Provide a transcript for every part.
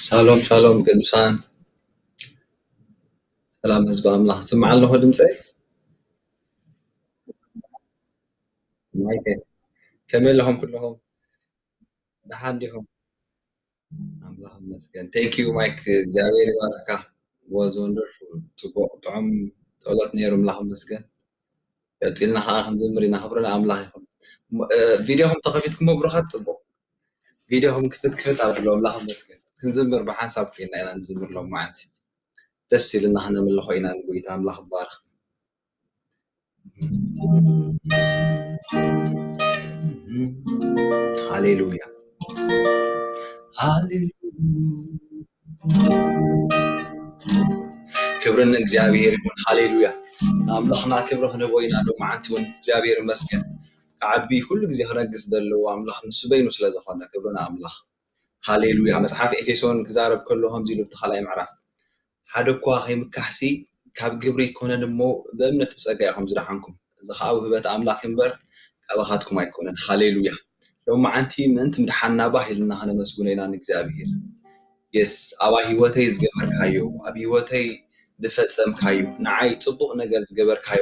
ሻሎም ሻሎም ቅዱሳን፣ ሰላም ህዝቢ ኣምላኽ። ስማዕ ኣለኹ ድምፀይ? ማይከ፣ ከመይ ኣለኹም ኩለኹም? ደሓን ዲኹም? ኣምላኽ ይመስገን። Thank you ማይክ፣ እግዚኣብሔር ይባርካ። Was wonderful። ፅቡቕ ጥዑም ጸሎት ነይሩ። ኣምላኽ ይመስገን። ቀፂልና ከዓ ክንዝምር ኢና። ክብሪ ንኣምላኽ ይኹን። ቪድዮኹም ተኸፊትኩሞ ብሩኻት? ፅቡቕ። ቪድዮኹም ክፍት ክፍት ኣብሎ። ኣምላኽ ይመስገን። ክንዝምር ብሓንሳብ ኮይና ኢና ንዝምር ሎም መዓልቲ። ደስ ኢልና ክነምልኾ ኢና ንጎይታ። ኣምላኽ ይባርኽ። ሃሌሉያ፣ ሃሌሉያ። ክብሪ ንእግዚኣብሔር ይኹን። ሃሌሉያ። ንኣምላኽና ክብሪ ክንህቦ ኢና። ሎማዓንቲ እውን እግዚኣብሔር ይመስገን። ክዓቢ ኩሉ ግዜ ክነግስ ዘለዎ ኣምላኽ ንሱ በይኑ ስለ ዝኾነ፣ ክብሪ ንኣምላኽ። ሃሌሉያ። መጽሓፍ ኤፌሶን ክዛረብ ከሎ ከምዚ ኢሉ፣ ኣብቲ ካልኣይ ምዕራፍ፣ ሓደ እኳ ከይምካሕሲ ካብ ግብሪ ኣይኮነን እሞ ብእምነት ብጸጋ ኢኹም ዝደሓንኩም። እዚ ኸኣ ውህበት ኣምላኽ እምበር ካባኻትኩም ኣይኮነን። ሃሌሉያ። ሎማዓንቲ ምእንቲ ምድሓንና ባህ ኢልና ከነመስግኖ ኢና ንእግዚኣብሔር። የስ፣ ኣብ ህይወተይ ዝገበርካዮ፣ ኣብ ህይወተይ ዝፈጸምካዮ፣ ንዓይ ጽቡቕ ነገር ዝገበርካዮ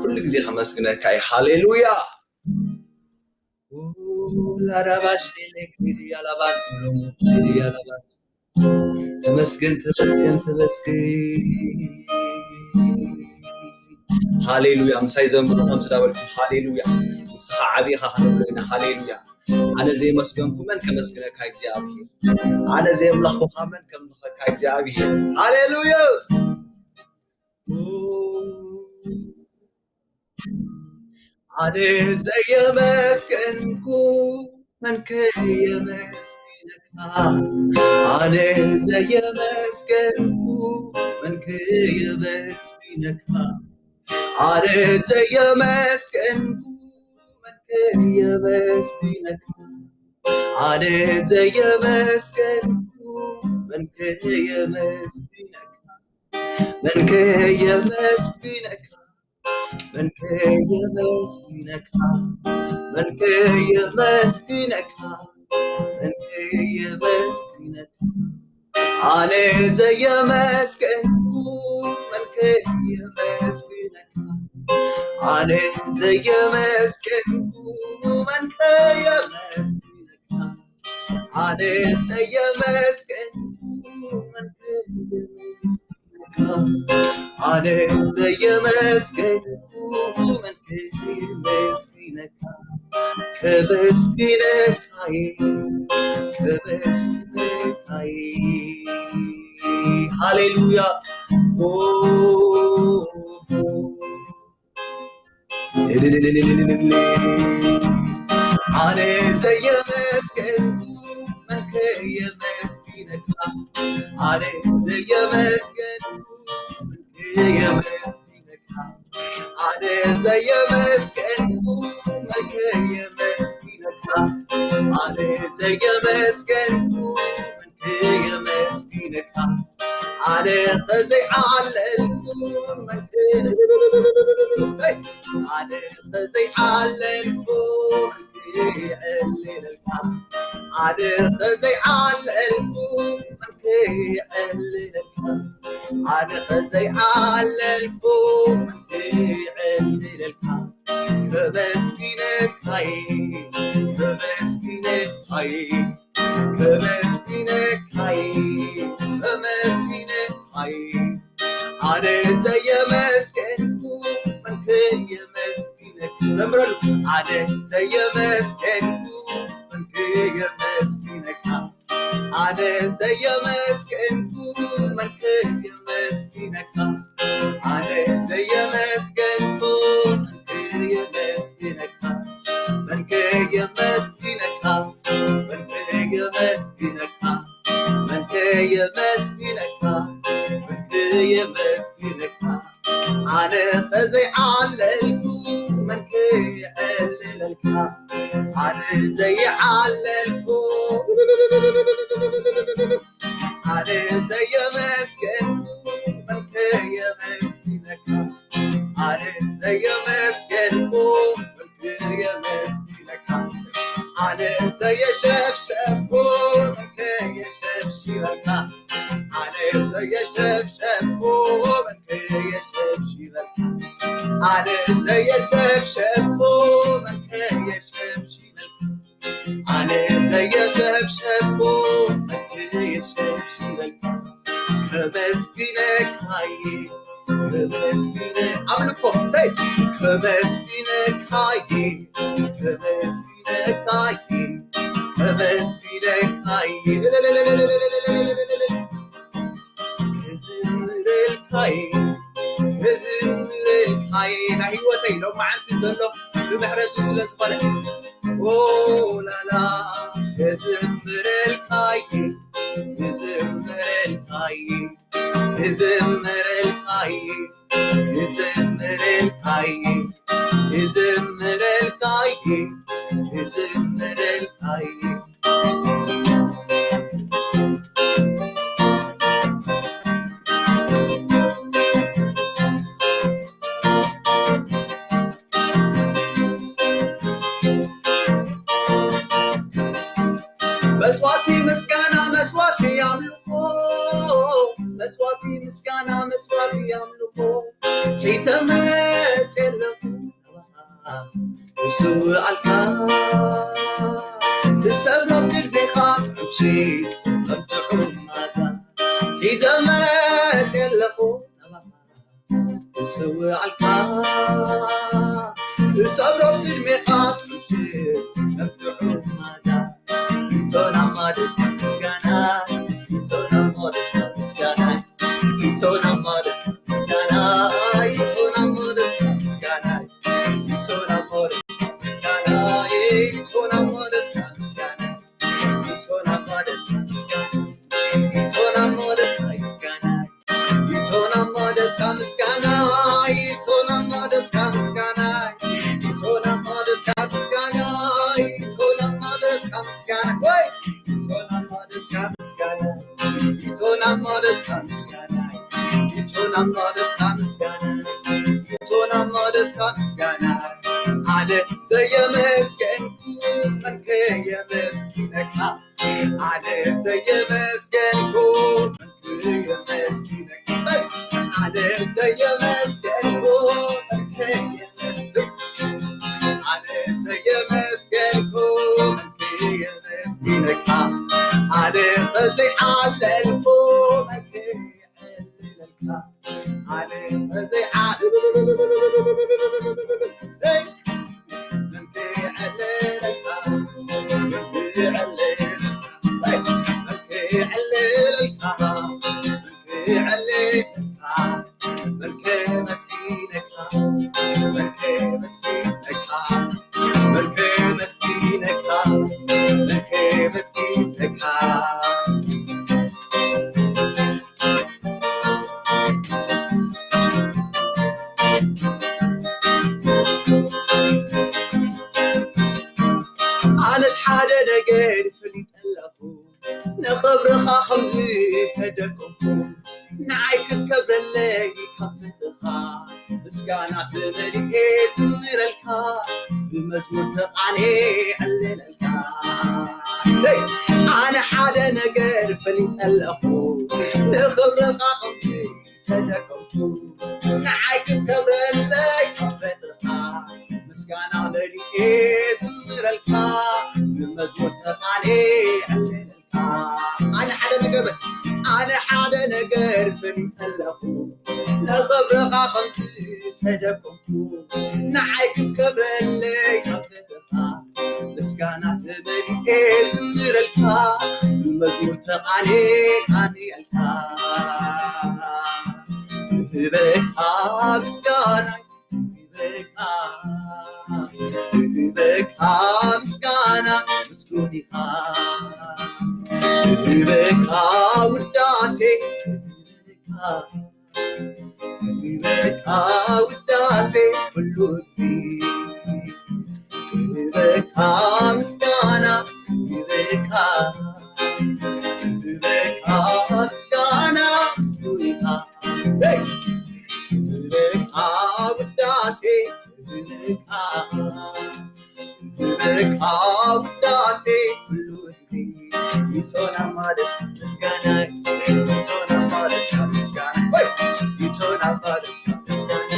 ኩሉ ግዜ ከመስግነካ እየ። ሃሌሉያ። ላዳባሽ ኤሌክትሪክ ያላባን ሎሞ ያላባን ተመስገን፣ ተመስገን፣ ተመስገን። ሃሌሉያ። ምሳይ ዘምሩ ከምዚ ዳበልኩም፣ ሃሌሉያ። ንስኻ ዓቢ ኢኻ ክንብሎ ኢና። ሃሌሉያ። ኣነ ዘየመስገንኩ መን ከመስግነካ እግዚኣብሔር? ኣነ ዘየምለኽኩኻ መን ከምልኸካ እግዚኣብሔር? ሃሌሉያ። ኣነ ዘየመስገንኩ መን ከየመስግነካ? ኣነ ዘየመስገንኩ መን ከየመስግነካ? ኣነ ዘየመስገንኩ መን ከየመስግነካ? ኣነ ዘየመስገንኩ መን ከየመስግነካ? መን ከየመስግነካ? መን ከየመስግነካ? መን ከየመስግነካ? መን ከየመስግነካ? ኣነ ዘየመስገንኩ መን ከየመስግነካ? ኣነ ዘየመስገንኩ መን ከየመስግነካ? ኣነ ዘየመስገንኩ መን ከየመስግነካ? ኣነ ዘየመስገንኩ መን ከየመስግነካ? ከመስግነካይ፣ ከመስግነካይ። ሃሌሉያ። ኦ፣ ኦ። ኣነ ዘየመስገንኩ መን ከየመስግነካ? ኣነ ዘየመስገንኩ መን ከየመስግነካ? ኣነ ዘየመስገንኩ መን ከየመስግነካ? ኣነ ዘየመስገንኩ መን ከየመስግነካ? ኣነ ተዘይዓለልኩ መን ከ-፣ ኣነ ተዘይዓለልኩ መን ከየዕልለልካ? ኣነ ተዘይዓለልኩ መን ከየዕልለልካ? ኣነ ተዘይዓለልኩ መን ከየዕልለልካ? ከመስግነካይ፣ ከመስግነካይ፣ ከመስግነካይ፣ ከመስግነካይ። ኣነ ዘየመስገንኩ መን ከየመስግነካ? ዘምረሉ። ኣነ ዘየመስገንኩ መን ከየመስግነካ? ኣነ ዘየመስገንኩ መን ከየመስግነካ? ኣነ ዘየመስገንኩ መን ከየመስግነካ? መን ከየመስግነካ? መን ከየመስግነካ? መን ከየመስግነካ? መን ከየመስግነካ? ኣነ ተዘይዓለልኩ መን ከየዕልለልካ? ኣነ ዘይዓለልኩ ኣነ ዘየመስገንኩ መን ከየመስግነካ? ኣነ ዘየመስገንኩ መን ከየመስግነካ? ኣነ ዘየሸብሸቦ መከየሸብሽበልካ ኣነ ዘየሸብሸቦ መከየሸብሽበልካ ከመስግነካየ ከመስግነ ኣምልኮ ሰይ ከመስግነካየ ከመስግነካየ ከመስግነካየ እዝምረልካየ እዝምረልካየ ናይ ህይወተይ ሎማዓንቲ ዘሎ ብምሕረቱ ስለ ዝኾነ ላላ እዝምረልካየ እዝምረልካየ እዝምረልካየ እዝምረልካየ እዝምረልካየ እዝምረልካየ መስዋዕቲ ምስጋና መስዋዕቲ ኣምልኾ መስዋዕቲ ምስጋና መስዋዕቲ ኣምልኾ ሒዘ መፅእ ኣለኹ ክስውኣልካ ክሰብሮ ቅድሜኻ ምሽት ከም ጥዑም ማዛ ሒዘ መፅእ ኣለኹ ክስውኣልካ ክሰብሮ ቅድሜኻ ምሽት ከም ጥዑም ማዛ ይቶና ማደስ ምስጋና ይቶና ማደስ ምስጋና ይቶና ማደስ ምስጋና ይቶና ማደስ ምስጋና ይቶና ማደስ ምስጋና ይቶና ማደስ ምስጋና ይቶና ማደስ ምስጋና ይቶና ማደስ ምስጋና ይቶና ማደስ ምስጋና ይቶና ማደስ ምስጋና ይቶና ማደስ ምስጋና ይቶና ማደስ ምስጋና ወይ ይቶና ማደስ ምስጋና ይቶና ማደስ ምስጋና ይቶና ማደስ ምስጋና ይቶና ማደስ ምስጋና ኣደ ዘየመስገንኩ ከየመስግነካ ኣደ ዘየመስገንኩ ከየመስግነካ ኣደ ዘየመስገንኩ ከየመስግነካ ኣደ ዘየመስገንኩ ከየመስግነካ ኣደ ተዘይዓለልኩ ከየዕልለካ ኣነ ተዘይዓ ኣነስ ሓደ ነገር ፈሊጠ ኣለኹ ንኽብርኻ ከምዚ ተደቀምኩ ንዓይ ክትከብረለይ ካብ ፍጥኻ ምስጋና ተመሊኤ ዝምረልካ ብመዝሙር ተቓኔ ዕልለልካ ኣነ ሓደ ነገር ፈሊጠ ኣለኹ ንኽብርኻ ከምዚ ተደቀምኩ ንዓይ ክትከብረለይ ካብ ፍጥኻ ምስጋና መሊኤ ዝምረልካ ብመዝሙር ተቓኔ ዕልለልካ ኣነ ሓደ ነገር ኣነ ሓደ ነገር ፈሊጠ ኣለኹ ንኽብርኻ ከምዚ ተደቀምኩ ንዓይ ክትከብረለይ ካብ ፍጥኻ ምስጋና ተመሊኤ ዝምረልካ ብመዝሙር ተቓኔ ቃኔልካ ክህበካ ምስጋና ክህበካ ክህበካ ምስጋና ምስጉን ኢኻ ክህበካ ውዳሴ ክህበካ ክህበካ ውዳሴ ኩሉ ግዜ ክህበካ ምስጋና ክህበካ ክህበካ ምስጋና ምስጉን ኢኻ ክህበካ ውዳሴ ክህበካ ክህበካ ውዳሴ ኩሉ ግዜ ይቶና ማደስ ምስጋና ይቶና ማደስ ምስጋና ወይ ይቶና ማደስ ምስጋና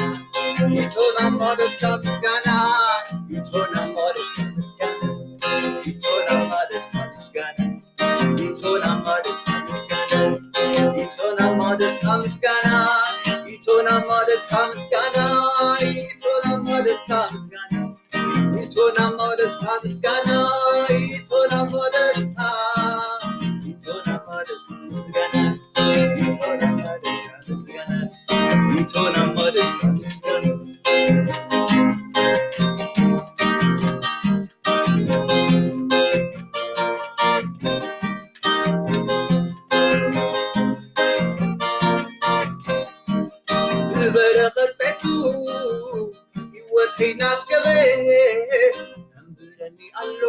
ኢቶናማ ደስታ ምስጋና፣ ኢቶናማ ደስታ ምስጋና፣ ኢቶናማ ደስታ ምስጋና፣ ኢቶናማ ደስታ ምስጋና፣ ኢቶናማ ደስታ ምስጋና፣ ኢቶናማ ደስታ ምስጋና፣ ኢቶናማ ደስታ ምስጋና፣ ኢቶናማ ደስታ ምስጋና፣ ኢቶናማ ደስታ፣ ኢቶናማ ደስታ ምስጋና፣ ኢቶናማ ደስታ ምስጋና፣ ኢቶናማ ደስታ ምስጋና። ብበረኸት ቤቱ ህይወተይ ናጽገበ፣ ተንብረኒ ኣሎ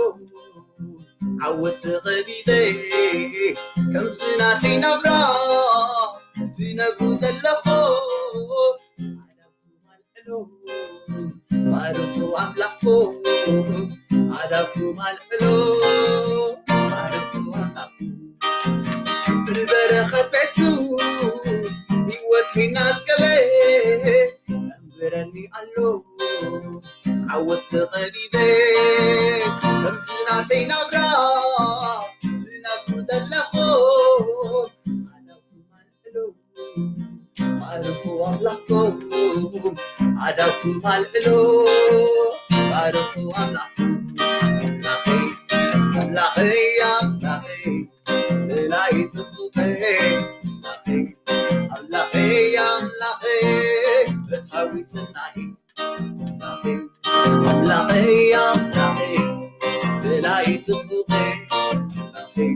ዓወት ተኸቢበ፣ ከምዚ ናተይ ናብራ ትነብሩ ዘለኹ፣ ኣዳኩም ኣልዕሎ፣ ባርኩ ኣምላኽኩም፣ ኣዳኩም ኣልዕሎ፣ ባርኩ ኣምላኽኩም። ብበረኸት ቤቱ ህይወት ናጽገበ፣ ተንብረኒ ኣሎ ዓወት ተኸቢበ፣ ከምዚ ናተይ ናብራ ትነብሩ ዘለኹም፣ ኣዳኩም ኣልዕሎ፣ ባርኩ ኣምላኽኩም፣ ኣዳኩም ኣልዕሎ፣ ባርኩ ኣምላኽኩም። ኣምላኸይ፣ ኣምላኸይ፣ ኣምላኸይ፣ ብላይ ጽቡቐይ፣ ኣምላኸይ፣ ኣምላኸይ፣ ኣምላኸይ፣ ፍትሓዊ ሰናይ፣ ኣምላኸይ፣ ኣምላኸይ፣ ኣምላኸይ፣ ብላይ ጽቡቐይ፣ ኣምላኸይ፣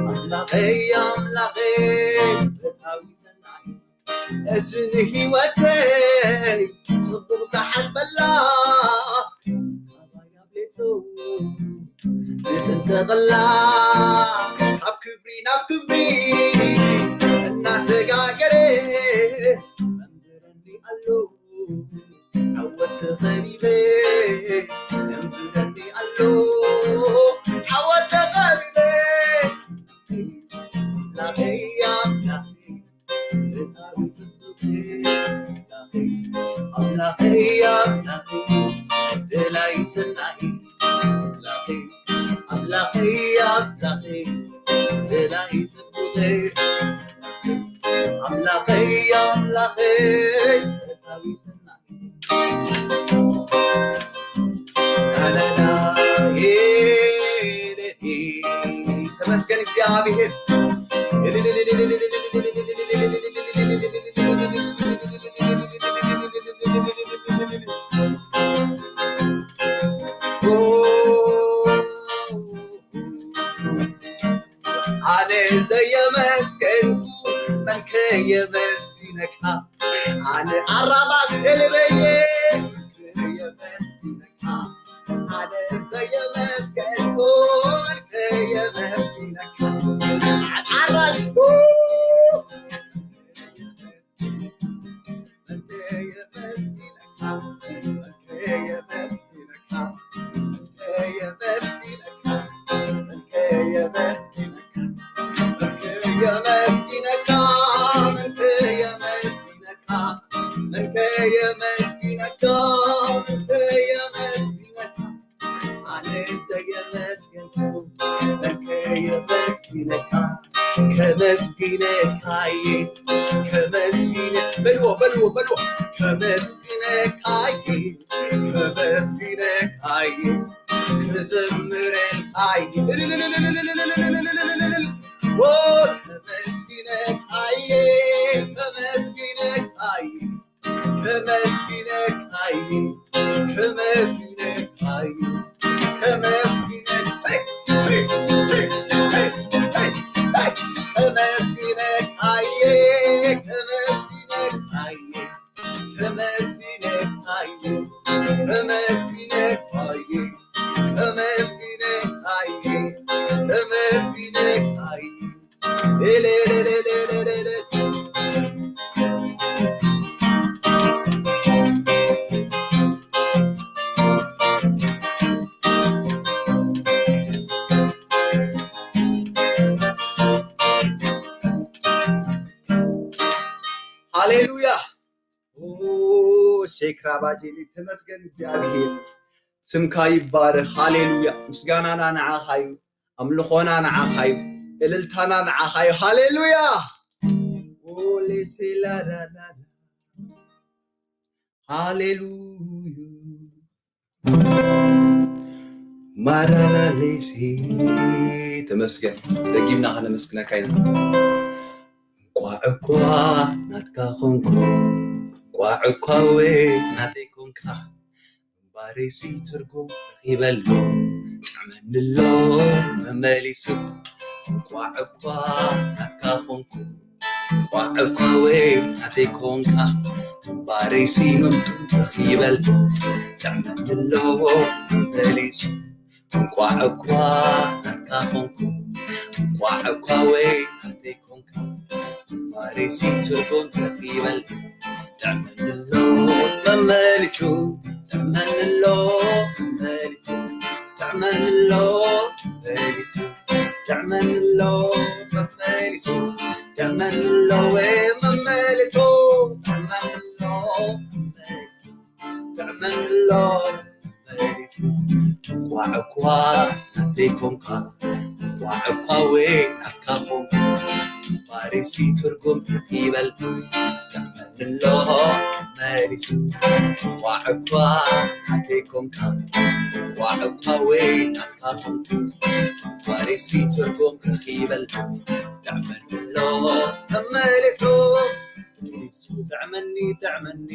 ኣምላኸይ፣ ኣምላኸይ፣ ፍትሓዊ ሰናይ፣ እቲ ንህይወተይ ጽቡቕ ዝሓስበላ፣ ካባይ ኣብ ሌቱ ዝጥንቀቐላ፣ ካብ ክብሪ ናብ ክብሪ እናሰጋገረ፣ መንበረኒ ኣሎ ዓወት ተኸቢበ፣ መንበረኒ ኣሎ ዓወት ተኸቢበ። ኣምላኸይ ኣምላኸይ፣ ኣምላኸይ ኣምላኸይ፣ ደላይ ሰናይ ኣምላኸይ፣ ኣምላኸይ ኣምላኸይ፣ ደላይ ጽቡቐይ ኣምላኸይ፣ ኣምላኸይ፣ ደላይ ሰናይ ተመስገን እግዚኣብሔር። ኣነ ዘየመስገንኩ መን ከየመስግነካ? ኣነ ኣራባስ የልበየ መን ከየመስግነካ? ኣነ ዘየመስገንኩ መን ከየመስግነካ? ኣራሽ የመስግነካ፣ ምንተ የመስግነካ፣ ምንተ የመስግነካ፣ ምንተ የመስግነካ። ኣነ ዘየመስገንኩ፣ ምንተ የመስግነካ፣ ከመስግነካየ፣ ከመስግነ-፣ በልዎ፣ በልዎ፣ በልዎ። ከመስግነካየ፣ ከመስግነካየ፣ ክዘምረልካየ። ኦ፣ ከመስግነካየ፣ ከመስግነካየ፣ ከመስግነካየ፣ ከመስግነካየ፣ ከመስግነ-፣ ሴ፣ ሴ፣ ሴ፣ ሴ፣ ሴ፣ ሴ፣ ከመስግነካየ፣ ከመስግነካየ፣ ከመስግነካየ፣ ከመስግነካየ፣ ከመስግነካየ፣ ከመስግነካየ። ሃሌሉያ። ኦ፣ ሼክራባጄሊ። ተመስገን እግዚኣብሔር፣ ስምካ ይባረኽ። ሃሌሉያ። ምስጋናና ንዓኻ እዩ፣ ኣምልኾና ንዓኻ እዩ፣ እልልታና ንዓኻ እዩ። ሃሌሉያ። ኦሌሴላላላ። ሃሌሉያ። ማራናሌሴ። ተመስገን። ደጊምና ከነመስግነካ ኢና። እንቋዕ እኳ ናትካ ኾንኩ፣ እንቋዕ እኳ ወ ናተይ ኮንካ፣ እምባሬሲ ትርጉም ረኺበሉ፣ ጥዕመኒ ኣሎ መመሊሱ። እንቋዕ እኳ ናትካ ኾንኩ፣ እንቋዕ እኳ ወ ናተይ ኮንካ፣ እምባሬሲ ምምቱን ረኺበሉ፣ ጥዕመኒ ኣሎ መመሊሱ። እንቋዕ እኳ ናትካ ኾንኩ፣ እንቋዕ እኳ ወ ናተይ ኮንካ፣ እምባሬሲ ትርጉም ረኺበሉ፣ ጥዕመኒ ኣሎ መመሊሱ፣ ጥዕመኒ ኣሎ መመሊሱ፣ ጥዕመኒ ኣሎ መመሊሱ፣ ጥዕመኒ ኣሎ መመሊሱ፣ ጥዕመኒ ኣሎ ወ መመሊሱ፣ ጥዕመኒ ኣሎ መመሊሱ፣ ጥዕመኒ ኣሎ መመሊሱ። እንቋዕ እኳ ናተይ ኮንካ፣ እንቋዕ እኳ ወ ናትካ ኾንኩ፣ እምባሬሲ ትርጉም ረኺበሉ፣ ጥዕመኒ ኣሎ መመሊሱ። እንቋዕ እኳ ናተይ ኮንካ፣ እንቋዕ እኳ ወ ናትካ ኾንኩ፣ እምባሬሲ ትርጉም ረኺበሉ፣ ጥዕመኒ ኣሎ መመሊሱ። መመሊሱ ጥዕመኒ፣ ጥዕመኒ፣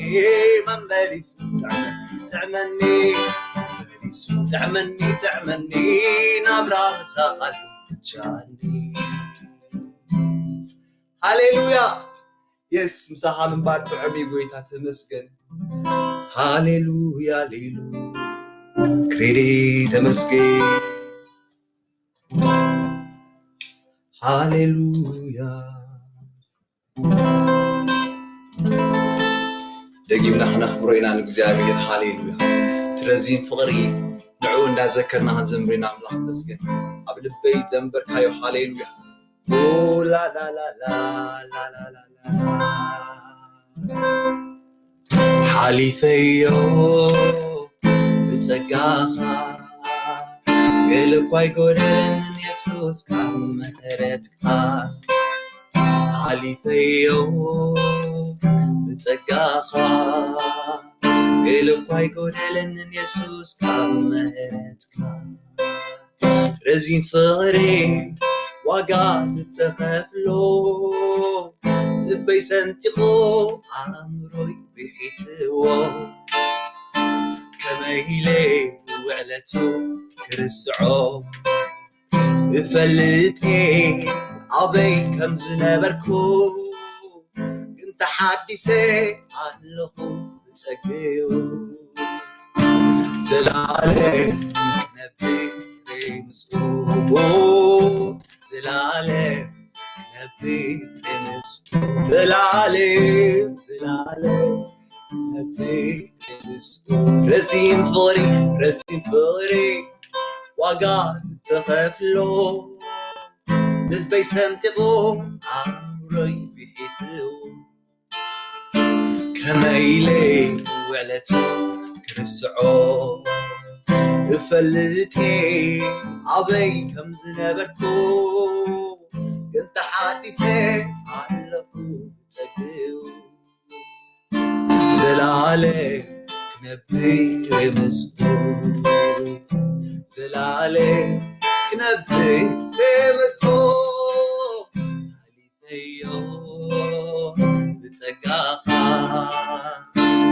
መመሊሱ ጥዕመኒ፣ ጥዕመኒ፣ መመሊሱ ጥዕመኒ፣ ጥዕመኒ፣ ናብራ ምሳቕ ኣልቻኒ። ሃሌሉያ። የስ፣ ምሳኻ ምንባር ጥዑም እዩ። ጎይታ ተመስገን። ሃሌሉያ፣ ሃሌሉ። ክሬዲ ተመስገን። ሃሌሉያ። ደጊምና ክነኽብሮ ኢና ንእግዚኣብሔር። ሃሌሉያ። እቲ ረዚን ፍቕሪ ንዕኡ እንዳዘከርና ክንዘምር ኢና። ኣምላኽ ይመስገን። ኣብ ልበይ ዘንበርካዮ። ሃሌሉያ። ኦ ላላላላ። ሓሊፈዮ ብጸጋኻ፣ ገለ እኳ ኣይጎደለንን የሱስ ካብ ምሕረትካ። ሓሊፈዮ ብጸጋኻ፣ ገለ እኳ ኣይጎደለንን የሱስ ካብ ምሕረትካ። ረዚን ፍቕሪ ዋጋ ዝተኸፍሎ፣ ልበይ ሰንጢቑ ኣእምሮይ ብሒትዎ። ከመይ ኢለ ውዕለቱ ክርስዖ? እፈልጥ እየ ኣበይ ከም ዝነበርኩ፣ ግን ተሓዲሰ ኣለኹ ብጸግኡ። ዘላለም ነብሬ ምስኡ፣ ዘላለም ነብሬ ምስኡ፣ ዘላለም፣ ዘላለም ነብሬ ምስኡ። ረዚን ፍቕሪ፣ ረዚን ፍቕሪ ዋጋ ዝተኸፍሎ፣ ልበይ ሰንጢቑ ኣእምሮይ ብሒትዎ። ከመይ ኢለ ውዕለቱ ክርስዖ? እፈልጥ እየ ኣበይ ከም ዝነበርኩ፣ ግን ተሓዲሰ ኣለኹ ብጸግኡ። ዘላለም ክነብር ምስኡ፣ ዘላለም ክነብር ምስኡ። ሓሊፈዮ ብጸጋኻ፣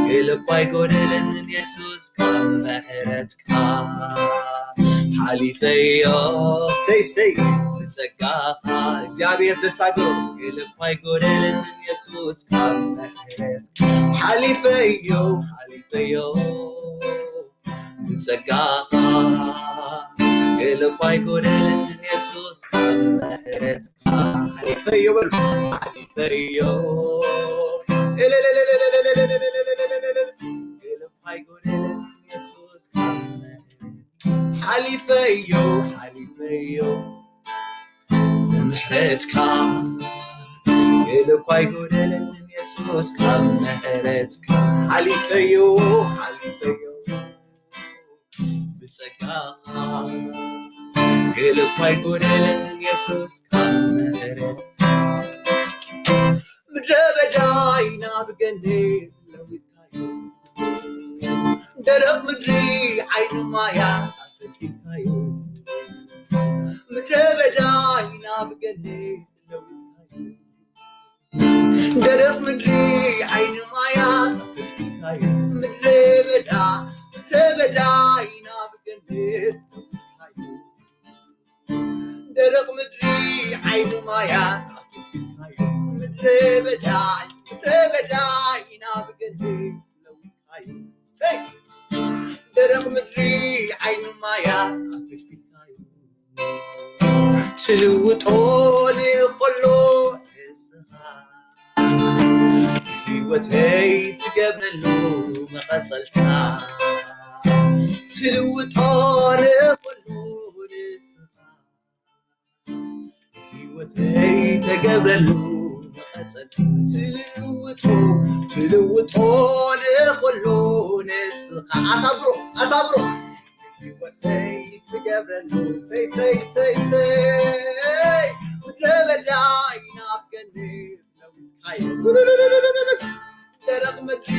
ገለ እኳ ኣይጎደለንን የሱስ ካብ ምሕረትካ። ሓሊፈዮ፣ ሰይ ሰይ፣ ብጸጋኻ እግዚኣብሔር ደስ ኣግሮ። ገለ እኳ ኣይጎደለንን የሱስ ካብ ምሕረት። ሓሊፈዮ፣ ሓሊፈዮ ብጸጋኻ፣ ገለ እኳ ኣይጎደለንን የሱስ ካብ ምሕረትካ። ሓሊፈዮ በሉ፣ ሓሊፈዮ። ገለ እኳ ኣይጎደለንን የሱስ ካብ ምሕረት። ሓሊፈዮ፣ ሓሊፈዮ ብምሕረትካ። ገለ እኳ ኣይጎደለንን የሱስ ካብ ምሕረትካ። ሓሊፈዮ፣ ሓሊፈዮ ብጸጋኻ። ገለ እኳ ኣይጎደለንን የሱስ ካብ ምሕረት። ምድረ በዳይ ናብ ገነት ለዊጥካዮ፣ ደረቕ ምድሪ ዓይኒ ማያ ኣፈልፊልካዮ። ምድረ በዳይ ናብ ገነት ለዊጥካዮ፣ ደረቕ ምድሪ ዓይኒ ማያ ኣፈልፊልካዮ። ምድረ በዳ፣ ምድረ በዳይ ናብ ገነት ለዊጥካዮ፣ ደረቕ ምድሪ ዓይኒ ማያ ኣፍልልካዮ። ምድረ በዳ፣ ምድረ በዳ ኢና ብገድሊ ለዊጥካዮ። ሰይ! ደረቕ ምድሪ ዓይኒ ማያ ኣፍልልካዮ። ትልውጦ ንኸሎ ንስኻ ህይወተይ ትገብረሉ መቐጸልታ። ትልውጦ ንኸሎ ንስኻ ህይወተይ ተገብረሉ መቐጸልታ። ትልውጦ፣ ትልውጦ ንኸሎ ንስኻ። ኣታ ብሮ፣ ኣታ ብሮ። ህይወተይ ትገብረሉ። ሰይ፣ ሰይ፣ ሰይ፣ ሰይ። ምድረ በዳ ኢና ኣብ ገነት ለዊጥካዮ። ደረቕ ምድሪ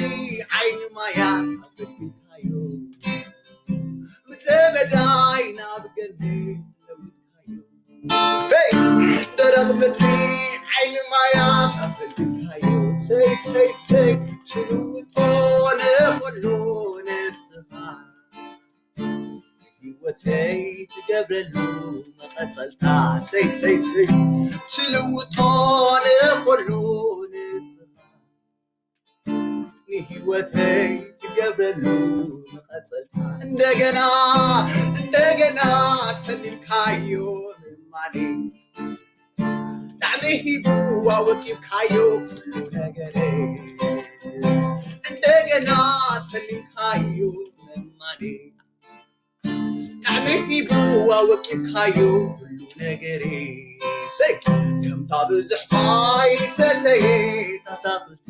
ዓይኒ ማያ ኣፍልልካዮ። ምድረ በዳ ኢና ኣብ ገነት ለዊጥካዮ። ሰይ! ደረቕ ምድሪ ዓይኒ ማያ ኣፍልልካዮ። ሰይ፣ ሰይ፣ ሰይ። ትልውጦ ንኹሉ ንስኻ ህይወተይ ትገብረሉ መቐጸልታ። ሰይ፣ ሰይ፣ ሰይ። ትልውጦ ንኹሉ ንስኻ ንህይወተይ ትገብረሉ መቐጸልታ። እንደገና፣ እንደገና ሰሊምካዮ ምማኔ። ጣዕሚ ሂቡ ኣወቂብካዮ ኩሉ ነገረይ። እንደገና ሰሊምካዮ ምማኔ። ጣዕሚ ሂቡ ኣወቂብካዮ ኩሉ ነገረይ። ሰይ! ከምታ ብዙሕ ማይ ሰተየ ኣታኽልቲ።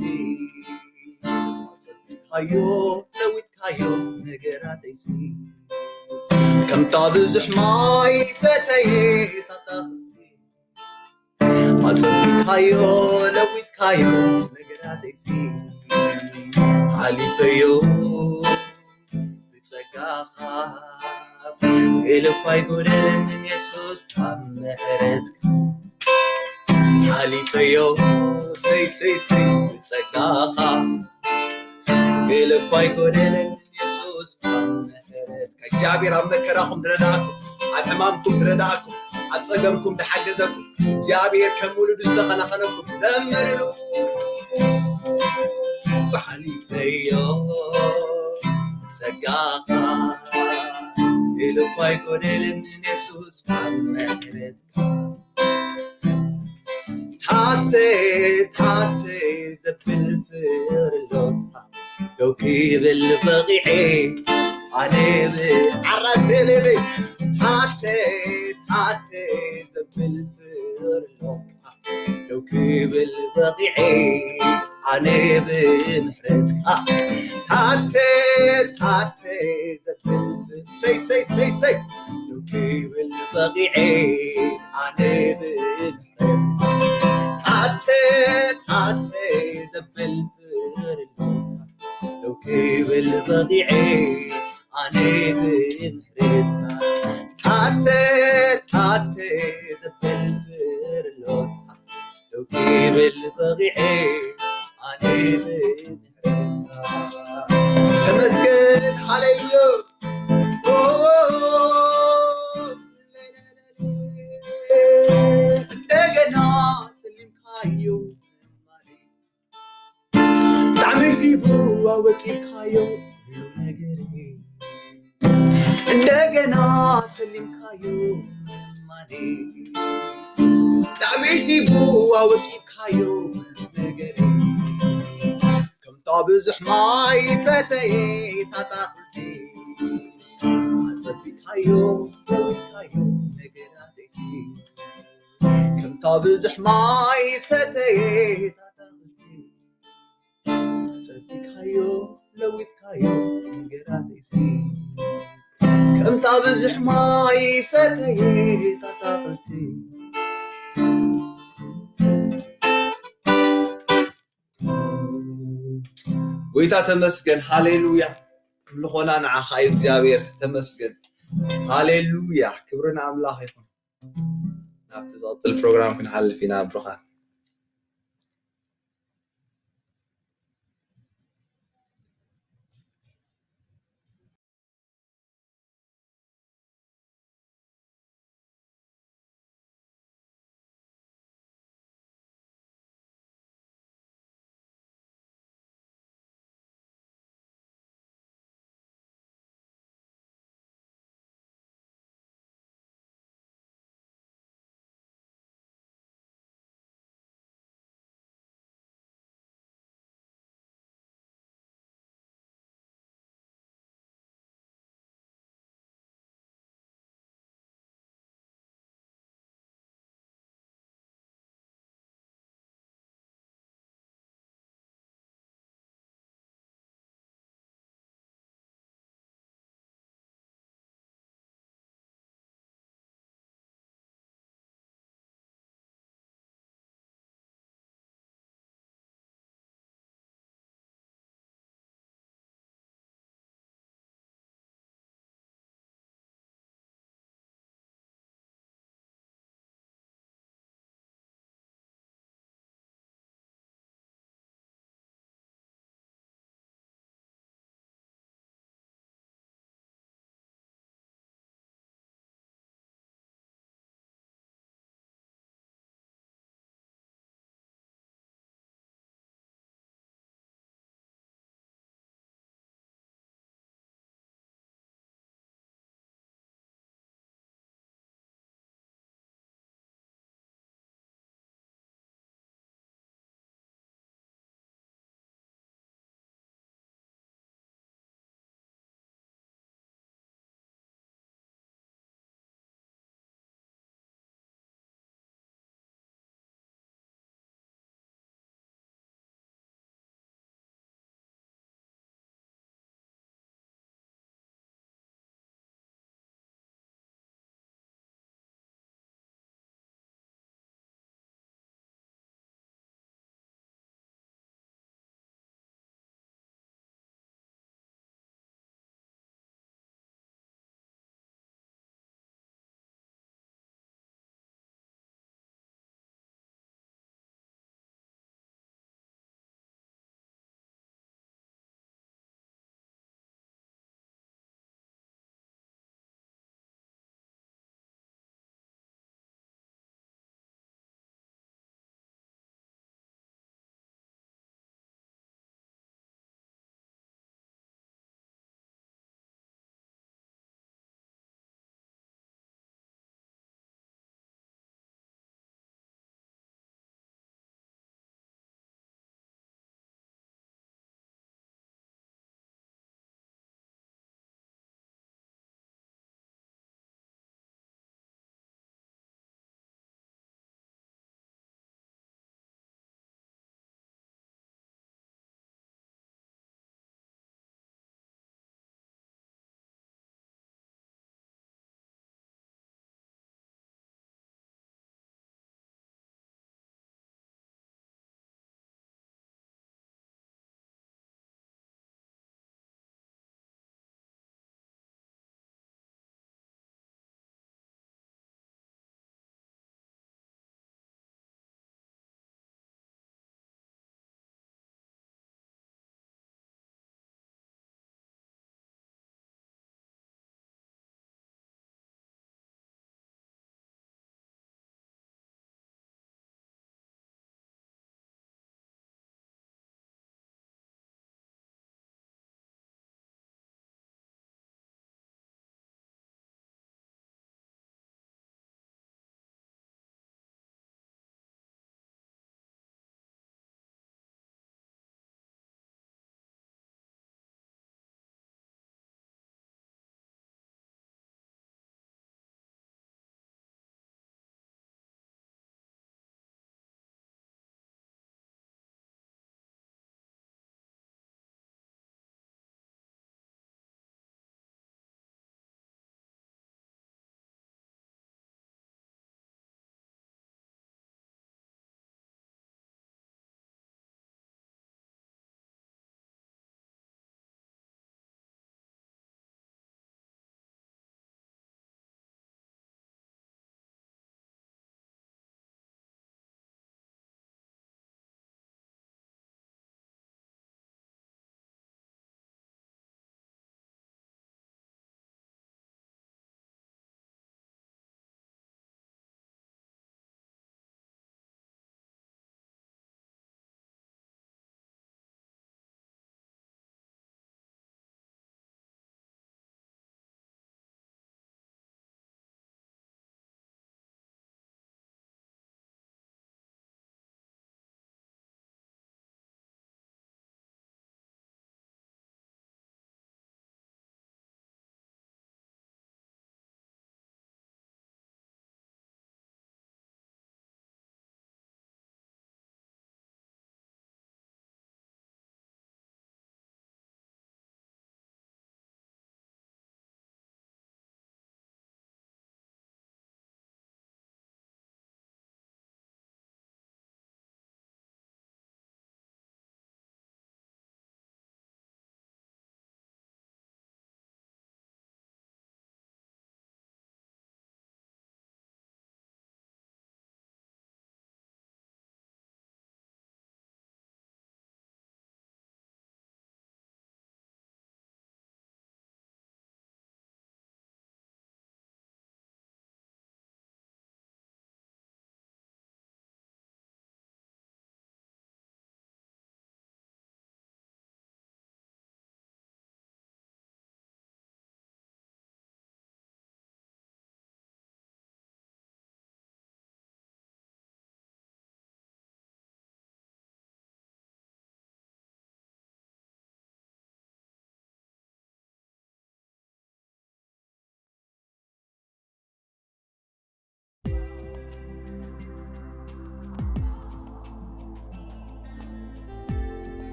ኣጸቢካዮ፣ ለዊጥካዮ ነገራተይሲ። ከምታ ብዙሕ ማይ ሰተየ ኣታኽልቲ። ኣጸቢካዮ፣ ለዊጥካዮ ነገራተይሲ። ሓሊፈዮ ብጸጋኻ፣ ገለ እኳ ኣይጎደለንን የሱስ ካብ ምሕረትካ። ሓሊፈዮ፣ ሰይ፣ ሰይ፣ ሰይ፣ ብጸጋኻ፣ ገለ እኳ ኣይጎደለንን የሱስ ካብ ምሕረትካ። እግዚኣብሔር ኣብ መከራኹም ዝረዳእኩም፣ ኣብ ሕማምኩም ዝረዳእኩም፣ ኣብ ጸገምኩም ዝሓገዘኩም፣ እግዚኣብሔር ከም ውሉዱ ዝተኸናኸነኩም ዘምርሉ። ሓሊፈዮ ጸጋኻ፣ ኢሉ እኳ ኣይጎደለንን የሱስ ካብ ምሕረትካ። ታተ፣ ታተ ዘብል ፍርሎታ ደው ክብል በቒዐ ኣነ ብዓራሴ ሌበይ። ታተ፣ ታተ ዘብል ፍርሎታ ደው ክብል በቒዐ ኣነ ብምሕረትካ። ታተ፣ ታተ ዘብል ፍ-፣ ሰይ፣ ሰይ፣ ሰይ፣ ሰይ። ደው ክብል በቒዐ ኣነ ብምሕረትካ። ታተ፣ ታተ ዘብል ፍርሎታ ደው ክብል በቒዐ ኣነ ብምሕረትካ። ታተ፣ ታተ ዘብል ፍርሎታ ደው ክብል በቒዐ ኣነ ብምሕረትካ። ተመስገን፣ ሃሌሉያ። ኦ፣ እንደገና ሰሊምካዮ። ጣዕሚ ሂቡ ኣወቂብካዮ ኩሉ ነገረይ። እንደገና ሰሊምካዮ ምማኔ። ጣዕሚ ሂቡ ኣወቂብካዮ ኩሉ ነገረይ። ከምታ ብዙሕ ማይ ሰተየ ኣታኽልቲ። ኣጸቢካዮ፣ ለዊጥካዮ ነገራተይሲ። ከምታ ብዙሕ ማይ ሰተየ ኣታኽልቲ። ጸቢካዮ ለዊጥካዮ ነገራተይሲ ከምታ ብዙሕ ማይ ሰተየ ታታቕልቲ ጎይታ ተመስገን። ሃሌሉያ። ኣምልኾና ንዓኻ እዩ እግዚኣብሔር። ተመስገን። ሃሌሉያ። ክብሪ ንኣምላኽ ይኹን። ናብቲ ዝቕጽል ፕሮግራም ክንሓልፍ ኢና ብሩኻት።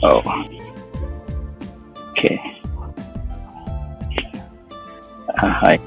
Oh. Okay. Uh, hi.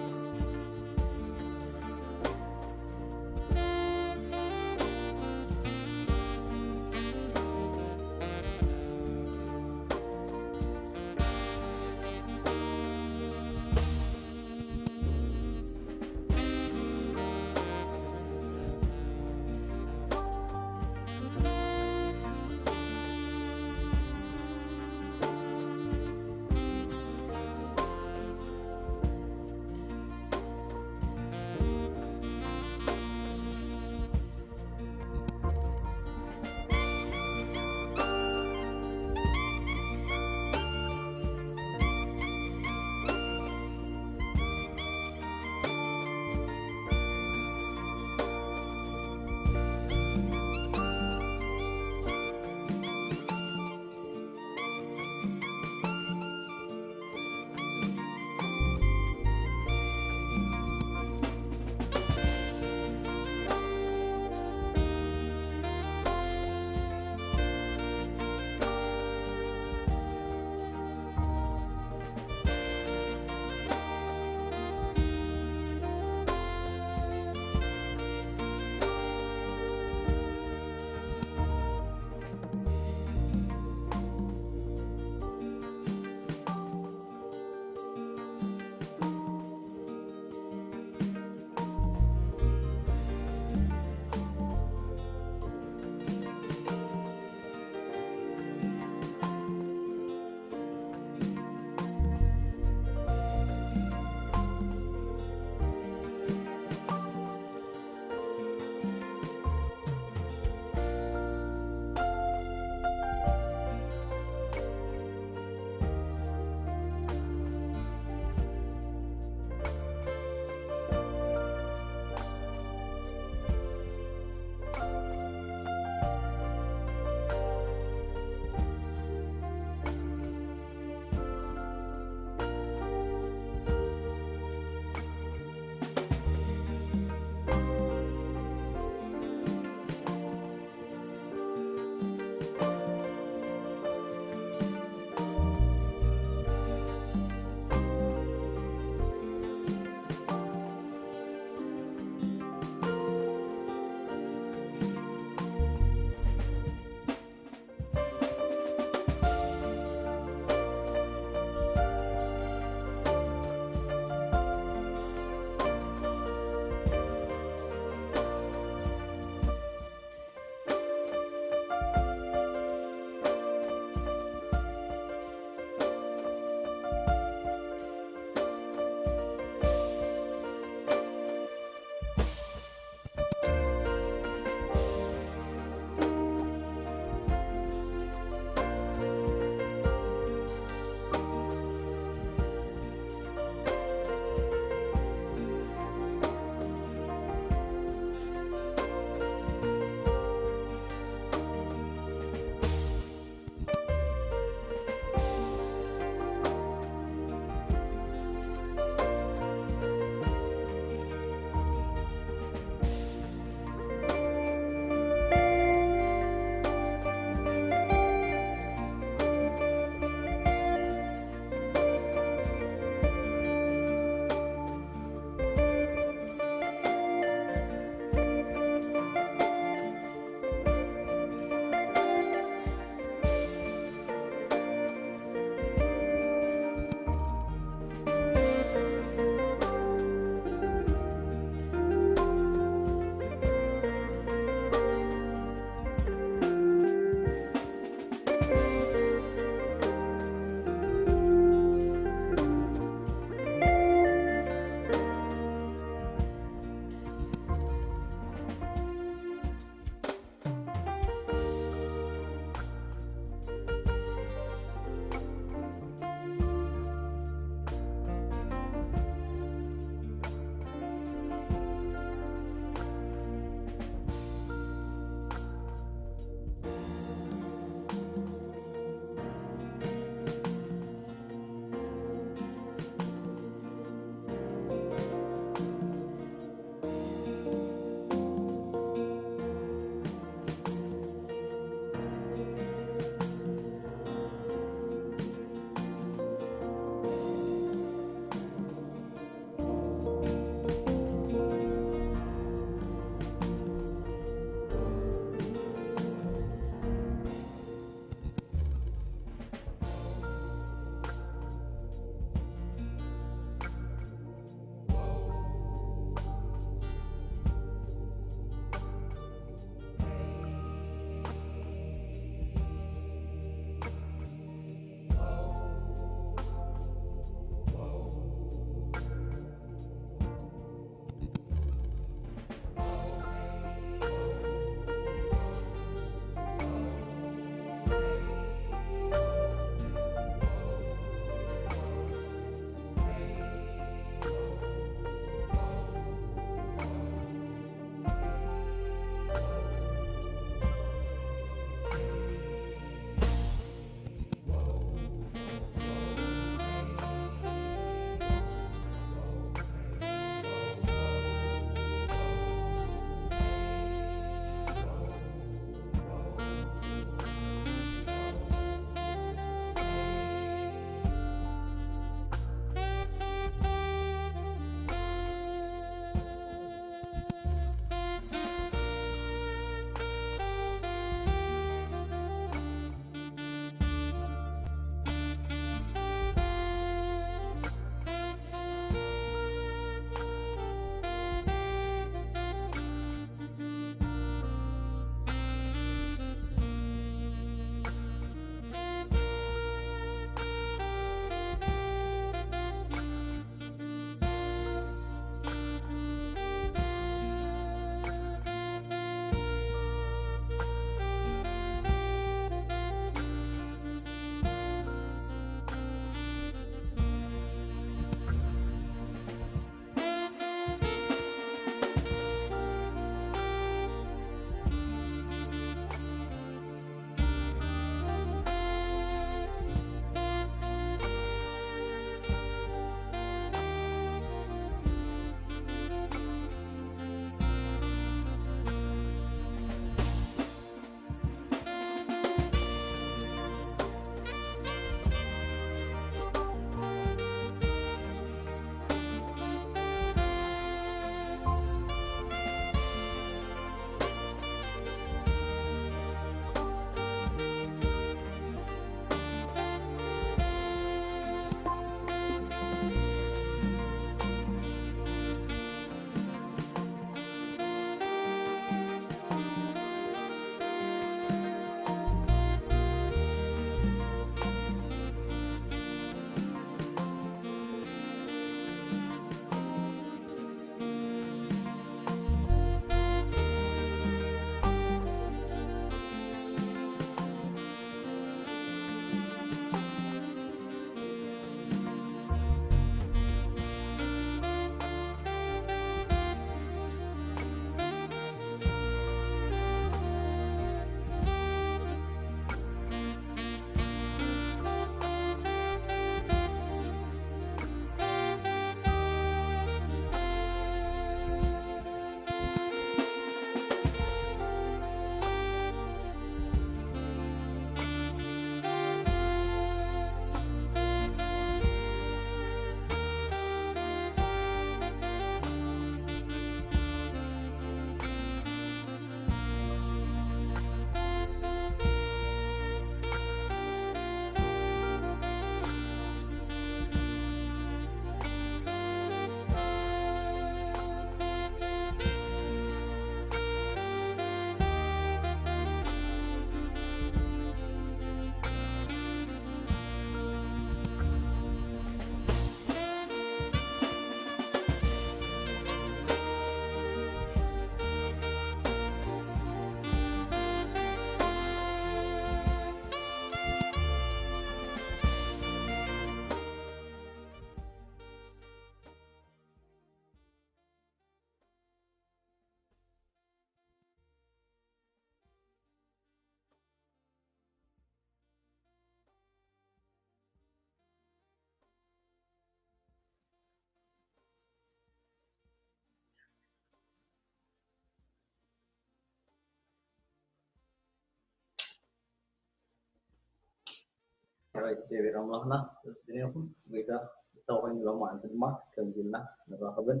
ኣቤት እግዚኣብሔር ኣምላኽና ተመስገን ይኹን። ጎይታ ብታው ኮይኑ ሎማዓንቲ ድማ ከምዚ ኢልና ንራኸብን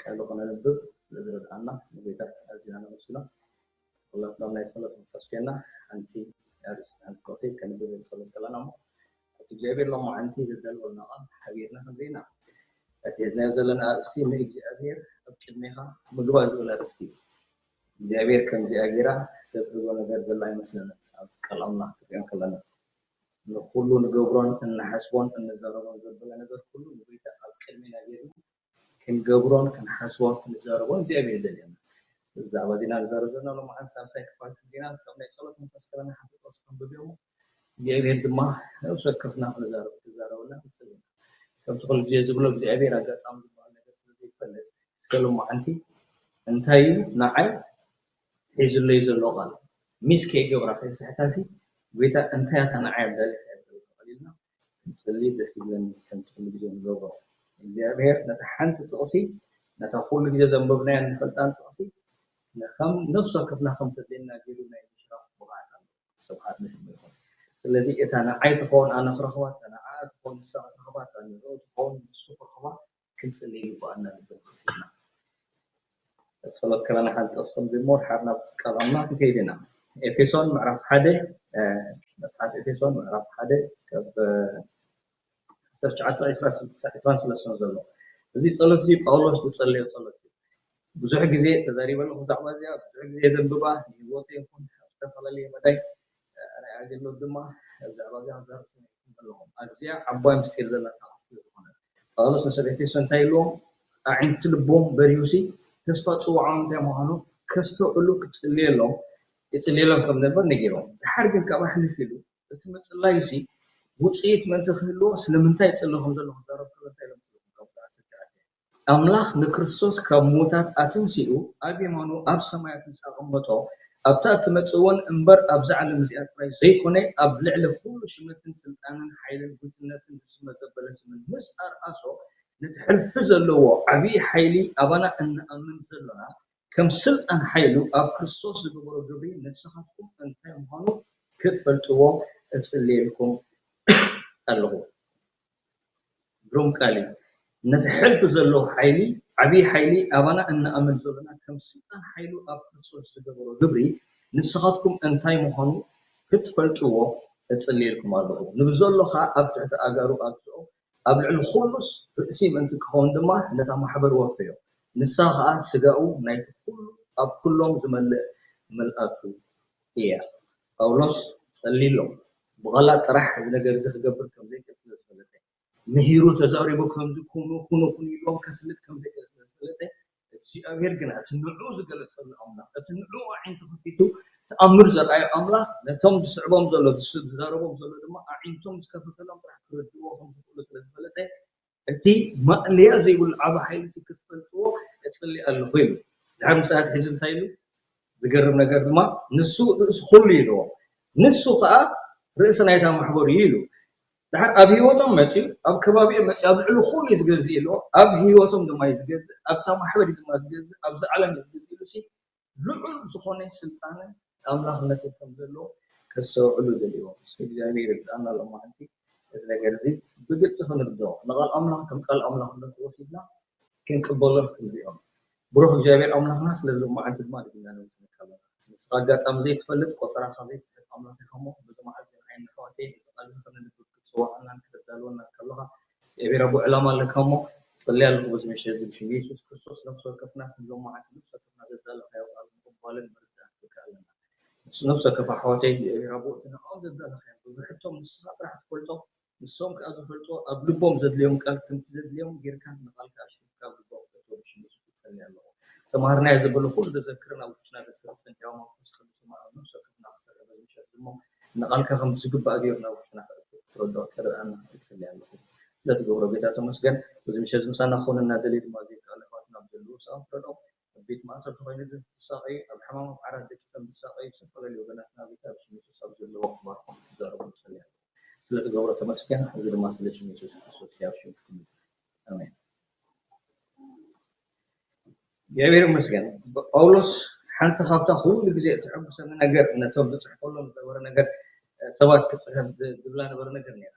ቃሉ ክነንብብ ስለ ዝረድኣና ንጎይታ ኣዚና ነመስግኖ። ኩላትና ናይ ጸሎት መንፈስ ኮይና ሓንቲ ኣርእስቲ ሓንቲ ጥቕሲ ከንብብ ጸሎት ከለና እሞ እቲ እግዚኣብሔር ሎማዓንቲ ዘዳለወልና ቃል ሓቢርና ክንርኢ ኢና። እቲ ሒዝናዮ ዘለና ኣርእስቲ ንእግዚኣብሔር ኣብ ቅድሜኻ ምግባር ዝብል ኣርእስቲ እዩ። እግዚኣብሔር ከምዚኣ ጌራ ተድርጎ ነገር ዘላ ኣይመስለንን። ኣብ ቃል ኣምላኽ ክትሪኦ ከለና ንኩሉ ንገብሮን እንሓስቦን እንዛረቦን ዘበለ ነገር ኩሉ ንጎይታ ኣብ ቅድሜና ጌርና ክንገብሮን ክንሓስቦን ክንዛረቦን እግዚኣብሔር ይደልየና። ብዛዕባ እዚና ንዛረብ ዘለና ሎማዓንቲ ሳልሳይ ክፋል ትምህርትና እስካብ ናይ ጸሎት መንፈስ ከለና ሓንቲ ጥቕሲ ከንብብ እሞ እግዚኣብሔር ድማ ነብሲ ወከፍና ክንዛረብ ክዛረበና ንጽሊ። ከምቲ ኩሉ ግዜ ዝብሎ እግዚኣብሔር ኣጋጣሚ ዝበሃል ነገር ስለ ዘይፈልጥ እስከ ሎማዓንቲ እንታይ እዩ ንዓይ ሒዝለይ ዘሎ ቃል ሚስ ከይገብራ ከይስሕታሲ ጎይታ እንታይ እያ እታ ንዓይ ኣብ ዳሌት እያ ትብል ቃል ኢልና ክንጽሊ ደስ ይብለኒ። ከምቲ ኩሉ ግዜ ንገብሮ እግዚኣብሔር ነታ ሓንቲ ጥቕሲ ነታ ኩሉ ግዜ ዘንበብናያ እንፈልጣን ጥቕሲ ከም ነፍሲ ወከፍና ከም ተድልየና ገይሩ ናይ ምሽራፍ ብቕዓት ኣሎ። ስብሓት ንሽሙ ይኹን። ስለዚ እታ ንዓይ ትኸውን ኣነ ክረኽባ፣ እታ ንዓኣ ትኸውን ንሳ ክትረኽባ፣ እታ ንዕኡ ትኸውን ንሱ ክረኽባ ክንጽሊ ይግባኣና። ልብና ከፊትና ጸሎት ከለና ሓንቲ ጥቕሲ ክንብል እሞ ድሓር ናብ ቃል ኣምላኽ ክንከይድ ኢና። ኤፌሶን ምዕራፍ ሓደ መጽሓፍ ኤፌሶን ምዕራፍ ሓደ ካብ ዓሰርተ ትሽዓተ ክሳብ ዕስራን ሰለስተን ዘሎ እዚ ጸሎት እዚ ጳውሎስ ዝጸለዮ ጸሎት እዩ። ብዙሕ ግዜ ተዛሪበ ኣለኹ ብዛዕባ እዚኣ፣ ብዙሕ ግዜ ዘንብባ ንህይወተይ ይኹን ኣብ ዝተፈላለየ መዳይ ናይ ኣገልግሎት ድማ ብዛዕባ እዚኣ ክዛረብ ኣለኹ። ኣዝያ ዓባይ ምስጢር ዘላ ቃል ስለ ዝኾነ ጳውሎስ ንሰብ ኤፌሶ እንታይ ኢልዎም? ኣዒንቲ ልቦም በሪሁሲ ተስፋ ጽዋዖም እንታይ ምዃኑ ከስተውዕሉ ክጽልየሎም ይጽልየሎም ከም ነበር ነጊሮም። ድሓር ግን ካብ ኣሕልፍ ኢሉ እቲ ምጽላዩሲ ውጽኢት ምእንቲ ክህልዎ ስለምንታይ ይጽሊ ከም ዘሎ ክዛረብ ከሎ እንታይ ኢሎም? ኣምላኽ ንክርስቶስ ካብ ምዉታት ኣትንሲኡ ኣብ የማኑ ኣብ ሰማያት ምስ ኣቐመጦ ኣብታ እትመጽእ እውን እምበር ኣብዛ ዓለም እዚኣ ጥራይ ዘይኮነ ኣብ ልዕሊ ኩሉ ሽመትን ስልጣንን ሓይልን ጉጅነትን ዝስመ ዘበለ ስምን ምስ ኣርኣሶ ነቲ ሕልፊ ዘለዎ ዓብዪ ሓይሊ ኣባና እንኣምን ዘሎና ከም ስልጣን ሓይሉ ኣብ ክርስቶስ ዝገበሮ ግብሪ ንስኻትኩም እንታይ ምዃኑ ክትፈልጥዎ እጽልየልኩም ኣለኹ። ግሩም ቃል እዩ። ነቲ ሕልፊ ዘሎ ሓይሊ ዓብዪ ሓይሊ ኣባና እንኣምን ዘሎና ከም ስልጣን ሓይሉ ኣብ ክርስቶስ ዝገበሮ ግብሪ ንስኻትኩም እንታይ ምዃኑ ክትፈልጥዎ እጽልየልኩም ኣለኹ። ንብዘሎ ኸዓ ኣብ ትሕቲ ኣጋሩ ኣግዝኦ ኣብ ልዕሊ ኩሉስ ርእሲ ምእንቲ ክኸውን ድማ ነታ ማሕበር ወፈዮ። ንሳ ኸዓ ስጋኡ ናይቲ ኩሉ ኣብ ኩሎም ዝመልእ ምልኣቱ እያ። ጳውሎስ ጸልይሎም ብቓላት ጥራሕ እዚ ነገር እዚ ክገብር ከም ዘይክእል ስለ ዝፈለጠ ምሂሩ ተዛሪቡ ከምዚ ኩኑ ኩኑ ኩኑ ኢልዎም ከስልጥ ከም ዘይክእል ስለ ዝፈለጠ እግዚኣብሔር ግና እቲ ንዕኡ ዝገለጸሉ ኣምላኽ እቲ ንዕኡ ኣዒንቱ ከፊቱ ተኣምር ዘርኣዩ ኣምላኽ ነቶም ዝስዕቦም ዘሎ ዝዛረቦም ዘሎ ድማ ኣዒንቶም ዝከፈተሎም ጥራሕ ክረድእዎ ከም ዝኽእሉ ስለ ዝፈለጠ እቲ ማእለያ ዘይብሉ ዓቢ ሓይሊ እዚ ክትፈልጥዎ እጽሊ ኣለኹ ኢሉ። ድሓር ምሳት ሕጂ እንታይ ኢሉ? ዝገርም ነገር ድማ ንሱ ርእሲ ኩሉ ኢልዎ። ንሱ ከዓ ርእሲ ናይታ ማሕበር እዩ ኢሉ። ድሓር ኣብ ህይወቶም መፅዩ፣ ኣብ ከባቢኦም መፅዩ፣ ኣብ ልዕሊ ኩሉ እዩ ዝገዝእ ኢልዎ። ኣብ ህይወቶም ድማ እዩ ዝገዝእ፣ ኣብታ ማሕበር እዩ ድማ ዝገዝእ፣ ኣብዚ ዓለም እዩ ዝገዝእ ኢሉ ሲ ልዑል ዝኾነ ስልጣንን ኣምላኽነትን ከም ዘለዎ ከስተውዕሉ ደልዎም። እስኪ እግዚኣብሔር ይርድኣና ሎማዓንቲ እዚ ነገር እዚ ብግልፂ ክንርድኦ ንቃል ኣምላኽ ከም ቃል ኣምላኽነቱ ወሲድና ክንቅበሎ ክንሪኦ። ብሩኽ እግዚኣብሔር ኣምላኽና ስለዚ ሎማዓንቲ ድማ ድግና ነመስግነካ ኣለና። ንስኻ ኣጋጣሚ ዘይትፈልጥ ቆፀራኻ ዘይትፅሕፍ ኣምላኽ ኢኻ እሞ በዚ መዓልቲ ንዓይን ንኣሕዋተይን እዚ ቃል እዚ ከነንብብ ክትፅውዓናን ከተዳልወናን ከለኻ እግዚኣብሔር ኣቦ ዕላማ ኣለካ እሞ እፅሊ ኣለኹ በዚ ምሸት እዚ ብሽም የሱስ ክርስቶስ ነፍሲ ወከፍና ከም ሎማዓንቲ ነፍሲ ወከፍና ዘዳለኻዮ ቃል ምቕባልን ምርዳእን ንክእል ኣለና። ነፍሲ ወከፍ ኣሕዋተይ እግዚኣብሔር ኣቦ እቲ ንዕኦም ዘዳለኻዮም ብብሕቶም ንስኻ ጥራሕ ትፈልጦ ንሶም ከኣ ዝፈልጥዎ ኣብ ልቦም ዘድልዮም ቃል ከምቲ ዘድልዮም ጌርካ ንቓልካ ኣሽሪፍካ ኣብ ልቦም ክእትዎ ብሽም የሱስ እጸሊ ኣለኹ። ዝተማሃርናዮ ዘበለ ኩሉ ዘዘክርን ኣብ ውሽጥና ዘስርጽን ሕያው መንፈስ ቅዱስ ድማ ኣብ ነፍሲ ወከፍና ክሰርሕ በዚ ምሸት እዚ እሞ ንቓልካ ከም ዝግባእ ገይሩ ናብ ውሽጥና ከእቱ ክትረድኦ ክትረድኣና እጽሊ ኣለኹ። ስለ ትገብሮ ጌታ ተመስገን። በዚ ምሸት እዚ ምሳና ክኾኑ እናደለዩ ድማ ዘይከኣሉ ኣሕዋትና ኣብ ዘለዉ ሰኣም ፍረዶም። ኣብ ቤት ማእሰርቲ ኮይኑ ዝሳቐዩ፣ ኣብ ሕማም ኣብ ዓራት ደቂቖም ዝሳቐዩ ዝተፈላለዩ ወገናትና ጌታ ብሽም የሱስ ኣብ ዘለዎ ክባርኾም ክዛረቡ ንጸሊ ኣለና። ስለ ትገብሮ ተመስገን። እዚ ድማ ስለ ሽም የሱስ ክርስቶስ ሕያው ሽም ክትምልክ። ኣሜን። እግዚኣብሔር ይመስገን። ጳውሎስ ሓንቲ ካብታ ኩሉ ግዜ እተሐጉሰኒ ነገር ነቶም ዝጽሕፈሎም ዝነበረ ነገር ሰባት ክትፅሕፍ ዝብላ ነበረ ነገር ነይራ።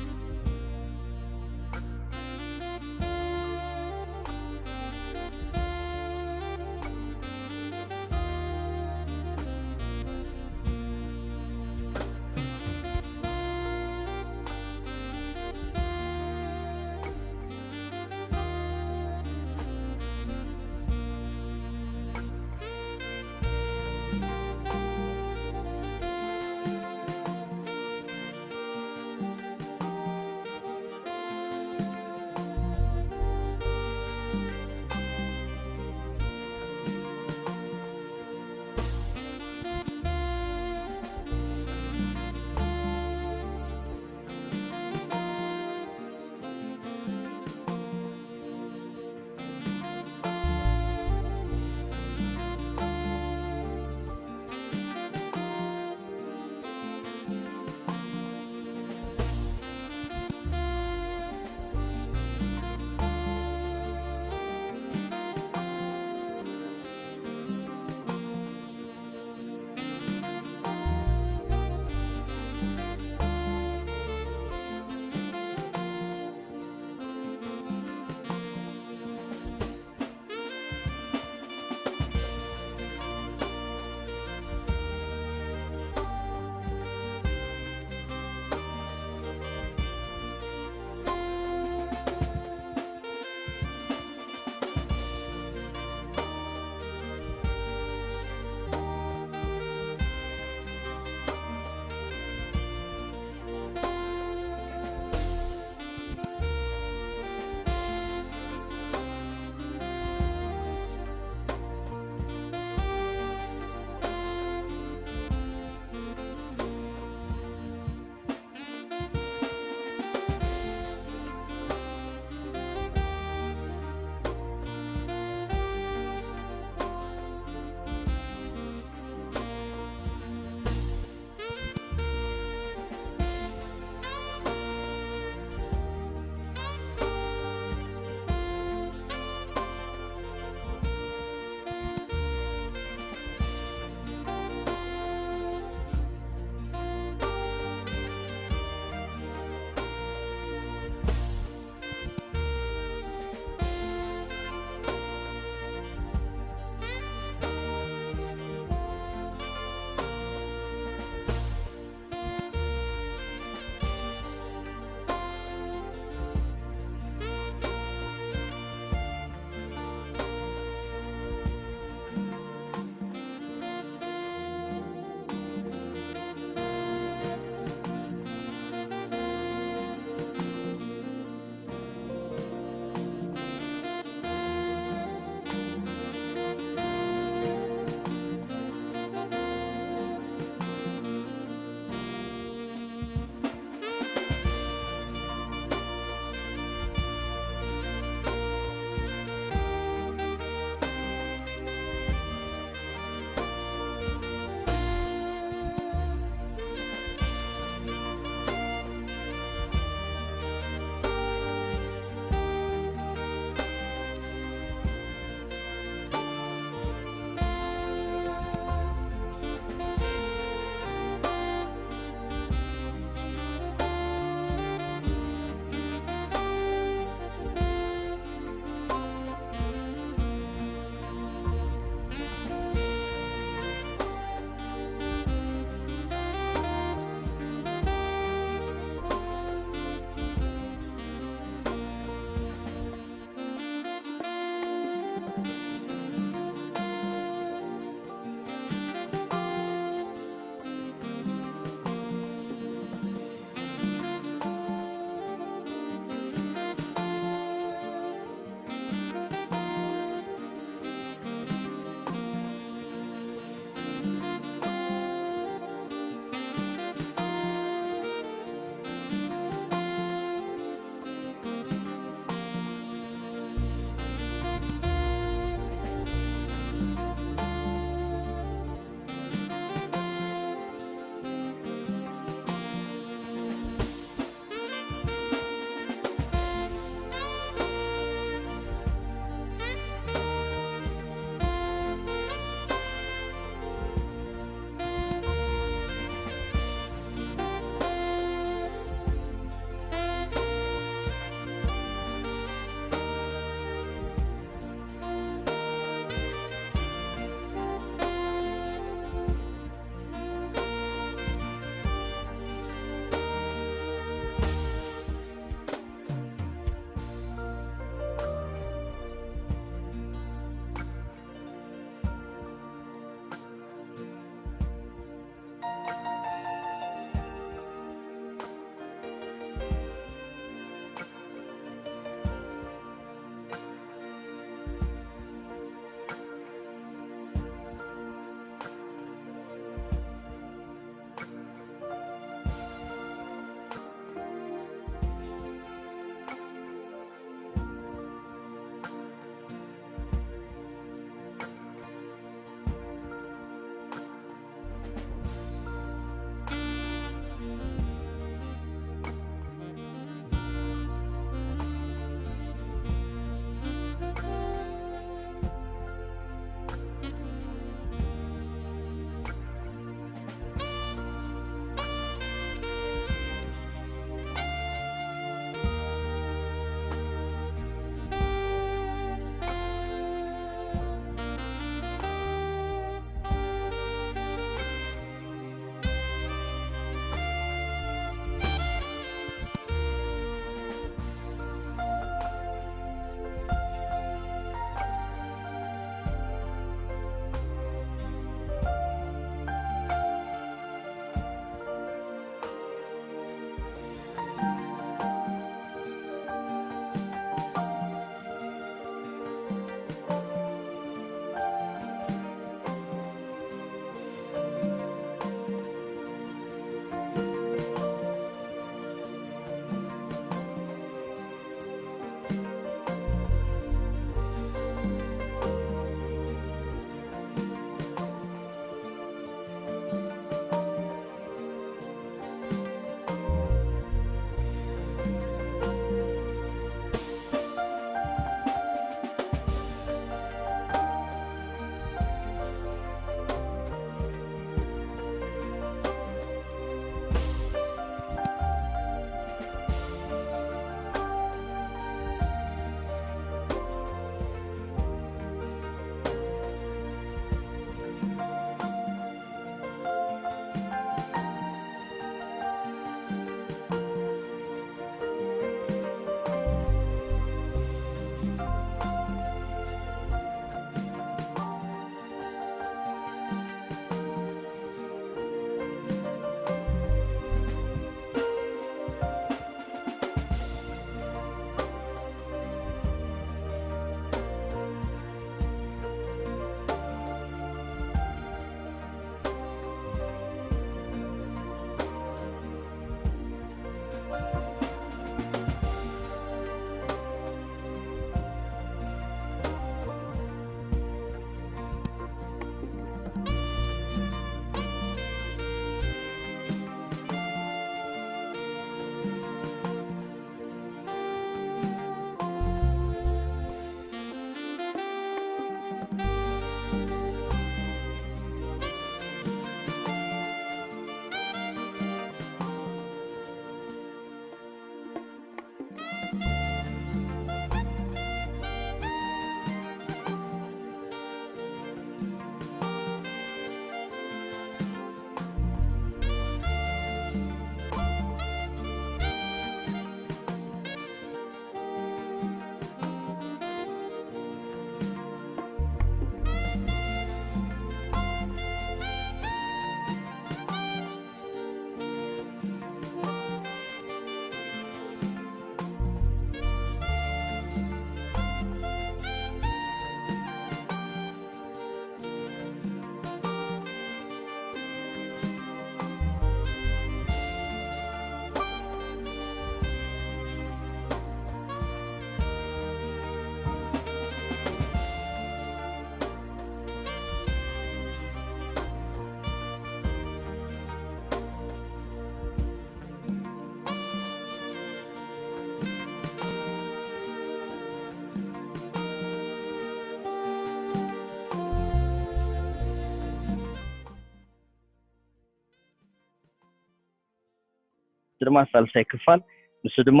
ድማ ሳልሳይ ክፋል፣ ንሱ ድማ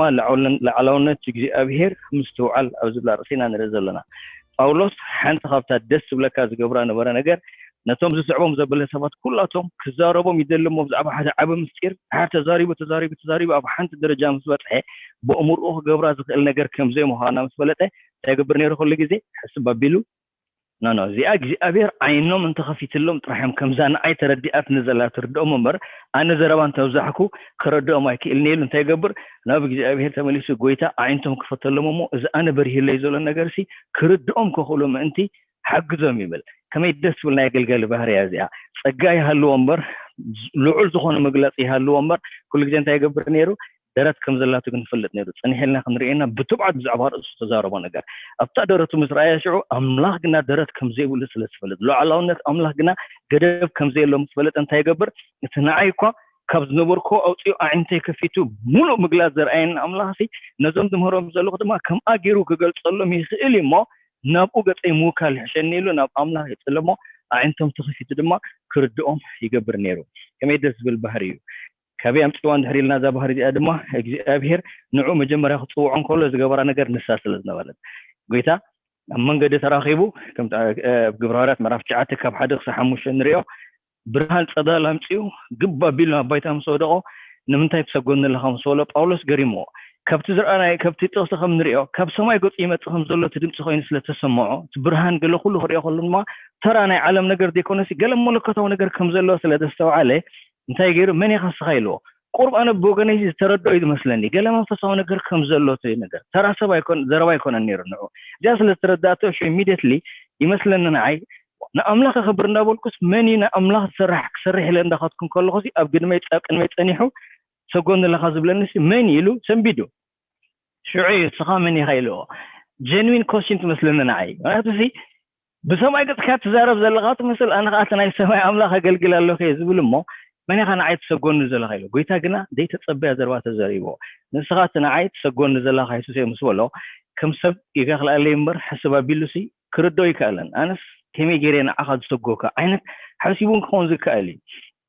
ላዕላውነት እግዚኣብሔር ምስትውዓል ኣብ ዝብላ ርእሲና ንርኢ ዘለና። ጳውሎስ ሓንቲ ካብታ ደስ ዝብለካ ዝገብራ ነበረ ነገር፣ ነቶም ዝስዕቦም ዘበለ ሰባት ኩላቶም ክዛረቦም ይደሊ እሞ፣ ብዛዕባ ሓደ ዓቢ ምስጢር ድሓር ተዛሪቡ ተዛሪቡ ተዛሪቡ ኣብ ሓንቲ ደረጃ ምስ በጽሐ፣ ብእምርኡ ክገብራ ዝኽእል ነገር ከም ዘይምዃና ምስ ፈለጠ፣ እንታይ ይገብር ነይሩ? ኩሉ ግዜ ሕስብ ኣቢሉ፣ ኖ ኖ፣ እዚኣ እግዚኣብሔር ዓይኖም እንተኸፊትሎም ጥራሕም ከምዛ ንዓይ ተረዲኣትኒ ዘላ ትርድኦም እምበር፣ ኣነ ዘረባ እንተብዛሕኩ ክረድኦም ኣይክእልን ኢሉ እንታይ ይገብር? ናብ እግዚኣብሔር ተመሊሱ፣ ጎይታ ኣዒንቶም ክፈተሎም እሞ፣ እዚ ኣነ በሪህለይ ዘሎ ነገር ሲ ክርድኦም ክኽእሉ ምእንቲ ሓግዞም ይብል። ከመይ ደስ ዝብል ናይ ኣገልጋሊ ባህርያ እዚኣ። ጸጋ ይሃልዎ እምበር፣ ልዑል ዝኾነ መግለጺ ይሃልዎ እምበር፣ ኩሉ ግዜ እንታይ ይገብር ነይሩ? ደረት ከም ዘላቱ ግን ንፈልጥ ነይሩ። ጸኒሕልና ክንርእየና ብትብዓት ብዛዕባ ርእሱ ተዛረቦ ነገር። ኣብታ ደረቱ ምስ ረኣያ ሽዑ ኣምላኽ ግና ደረት ከም ዘይብሉ ስለ ዝፈልጥ፣ ሉዓላውነት ኣምላኽ ግና ገደብ ከም ዘየሎ ምስ ፈለጠ እንታይ ይገብር? እቲ ንዓይ እኳ ካብ ዝነበርኩ ኣውፅኡ ኣዒንተይ ከፊቱ ሙሉእ ምግላጽ ዘርኣየኒ ኣምላኽ ሲ ነዞም ዝምህሮም ዘለኹ ድማ ከምኣ ገይሩ ክገልጸሎም ይኽእል እዩ እሞ ናብኡ ገጸይ ምውካል ይሕሸኒ ኢሉ ናብ ኣምላኽ ይጽሊ እሞ ኣዒንቶም ተኸፊቱ ድማ ክርድኦም ይገብር ነይሩ። ከመይ ደስ ዝብል ባህሪ እዩ። ካበይ ኣምፅዋ እንድሕር ኢልና እዛ ባህሪ እዚኣ ድማ እግዚኣብሄር ንዑ መጀመርያ ክፅውዖ እንከሎ ዝገበራ ነገር ንሳ ስለ ዝነበረት ጎይታ ኣብ መንገዲ ተራኺቡ ኣብ ግብረ ሃዋርያት ምዕራፍ ትሽዓተ ካብ ሓደ ክሳብ ሓሙሽተ ንሪኦ ብርሃን ጸዳል ኣምጺኡ ግብ ኣቢሉ ናብ ባይታ ምስ ወደቖ ንምንታይ ትሰጎኒ ኣለኻ ምስ በሎ ጳውሎስ ገሪምዎ። ካብቲ ዝረኣናዮ ካብቲ ጥቕሲ ከም ንሪኦ ካብ ሰማይ ገጹ ይመጽእ ከም ዘሎ እቲ ድምጺ ኮይኑ ስለ ተሰምዖ እቲ ብርሃን ገለ ኩሉ ክሪኦ ከሎ ድማ ተራ ናይ ዓለም ነገር ዘይኮነሲ ገለ መለኮታዊ ነገር ከም ዘሎ ስለ ዘስተውዓለ እንታይ ገይሩ መን ኢኻ ንስኻ ኢልዎ። ቁሩብ ኣነ ብወገነይ ዝተረድኦ እዩ ዝመስለኒ። ገለ መንፈሳዊ ነገር ከም ዘሎ እቲ ነገር ተራ ሰብ ኣይኮን ዘረባ ኣይኮነን ነይሩ ንዑ። እዚኣ ስለ ዝተረዳእቶ እሺ ኢሚድየትሊ ይመስለኒ ንዓይ ንኣምላኽ ከኽብር እንዳበልኩስ መን እዩ ንኣምላኽ ዝሰርሕ ክሰርሕ ኢለ እንዳኸድኩ እንከለኹ ኣብ ግድመይ ኣብ ቅድመይ ጸኒሑ ሰጎን ዘለኻ ዝብለኒ መን እዩ ኢሉ ሰንቢዱ ሽዑ እዩ እስኻ መን ኢኻ ኢልዎ። ጀንዊን ኮስችን ትመስለኒ ንዓይ ምክንያቱ ብሰማይ ገጽካ ትዛረብ ዘለኻ ትመስል ኣነ ከዓ እቲ ናይ ሰማይ ኣምላኽ ኣገልግል ኣለኹ እየ ዝብል እሞ መን ኢኻ ንዓይ ትሰጎኒ ዘለኻ ኢሉ ጎይታ ግና ዘይተጸበያ ዘረባ ተዘሪብዎ። ንስኻ እቲ ንዓይ ትሰጎኒ ዘለኻ የሱስ እየ ምስ በሎ ከም ሰብ ይገኽልኣለይ እምበር ሕስብ ኣቢሉሲ ክርድኦ ይከኣለን። ኣነስ ከመይ ገይረ ንዓኻ ዝሰጎካ ዓይነት ሓሲቡ እውን ክኸውን ዝከኣል እዩ።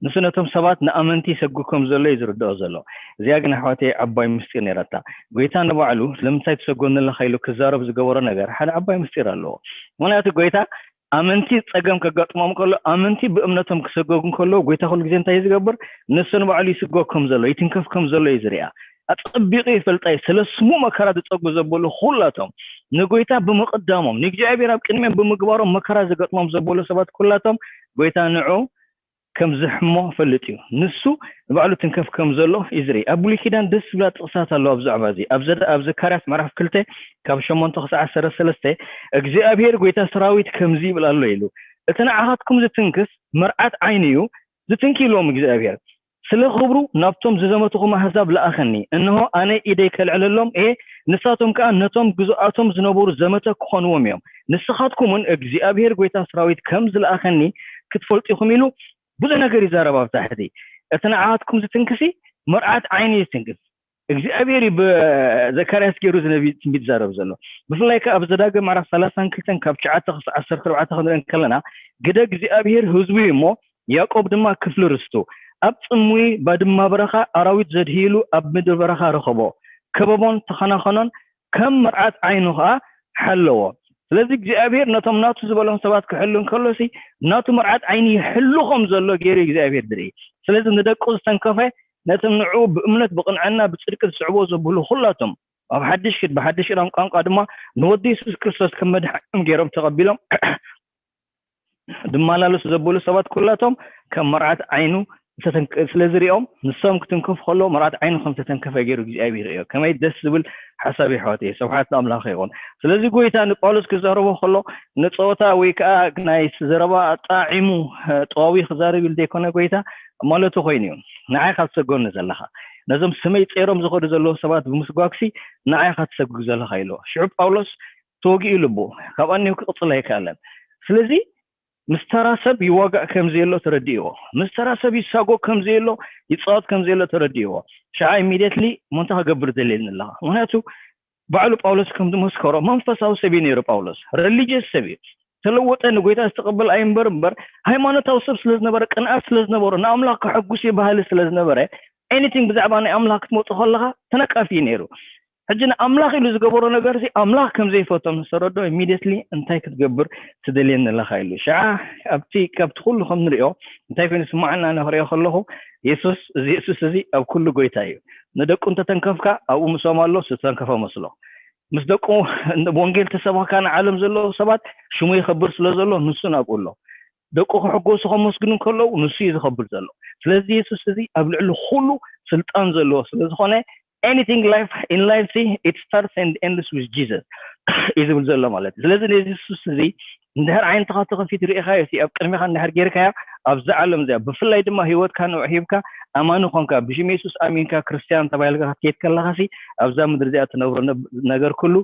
ንሱ ነቶም ሰባት ንኣመንቲ ይሰጉ ከም ዘሎ እዩ ዝርድኦ ዘሎ። እዚኣ ግን ኣሕዋተይ ዓባይ ምስጢር ነይራታ። ጎይታ ንባዕሉ ስለምንታይ ትሰጎኒ ኣለኻ ኢሉ ክዛረብ ዝገበሮ ነገር ሓደ ዓባይ ምስጢር ኣለዎ። ምክንያቱ ጎይታ ኣመንቲ ጸገም ከጋጥሞም ከሎ ኣመንቲ ብእምነቶም ክሰጎጉ ከለዉ ጎይታ ኩሉ ግዜ እንታይ እዩ ዝገብር? ንሱ ንባዕሉ ይስጎግ ከም ዘሎ ይትንከፍ ከም ዘሎ እዩ ዝሪኣ። ኣጸቢቑ ይፈልጣ እዩ። ስለ ስሙ መከራ ዝጸጉ ዘበሉ ኩላቶም ንጎይታ ብምቕዳሞም ንእግዚኣብሔር ኣብ ቅድሚኦም ብምግባሮም መከራ ዝገጥሞም ዘበሉ ሰባት ኩላቶም ጎይታ ንዑ ከም ዝሕሞ ፈልጥ እዩ። ንሱ ንባዕሉ ትንከፍ ከም ዘሎ እዩ ዝርኢ። ኣብ ብሉይ ኪዳን ደስ ዝብላ ጥቕሳት ኣለዋ ብዛዕባ እዚ። ኣብ ዘደ ኣብ ዘካርያስ ምዕራፍ ክልተ ካብ ሸሞንተ ክሳዕ ዓሰርተ ሰለስተ እግዚኣብሔር ጎይታ ሰራዊት ከምዚ ይብል ኣሎ ኢሉ እቲ ንዓኻትኩም ዝትንክስ መርዓት ዓይኒ እዩ ዝትንኪ ኢልዎም እግዚኣብሔር። ስለ ክብሩ ናብቶም ዝዘመትኹም ኣህዛብ ለኣኸኒ። እንሆ ኣነ ኢደይ ከልዕለሎም እየ፣ ንሳቶም ከኣ ነቶም ግዙኣቶም ዝነበሩ ዘመተ ክኾንዎም እዮም። ንስኻትኩም እውን እግዚኣብሔር ጎይታ ሰራዊት ከም ዝለኣኸኒ ክትፈልጡ ኢኹም ኢሉ ብዙሕ ነገር ይዛረብ ኣብ ታሕቲ። እቲ ንዓኻትኩም ዝትንክሲ መርዓት ዓይኒ እዩ ዝትንክስ። እግዚኣብሔር እዩ ብዘካርያስ ገይሩ ዝነቢ ትንቢት ዛረብ ዘሎ። ብፍላይ ከ ኣብ ዘዳግም ምዕራፍ ሰላሳን ክልተን ካብ ትሽዓተ ክሳብ ዓሰርተ ኣርባዕተ ክንርኢ ከለና ግደ እግዚኣብሔር ህዝቡ እዩ እሞ ያዕቆብ ድማ ክፍሊ ርስቱ ኣብ ጽምዊ ባድማ በረኻ ኣራዊት ዘድህይሉ ኣብ ምድሪ በረኻ ረኸቦ። ከበቦን ተኸናኸኖን ከም መርዓት ዓይኑ ኸዓ ሓለዎ። ስለዚ እግዚኣብሔር ነቶም ናቱ ዝበሎም ሰባት ክሕሉ እንከሎሲ ናቱ መርዓት ዓይኒ ይሕሉ ከም ዘሎ ገይሩ እግዚኣብሔር ዝርኢ። ስለዚ ንደቁ ዝተንከፈ ነቶም ንዕኡ ብእምነት ብቕንዕና ብጽድቂ ዝስዕብዎ ዘብህሉ ኩላቶም ኣብ ሓድሽ ኪድ ብሓድሽ ኪዳን ቋንቋ ድማ ንወዲ የሱስ ክርስቶስ ከም መድሓኒኦም ገይሮም ተቐቢሎም ዝመላለሱ ዘበሉ ሰባት ኩላቶም ከም መርዓት ዓይኑ ዝተተንከ- ስለ ዝሪኦም ንሶም ክትንከፉ ከለዉ መርዓት ዓይኑ ከም ዝተተንከፈ ገይሩ እግዚኣብሔር ሪኦ። ከመይ ደስ ዝብል ሓሳብ እዩ ኣሕዋተይ። ስብሓት ንኣምላኽ ይኹን። ስለዚ ጎይታ ንጳውሎስ ክዛረቦ ከሎ ንፀወታ ወይ ከዓ ናይ ዘረባ ኣጣዒሙ ጠዋዊ ክዛረብ ኢሉ ዘይኮነ ጎይታ ማለቱ ኮይኑ እዩ። ንዓይ ካብ ትሰጎኒ ዘለኻ ነዞም ስመይ ፀይሮም ዝኸዱ ዘለዉ ሰባት ብምስጓግሲ ንዓይ ኢኻ ትሰጉግ ዘለኻ ኢልዎ። ሽዑ ጳውሎስ ተወጊኡ ልቡ ካብ ኣንዮ ክቕጽል ኣይከኣለን። ስለዚ ምስ ተራ ሰብ ይዋጋእ ከም ዘየሎ ተረዲእዎ፣ ምስ ተራ ሰብ ይሳጎ ከም ዘየሎ ይጻወት ከም ዘየሎ ተረዲእዎ። ሽዓ ኢሚድየትሊ እሞ እንታይ ክገብር ደልየኒ ኣለኻ? ምክንያቱ ባዕሉ ጳውሎስ ከም ዝመስከሮ መንፈሳዊ ሰብ እዩ ነይሩ። ጳውሎስ ረሊጅስ ሰብ እዩ። ተለወጠ፣ ንጎይታ ዝተቐበል ኣይንበር እምበር ሃይማኖታዊ ሰብ ስለ ዝነበረ፣ ቅንኣት ስለ ዝነበሮ፣ ንኣምላኽ ከሐጉስ እዩ ባህሊ ስለ ዝነበረ anything ብዛዕባ ናይ ኣምላኽ ክትመፁ ከለኻ ተነቃፊ እዩ ነይሩ። ሕጂ ንኣምላኽ ኢሉ ዝገበሮ ነገር ሲ ኣምላኽ ከም ዘይፈቶም ዝተረዶ ኢሚዲየትሊ እንታይ ክትገብር ትደልየኒ ኣለኻ ኢሉ። ሽዓ ኣብቲ ካብቲ ኩሉ ከም ንሪኦ እንታይ ኮይኑ ስማዓና ንክሪኦ ከለኹ የሱስ እዚ የሱስ እዚ ኣብ ኩሉ ጎይታ እዩ። ንደቁ እንተተንከፍካ ኣብኡ ምስኦም ኣሎ ዝተንከፈ መስሎ። ምስ ደቁ ወንጌል ተሰብካ ንዓለም ዘለዉ ሰባት ሽሙ ይኸብር ስለ ዘሎ ንሱ ናብኡ ኣሎ። ደቁ ክሕጎሱ ከመስግኑ ከለዉ ንሱ እዩ ዝኸብር ዘሎ። ስለዚ የሱስ እዚ ኣብ ልዕሊ ኩሉ ስልጣን ዘለዎ ስለ ዝኾነ anything life in life see it starts and ends with Jesus እዩ ዝብል ዘሎ ማለት እዩ። ስለዚ ነዚ የሱስ እዚ እንድሕር ዓይንትኻ ተኸፊት ርኢኻዮ ሲ ኣብ ቅድሚኻ እንድሕር ጌርካዮ ኣብዛ ዓለም እዚኣ ብፍላይ ድማ ህይወትካ ንዑ ሂብካ ኣማኒ ኮንካ ብሽም የሱስ ኣሚንካ ክርስትያን ተባሂልካ ክትከይድ ከለኻ ሲ ኣብዛ ምድሪ እዚኣ ትነብሮ ነገር ኩሉ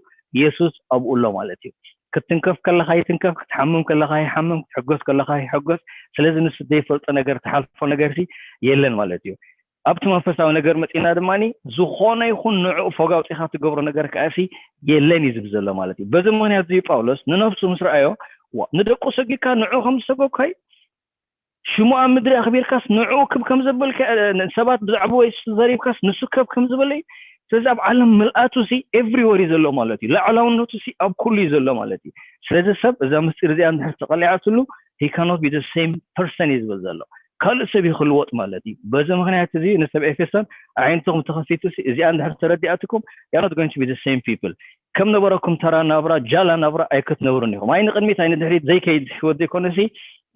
የሱስ ኣብኡ ኣሎ ማለት እዩ። ክትንከፍ ከለኻ ይትንከፍ፣ ክትሓምም ከለኻ ይሓምም፣ ክትሕጎስ ከለኻ ይሕጎስ። ስለዚ ንሱ ዘይፈልጦ ነገር ትሓልፎ ነገር ሲ የለን ማለት እዩ። ኣብቲ መንፈሳዊ ነገር መፂና ድማ ዝኾነ ይኹን ንዑ ፎግ ኣውፂኻ ትገብሮ ነገር ከኣሲ የለን እዩ ዝብል ዘሎ ማለት እዩ። በዚ ምክንያት እዚ ጳውሎስ ንነፍሱ ምስ ረኣዮ ንደቁ ሰጊካ ንዑ ከም ዝሰገካዩ ሽሙ ኣብ ምድሪ ኣኽቢርካስ ንዑ ክብ ከም ዘበልካ ሰባት ብዛዕባ ወይ ዘሪብካስ ንሱ ከብ ከም ዝበለ እዩ። ስለዚ ኣብ ዓለም ምልኣቱ ሲ ኤቭሪወር እዩ ዘሎ ማለት እዩ። ላዕላውነቱ ሲ ኣብ ኩሉ እዩ ዘሎ ማለት እዩ። ስለዚ ሰብ እዛ ምስጢር እዚኣ እንድሕር ተቐሊዓትሉ he cannot be the same person እዩ ዝብል ዘሎ። ካልእ ሰብ እዩ ክልወጥ ማለት እዩ። በዚ ምክንያት እዚ ንሰብ ኤፌሶን ኣዒንትኹም ተኸፊቱ ሲ እዚኣ እንድሕር ተረዲኣትኩም you're not going to be the same people። ከም ነበረኩም ተራ ናብራ ጃላ ናብራ ኣይክትነብሩን ኢኹም። ኣይ ንቅድሚት ኣይ ንድሕሪት ዘይከይድ ህይወት ዘይኮነ ሲ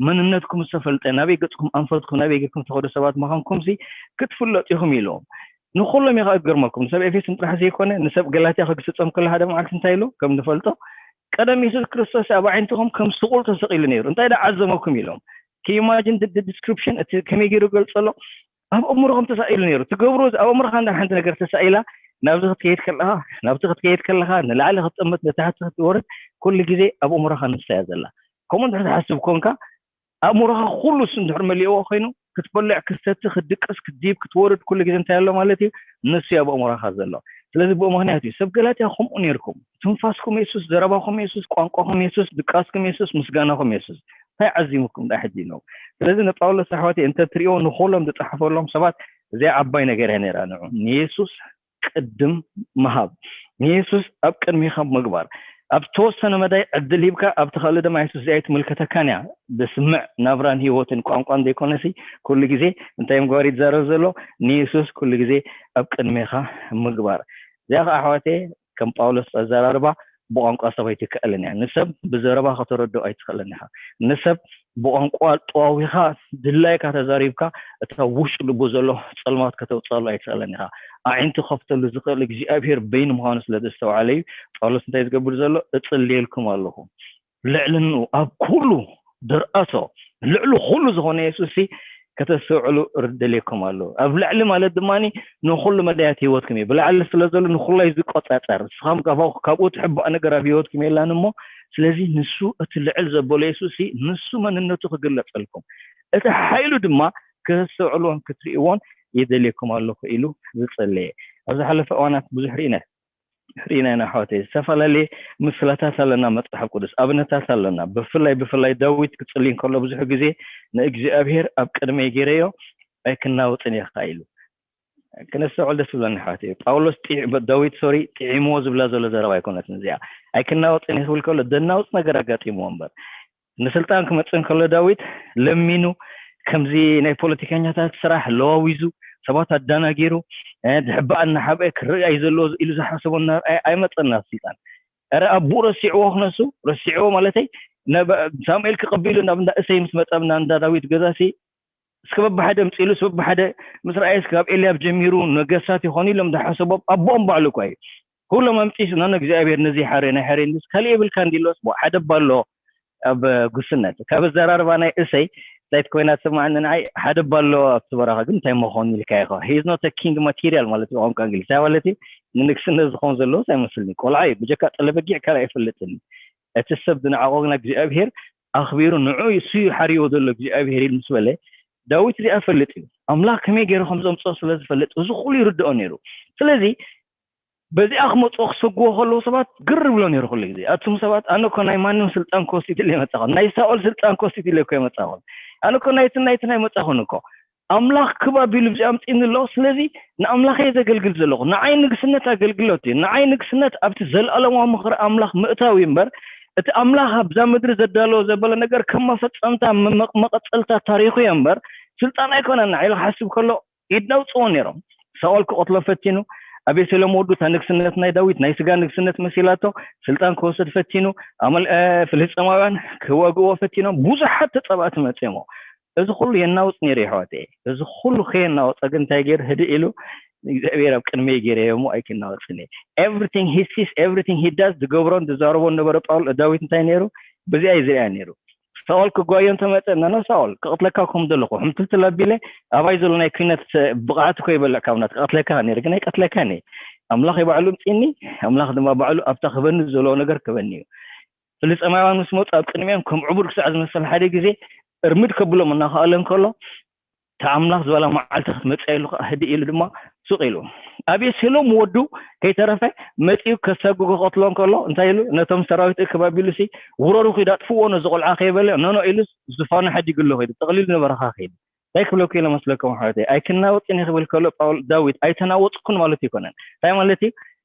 መንነትኩም ዝተፈልጠ ናበይ ገጽኩም ኣንፈትኩም ናበይ ጌርኩም ተኸዱ ሰባት ምዃንኩም ሲ ክትፍለጡ ኢኹም ኢልዎም። ንኩሎም እዩ ከዓ ዝገርመኩም ንሰብ ኤፌሶን ጥራሕ ዘይኮነ ንሰብ ገላትያ ከግስጾም ከሎ ሓደ መዓልቲ እንታይ ኢሉ ከም ንፈልጦ ቀደም የሱስ ክርስቶስ ኣብ ኣዒንትኹም ከም ስቑል ተሰቒሉ ነይሩ እንታይ ዳ ዓዘመኩም ኢሎም ከኢማጂን ዲስክሪፕሽን እቲ ከመይ ገይሩ ገልጸሎ ኣብ እምሮኹም ተሳኢሉ ነይሩ ትገብሩ ኣብ እምሮኻ እንዳ ሓንቲ ነገር ተሳኢላ ናብዚ ክትከይድ ከለኻ ናብቲ ክትከይድ ከለኻ ንላዕሊ ክትጥምት ንታሕቲ ክትወርድ ኩሉ ግዜ ኣብ እምሮኻ ንሳ እያ ዘላ ከምኡ እንድሕር ትሓስብ ኮንካ ኣእምሮኻ ኩሉ እሱ እንድሕር መሊእዎ ኮይኑ ክትበልዕ ክሰቲ ክትድቅስ ክትዲብ ክትወርድ ኩሉ ግዜ እንታይ ኣሎ ማለት እዩ ንሱ እዩ ኣብ ኣእምሮኻ ዘሎ ስለዚ ብኡ ምክንያት እዩ ሰብ ገላትያ ከምኡ ነርኩም ትንፋስኩም የሱስ ዘረባኹም የሱስ ቋንቋኹም የሱስ ድቃስኩም የሱስ ምስጋናኹም የሱስ እንታይ ዓዚሙኩም ዳ ሕጂ ነው ስለዚ ንጳውሎስ ኣሕዋት እንተ ትሪኦ ንኮሎም ዝፀሓፈሎም ሰባት እዚኣ ዓባይ ነገር እያ ነራ ንዑ ንየሱስ ቅድም ምሃብ ንየሱስ ኣብ ቅድሚኻ ምግባር ኣብ ተወሰነ መዳይ ዕድል ሂብካ ኣብቲ ካልእ ድማ የሱስ እዚኣ ኣይትምልከተካን እያ ብስምዕ ናብራን ህይወትን ቋንቋን ዘይኮነሲ ኩሉ ግዜ እንታይ ምግባር ይዛረብ ዘሎ ንየሱስ ኩሉ ግዜ ኣብ ቅድሚኻ ምግባር እዚኣ ከዓ ኣሕዋተየ ከም ጳውሎስ ኣዘራርባ ብቋንቋ ሰብ ኣይትክእልን እያ ንሰብ ብዘረባ ከተረድኦ ኣይትኽእልን ኢኻ ንሰብ ብቋንቋ ጠዋዊኻ ድላይካ ተዛሪብካ እታ ውሽጢ ልቡ ዘሎ ፀልማት ከተውፅኣሉ ኣይትኽእልን ኢኻ ኣዒንቱ ከፍተሉ ዝኽእል እግዚኣብሄር በይኑ ምዃኑ ስለ ዘስተውዓለ እዩ ጳውሎስ እንታይ ዝገብር ዘሎ እፅልየልኩም ኣለኹ ልዕሊ ንኡ ኣብ ኩሉ ድርኣቶ ልዕሊ ኩሉ ዝኾነ የሱስ ከተስተውዕሉ ርደልየኩም ኣሎ ኣብ ልዕሊ ማለት ድማ ንኩሉ መዳያት ህይወትኩም እዩ ብላዕሊ ስለ ዘሎ ንኩላይ ዝቆፃፀር ንስኻም ካብኡ ትሕባእ ነገር ኣብ ህይወትኩም የላን እሞ ስለዚ ንሱ እቲ ልዕል ዘበሎ የሱስ ንሱ መንነቱ ክግለፀልኩም እቲ ሓይሉ ድማ ከተስተውዕልዎን ክትርእይዎን የደልየኩም ኣለኹ ኢሉ ዝፀለየ ኣብ ዝሓለፈ እዋናት ብዙሕ ርኢና ርኢና ኢና ኣሕዋተይ ዝተፈላለየ ምስላታት ኣለና መፅሓፍ ቅዱስ ኣብነታት ኣለና ብፍላይ ብፍላይ ዳዊት ክፅሊ እንከሎ ብዙሕ ግዜ ንእግዚኣብሄር ኣብ ቅድመይ ገይረዮ ኣይክናወፅን እየ ከዓ ኢሉ ክነስተውዕል ደስ ዝብለኒ ኣሕዋተይ ጳውሎስ ዳዊት ሶሪ ጥዒምዎ ዝብላ ዘሎ ዘረባ ኣይኮነትን እዚኣ ኣይክናወፅን እየ ክብል ከሎ ደናውፅ ነገር ኣጋጢምዎ እምበር ንስልጣን ክመፅእ እንከሎ ዳዊት ለሚኑ ከምዚ ናይ ፖለቲከኛታት ስራሕ ለዋዊዙ ሰባት ኣዳናጊሩ ዝሕባእ እናሓብአ ክረኣይ ዘለዎ ኢሉ ዝሓሰቦ እናርኣየ ኣይመፀን ናብ ስልጣን ረ ኣቦኡ ረሲዕዎ ክነሱ ረሲዕዎ ማለተይ ሳሙኤል ክቐቢሉ ናብ እንዳ እሰይ ምስ መፀ ናብ እንዳ ዳዊት ገዛሲ እስከ በብሓደ ምፅኢሉ በብሓደ ምስ ረኣየስ ካብ ኤልያብ ጀሚሩ ነገስታት ይኾኑ ኢሎም ዝሓሰቦም ኣቦኦም ባዕሉ እኳ እዩ ኩሎም ኣምፂስ ኖ እግዚኣብሔር ነዚ ሓረ ናይ ሓረ ንስ ካልእ የብልካ እንዲሎስ ሓደ ባሎ ኣብ ጉስነት ካብ ኣዘራርባ ናይ እሰይ እንታይ ኮይና ትስማዓኒ ንዓይ ሓደ ባሎ ኣብቲ በረኻ ግን እንታይ መኾን ኢልካ ኢኻ he is not a king material ማለት ብቋንቋ እንግሊዝ እንታይ ማለት እዩ ንንግስነት ዝኾን ዘለዎስ ኣይመስልኒ ቆልዓ እዩ ብጀካ ጠለበጊዕ ካልእ ኣይፈልጥን እቲ ሰብ ዝነዓቆ ግና እግዚኣብሔር ኣኽቢሩ ንዑ እሱ እዩ ሓርዎ ዘሎ እግዚኣብሔር ኢሉ ምስ በለ ዳዊት እዚኣ ፈልጥ እዩ ኣምላኽ ከመይ ገይሩ ከም ዘምፅኦ ስለ ዝፈልጥ እዚ ኩሉ ይርድኦ ነይሩ ስለዚ በዚኣ ክመፅኦ ክሰግዎ ከለዉ ሰባት ግር ብሎ ነይሩ ኩሉ ግዜ ኣቱም ሰባት ኣነ እኮ ናይ ማንም ስልጣን ክወስድ ኢለ መፃኹ ናይ ሳኦል ስልጣን ክወስድ ኢለ እኮ መፃኹ ኣነ እኮ ናይትን ናይትን ኣይመፃኹን እኮ ኣምላኽ ክብ ኣቢሉ ብዚኣ ኣምጺእኒ ኣለኹ። ስለዚ ንኣምላኸ እየ ዘገልግል ዘለኹ። ንዓይ ንግስነት ኣገልግሎት እዩ። ንዓይ ንግስነት ኣብቲ ዘለኣለማዊ ምኽሪ ኣምላኽ ምእታው እዩ እምበር፣ እቲ ኣምላኽ ኣብዛ ምድሪ ዘዳለዎ ዘበለ ነገር ከም መፈጸምታ፣ መ-፣ መቐጸልታ ታሪኹ እየ እምበር፣ ስልጣን ኣይኮነን። ንዓይ ኢሉ ክሓስብ ከሎ ኢድና ውጽዎ ነይሮም። ሳኦል ክቐትሎ ፈቲኑ፣ ኣቤሴሎም ወዱ እታ ንግስነት ናይ ዳዊት ናይ ስጋ ንግስነት መሲላቶ፣ ስልጣን ክወስድ ፈቲኑ፣ ኣመል-፣ እ፣ ፍልስጤማውያን ክወግእዎ ፈቲኖም፣ ብዙሓት ተጻባእቲ መጺኦሞ። እዚ ኩሉ የናውጽ ነይሩ የሕዋተይ። እዚ ኩሉ ከየናወጸ ግን እንታይ ገይሩ? ህድእ ኢሉ፣ እግዚኣብሔር ኣብ ቅድመይ ገይረዮ እሞ ኣይክናወጽን እየ። Everything he sees, everything he does፣ ዝገብሮን ዝዛረቦን ነበረ ጳውል-፣ ዳዊት እንታይ ነይሩ? በዚኣ እዩ ዝሪኣ ነይሩ። ሳኦል ክጓዮ እንተመጸ፣ "ኖ፣ ኖ፣ ሳኦል፣ ክቐትለካ ከም ዘለኹ፣ ሕምትልትል ኣቢለ፣ ኣባይ ዘሎ ናይ ኲናት ብቕዓት እኮ ይበልዕ ካብ ናት፣ ክቐትለካ ነይሩ፣ ግን ኣይቀትለካን እየ። ኣምላኽ ባዕሉ እምጺእኒ፣ ኣምላኽ ድማ ባዕሉ ኣብታ ክበኒ ዘለዎ ነገር ክበኒ እዩ።" ፍልስጤማውያን ምስ መጹ፣ ኣብ ቅድሚኦም ከም ዕቡድ ክሳዕ ዝመሰል ሓደ ግዜ እርምድ ከብሎም እናኸኣለ እንከሎ፣ እታ ኣምላኽ ዝበላ መዓልቲ ክትመጽእ ኢሉ ከኣ ህድእ ኢሉ ድማ ሱቕ ኢሉ። ኣቤሴሎም ወዱ ከይተረፈ መጺኡ ከሳጉ ክቐትሎ እንከሎ፣ እንታይ ኢሉ? ነቶም ሰራዊት እክብ ኣቢሉሲ፣ "ውረሩ ኺድ ኣጥፍዎ ነዚ ቖልዓ" ከይበለ፣ "ኖ፣ ኖ" ኢሉ ዝፋኑ ሓዲጉ ኣሎ ኸይዱ፣ ጠቕሊሉ ንበረኻ ከይዱ። እንታይ ክብለኩ ኢለ መስለኩም ኣሕዋተይ? ኣይክናወጽን እየ ክብል ከሎ ጳውል-፣ ዳዊት ኣይተናወጽኩን ማለቱ ኣይኮነን። እንታይ ማለት እዩ?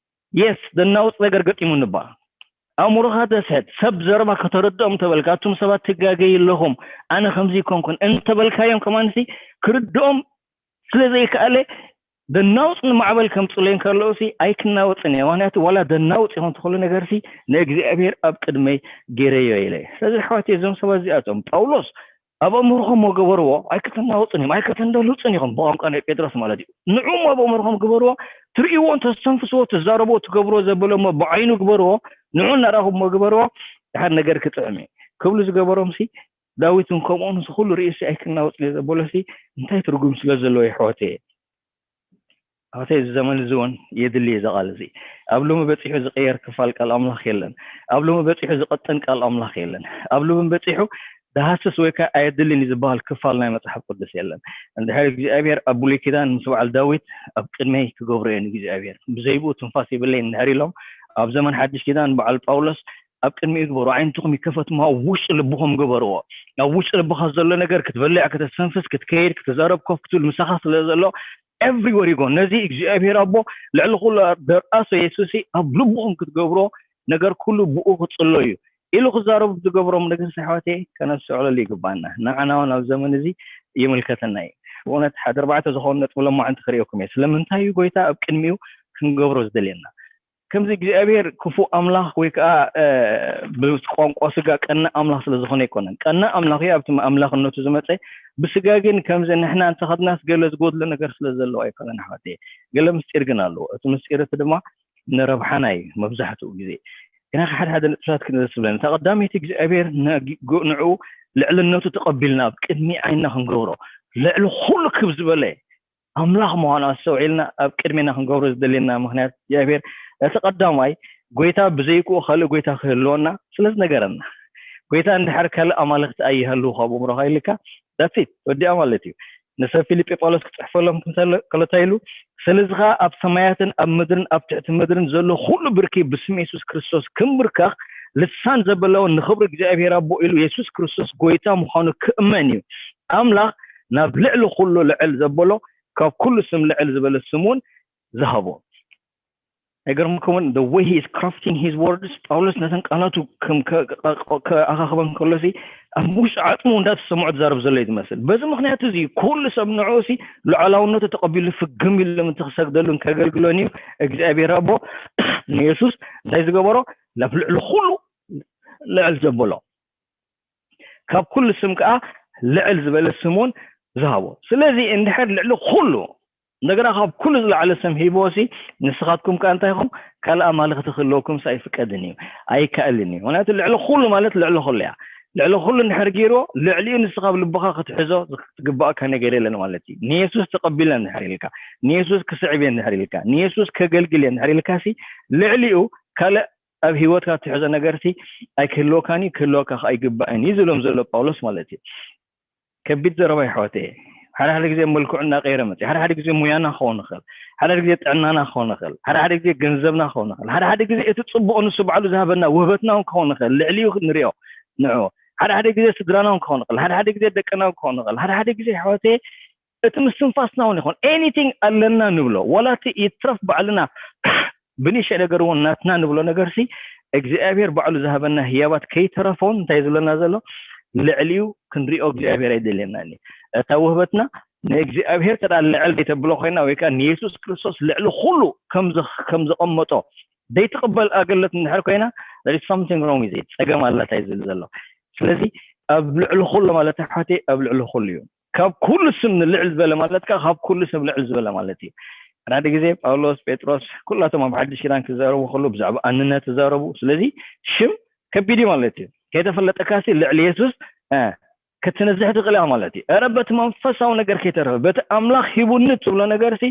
የስ፣ ዘናውጽ ነገር ገጢሙኒ እባ። ኣእምሮኻ ተስሕት፣ ሰብ ዘረባ ከተረድኦም እንተበልካ፣ "ኣቱም ሰባት ትጋገዩ ኣለኹም፣ ኣነ ከምዚ ኣይኮንኩን" እንተበልካዮም ከማንሲ ክርድኦም ስለ ዘይከኣለ፣ ዘናውጽ ንማዕበል ከምጽለይ እንከለውሲ ኣይክናወጽን እየ። ምኽንያቱ ዋላ ዘናውጽ ይኹን ትኽሉ ነገርሲ ንእግዚኣብሔር ኣብ ቅድመይ ገይረዮ ኢለ። ስለዚ ኣሕዋተይ፣ እዞም ሰባት እዚኣቶም ጳውሎስ ኣብ ኣእምሮኹም ገበርዎ፣ ኣይክትናወጹን ኢኹም፣ ኣይክትንደልጹን ኢኹም፣ ብቋንቋ ናይ ጴጥሮስ ማለት እዩ። ንዕኡም ኣብ ኣእምሮኹም ግበርዎ፣ ትርእይዎን ተስተንፍስዎ፣ ትዛረብዎ፣ ትገብርዎ ዘበለሞ ብዓይኑ ግበርዎ፣ ንዑ እናረኣኹምዎ ግበርዎ፣ ድሓር ነገር ክጥዕም እዩ ክብሉ ዝገበሮምሲ፣ ዳዊት እውን ከምኡ ንዚ ኩሉ ርእዩሲ ኣይክናወጽን እየ ዘበሎሲ እንታይ ትርጉም ስለ ዘለዎ የሕዋተይ? ኣሕዋተይ፣ እዚ ዘመን እዚ እውን የድሊ እዩ እዚ ቃል እዚ። ኣብ ሎሚ በጺሑ ዝቕየር ክፋል ቃል ኣምላኽ የለን። ኣብ ሎሚ በጺሑ ዝቐጥን ቃል ኣምላኽ የለን። ኣብ ሎሚ በጺሑ ዝሃስስ ወይ ከኣ ኣየድልን እዩ ዝበሃል ክፋል ናይ መጽሓፍ ቅዱስ የለን። እንድሕር እግዚኣብሔር ኣብ ብሉይ ኪዳን ምስ በዓል ዳዊት ኣብ ቅድመይ ክገብሮ እየ ንእግዚኣብሔር። ብዘይብኡ ትንፋስ የብለይን እንድሕር ኢሎም፣ ኣብ ዘመን ሓድሽ ኪዳን በዓል ጳውሎስ ኣብ ቅድሚኡ ግበሩ፣ ኣዒንትኹም ይከፈት እሞ ኣብ ውሽጢ ልብኹም ግበርዎ። ኣብ ውሽጢ ልብኻ ዘሎ ነገር ክትበልዕ፣ ከተስተንፍስ፣ ክትከይድ፣ ክትዛረብ፣ ኮፍ ክትብል ምሳኻ ስለ ዘሎ everywhere you go። ነዚ እግዚኣብሔር ኣቦ ልዕሊ ኩሉ ደርኣሶ የሱስ ኣብ ልብኹም ክትገብሮ ነገር ኩሉ ብኡ ክጽሎ እዩ ኢሉ ክዛረቡ ዝገበሮም ነገር ኣሕዋተይ ከነስተውዕለሉ ይግባና። ንዓና እውን ኣብ ዘመን እዚ ይምልከተና እዩ። ብእውነት ሓደ ኣርባዕተ ዝኾኑ ነጥቢ ሎማዓንቲ ክርእየኩም እየ። ስለምንታይ እዩ ጎይታ ኣብ ቅድሚኡ ክንገብሮ ዝደልየና? ከምዚ እግዚኣብሔር ክፉእ ኣምላኽ ወይ ከዓ፣ እ፣ ብቋንቋ ስጋ ቀናእ ኣምላኽ ስለ ዝኾነ ኣይኮነን። ቀናእ ኣምላኽ እዩ ኣብቲ ኣምላኽነቱ ዝመጸ። ብስጋ ግን ከምዚ ንሕና እንተኸድናስ ገለ ዝጎድሎ ነገር ስለ ዘለዎ ኣይኮነን ኣሕዋተይ። ገለ ምስጢር ግን ኣለዎ። እቲ ምስጢር እቲ ድማ ንረብሓና እዩ መብዛሕትኡ ግዜ። ግና ሓደ ሓደ ነጥብታት ክንእዝዝ ብለን። እታ ቀዳመይቲ እግዚኣብሔር ንግ-፣ ንዕኡ ልዕልነቱ ተቐቢልና ኣብ ቅድሚ ዓይንና ክንገብሮ ልዕሊ ኩሉ ክብ ዝበለ ኣምላኽ ምዃኑ ኣስተውዒልና ኣብ ቅድሜና ክንገብሮ ዝደልየና ምኽንያት እግዚኣብሔር እቲ ቀዳማይ ጎይታ ብዘይክኡ ካልእ ጎይታ ክህልወና ስለ ዝነገረና። ጎይታ እንድሕር ካልእ ኣማልኽቲ ኣይሃልዉ ካብ ኣእምሮኻ ኢልካ that's it፣ ወዲኣ ማለት እዩ። ንሰብ ፊልጲ ጳውሎስ ክጽሕፈሎም እንተሎ-፣ ከሎ እንታይ ኢሉ? "ስለዚ ኸኣ ኣብ ሰማያትን ኣብ ምድርን ኣብ ትሕቲ ምድርን ዘሎ ኩሉ ብርኪ ብስም የሱስ ክርስቶስ ክምብርከኽ ልሳን ዘበለውን ንኽብሪ እግዚኣብሔር ኣቦ ኢሉ የሱስ ክርስቶስ ጎይታ ምዃኑ ክእመን እዩ። ኣምላኽ ናብ ልዕሊ ኩሉ ልዕል ዘበሎ ካብ ኩሉ ስም ልዕል ዝበለ ስም እውን ዝሃቦ።" ኣይገርመኩምን? The way he is crafting his words፣ ጳውሎስ ነተን ቃላቱ ከም ከ-፣ ከ-፣ ከ-፣ ከኣኻኽበን ከሎሲ ኣብ ውሽጢ ዓጽሙ እንዳተሰምዖ ዝዛረብ ዘሎ እዩ ዝመስል። በዚ ምኽንያት እዚ ኩሉ ሰብ ንዕኡሲ ልዑላውነቱ ተቐቢሉ ፍግም ኢሉ ምእንቲ ክሰግደሉን ከገልግሎን እዩ እግዚኣብሔር ኣቦ ንየሱስ እንታይ ዝገበሮ? ናብ ልዕሊ ኩሉ ልዕል ዘበሎ። ካብ ኩሉ ስም ከኣ ልዕል ዝበለ ስም እውን ዝሃቦ። ስለዚ እንድሕር ልዕሊ ኩሉ እንደገና ካብ ኩሉ ዝለዓለ ስም ሂብዎሲ ንስኻትኩም ከኣ እንታይ ኢኹም? ካልእ ኣማልኽቲ ክህልወኩምስ ኣይፍቀድን እዩ፣ ኣይከኣልን እዩ። ምኽንያቱ ልዕሊ ኩሉ ማለት ልዕሊ ኩሉ እያ። ልዕሊ ኩሉ እንድሕር ገይርዎ ልዕሊኡ ንስኻ ኣብ ልብኻ ክትሕዞ ዝግባኣካ ነገር የለን ማለት እዩ። ንየሱስ ተቐቢለ እንድሕር ኢልካ፣ ንየሱስ ክስዕብ እየ እንድሕር ኢልካ፣ ንየሱስ ከገልግል እየ እንድሕር ኢልካሲ ልዕሊኡ ካልእ ኣብ ህይወትካ እትሕዞ ነገርሲ ኣይክህልወካን እዩ፣ ክህልወካ ከኣ ኣይግባእን እዩ ዝብሎም ዘሎ ጳውሎስ ማለት እዩ። ከቢድ ዘረባ የሕዋተየ። ሓደ ሓደ ግዜ መልክዑ እናቀየረ መፅእ፣ ሓደ ሓደ ግዜ ሙያና ክኸውን ይኽእል፣ ሓደ ሓደ ግዜ ጥዕናና ክኸውን ይኽእል፣ ሓደ ሓደ ግዜ ገንዘብና ክኸውን ይኽእል፣ ሓደ ሓደ ግዜ እቲ ፅቡቅ ንሱ ባዕሉ ዝሃበና ውህበትና እውን ክኸውን ይኽእል፣ ልዕሊኡ ንሪኦ ንዑ። ሓደ ሓደ ግዜ ስድራና እውን ክኸውን ይኽእል፣ ሓደ ሓደ ግዜ ደቅና እውን ክኸውን ይኽእል፣ ሓደ ሓደ ግዜ የሕዋተየ እቲ ምስትንፋስና እውን ይኹን anything ኣለና ንብሎ፣ ዋላ እቲ ይትረፍ ባዕልና ብንእሽተይ ነገር እውን ናትና ንብሎ ነገር ሲ እግዚኣብሔር ባዕሉ ዝሃበና ህያባት ከይተረፎን እንታይ ዝብለና ዘሎ ልዕሊኡ ክንሪኦ እግዚኣብሔር ኣይደልየናን እዩ። እታ ውህበትና ንእግዚኣብሔር ተዳ ልዕል ዘይተብሎ ኮይና ወይ ከዓ ንየሱስ ክርስቶስ ልዕሊ ኩሉ ከም ዘቐመጦ ዘይትቕበል ኣገልግሎት እንድሕር ኮይና something wrong እዩ። ጸገም ኣላታ እዩ ዝብል ዘሎ። ስለዚ ኣብ ልዕሊ ኩሉ ማለት ኣሕዋተይ ኣብ ልዕሊ ኩሉ እዩ። ካብ ኩሉ ስም ንልዕል ዝበለ ማለት ከዓ ካብ ኩሉ ስም ልዕል ዝበለ ማለት እዩ። ሓደ ግዜ ጳውሎስ፣ ጴጥሮስ ኩላቶም ኣብ ሓድሽ ኪዳን ክዛረቡ ከሉ ብዛዕባ ኣንነት ተዛረቡ። ስለዚ ሽም ከቢድ እዩ ማለት እዩ። ከይተፈለጠካ ሲ ልዕሊ የሱስ ክትነዝሕ ትኽእል ኢኻ ማለት እዩ። ኧረ በቲ መንፈሳዊ ነገር ከይተረፈ በቲ ኣምላኽ ሂቡኒ ትብሎ ነገር ሲ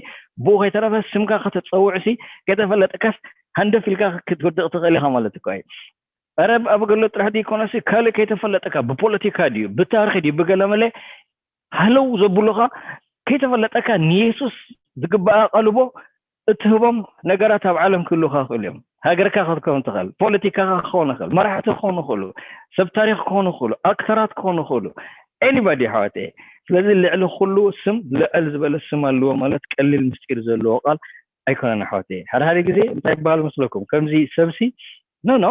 ብኡ ከይተረፈ ስምካ ከተፀውዕ ሲ ከይተፈለጠካስ ሃንደፍ ኢልካ ክትወድቕ ትኽእል ኢኻ ማለት እኮ እዩ። ኧረ ኣብ ኣገልግሎት ጥራሕ ዘይኮነሲ ካልእ ከይተፈለጠካ ብፖለቲካ ድዩ ብታሪኽ ድዩ ብገለመለ ሃለው ዘብሉኻ ከይተፈለጠካ ንየሱስ ዝግባእ ኣቓልቦ እትህቦም ነገራት ኣብ ዓለም ክህሉኻ ይኽእሉ እዮም። ሃገርካ ክትከውን ትኽእል፣ ፖለቲካኻ ክኸውን ይኽእል፣ መራሕቲ ክኾኑ ይኽእሉ፣ ሰብ ታሪኽ ክኾኑ ይኽእሉ፣ ኣክተራት ክኾኑ ይኽእሉ፣ anybody ኣሕዋተይ። ስለዚ ልዕሊ ኩሉ ስም ልዕል ዝበለ ስም ኣለዎ ማለት ቀሊል ምስጢር ዘለዎ ቃል ኣይኮነን ኣሕዋተይ። ሓደ ሓደ ግዜ እንታይ ይበሃል መስለኩም? ከምዚ ሰብሲ ኖ ኖ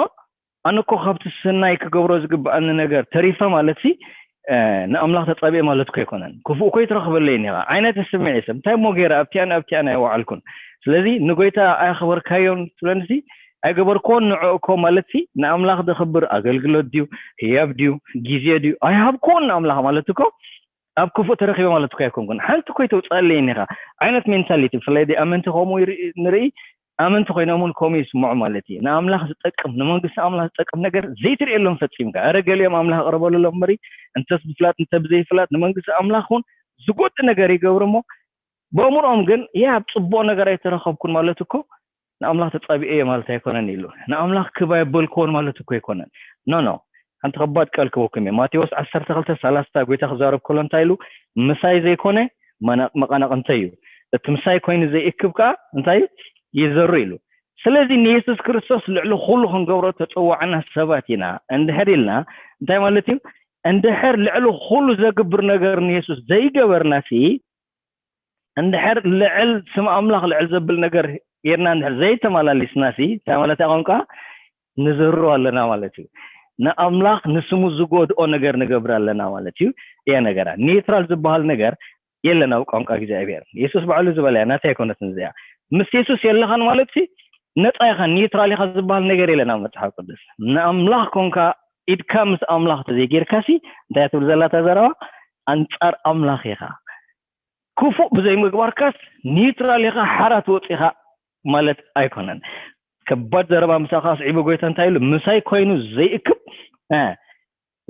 ኣነ እኮ ካብቲ ሰናይ ክገብሮ ዝግብኣኒ ነገር ተሪፈ ማለት ሲ ንኣምላኽ ተጻቢኤ ማለት እኮ ኣይኮነን። ክፉእ እኮ ይትረኽበለይ እኒኻ ዓይነት ስምዒ ሰብ እንታይ እሞ ገይረ ኣብቲኣን ኣብቲኣን ኣይወዓልኩን። ስለዚ ንጎይታ ኣያኽበርካዮን ትብለንሲ ኣይገበርክዎን ንዕኡ እኮ ማለት ሲ ንኣምላኽ ዘኽብር ኣገልግሎት ድዩ ህያብ ድዩ ግዜ ድዩ ኣይሃብክዎን ንኣምላኽ ማለት እኮ ኣብ ክፉእ ተረኺበ ማለት እኮ ኣይኮንኩን። ሓንቲ እኮ ይተውፅኣለይ እኒኻ ዓይነት ሜንታሊቲ ብፍላይ ኣመንቲ ከምኡ ንርኢ ኣመንቲ ኮይኖም እውን ከምኡ ይስምዑ ማለት እዩ። ንኣምላኽ ዝጠቅም ንመንግስቲ ኣምላኽ ዝጠቅም ነገር ዘይትርእየሎም ፈጺምካ። ኧረ ገሊኦም ኣምላኽ ኣቕርበሉ ሎም እምበሪ እንተስ ብፍላጥ እንተ ብዘይፍላጥ ንመንግስቲ ኣምላኽ እውን ዝጎድእ ነገር ይገብሩ እሞ ብኣእምሮኦም ግን ያ ኣብ ጽቡቕ ነገር ኣይተረኸብኩን ማለት እኮ ንኣምላኽ ተጻቢኤዮ ማለት ኣይኮነን ኢሉ ንኣምላኽ ክብ ኣየበልክዎን ማለት እኮ ኣይኮነን። ኖ ኖ ሓንቲ ከባድ ቃል ክበኩም እየ። ማቴዎስ ዓሰርተ ክልተ ሰላሳ ጎይታ ክዛረብ ከሎ እንታይ ኢሉ ምሳይ ዘይኮነ መቐናቕንተይ እዩ። እቲ ምሳይ ኮይኑ ዘይእክብ ከዓ እንታይ ይዘሩ ኢሉ። ስለዚ ንየሱስ ክርስቶስ ልዕሊ ኩሉ ክንገብሮ ተፀዋዕና ሰባት ኢና እንድሕር ኢልና እንታይ ማለት እዩ? እንድሕር ልዕሊ ኩሉ ዘግብር ነገር ንየሱስ ዘይገበርና ሲ እንድሕር ልዕል ስም ኣምላኽ ልዕል ዘብል ነገር ጌርና እንድሕር ዘይተመላሊስና ሲ እንታይ ማለት ቋንቋ ንዘሩ ኣለና ማለት እዩ። ንኣምላኽ ንስሙ ዝጎድኦ ነገር ንገብር ኣለና ማለት እዩ። እያ ነገራ ኒውትራል ዝበሃል ነገር የለን ኣብ ቋንቋ እግዚኣብሔር። የሱስ ባዕሉ ዝበለያ ናታ ኣይኮነትን እዚኣ። ምስ የሱስ የለኻን ማለት ሲ ነፃ ኢኻ ኒውትራል ኢኻ ዝበሃል ነገር የለን ኣብ መፅሓፍ ቅዱስ። ንኣምላኽ ኮንካ ኢድካ ምስ ኣምላኽ ተዘይጌርካ ሲ እንታይ ትብል ዘላታ ዘረባ ኣንፃር ኣምላኽ ኢኻ። ክፉእ ብዘይምግባርካስ ኒውትራል ኢኻ ሓራ ትወፅ ኢኻ ማለት ኣይኮነን። ከባድ ዘረባ ምሳኻ ኣስዒቡ ጎይታ እንታይ ኢሉ ምሳይ ኮይኑ ዘይእክብ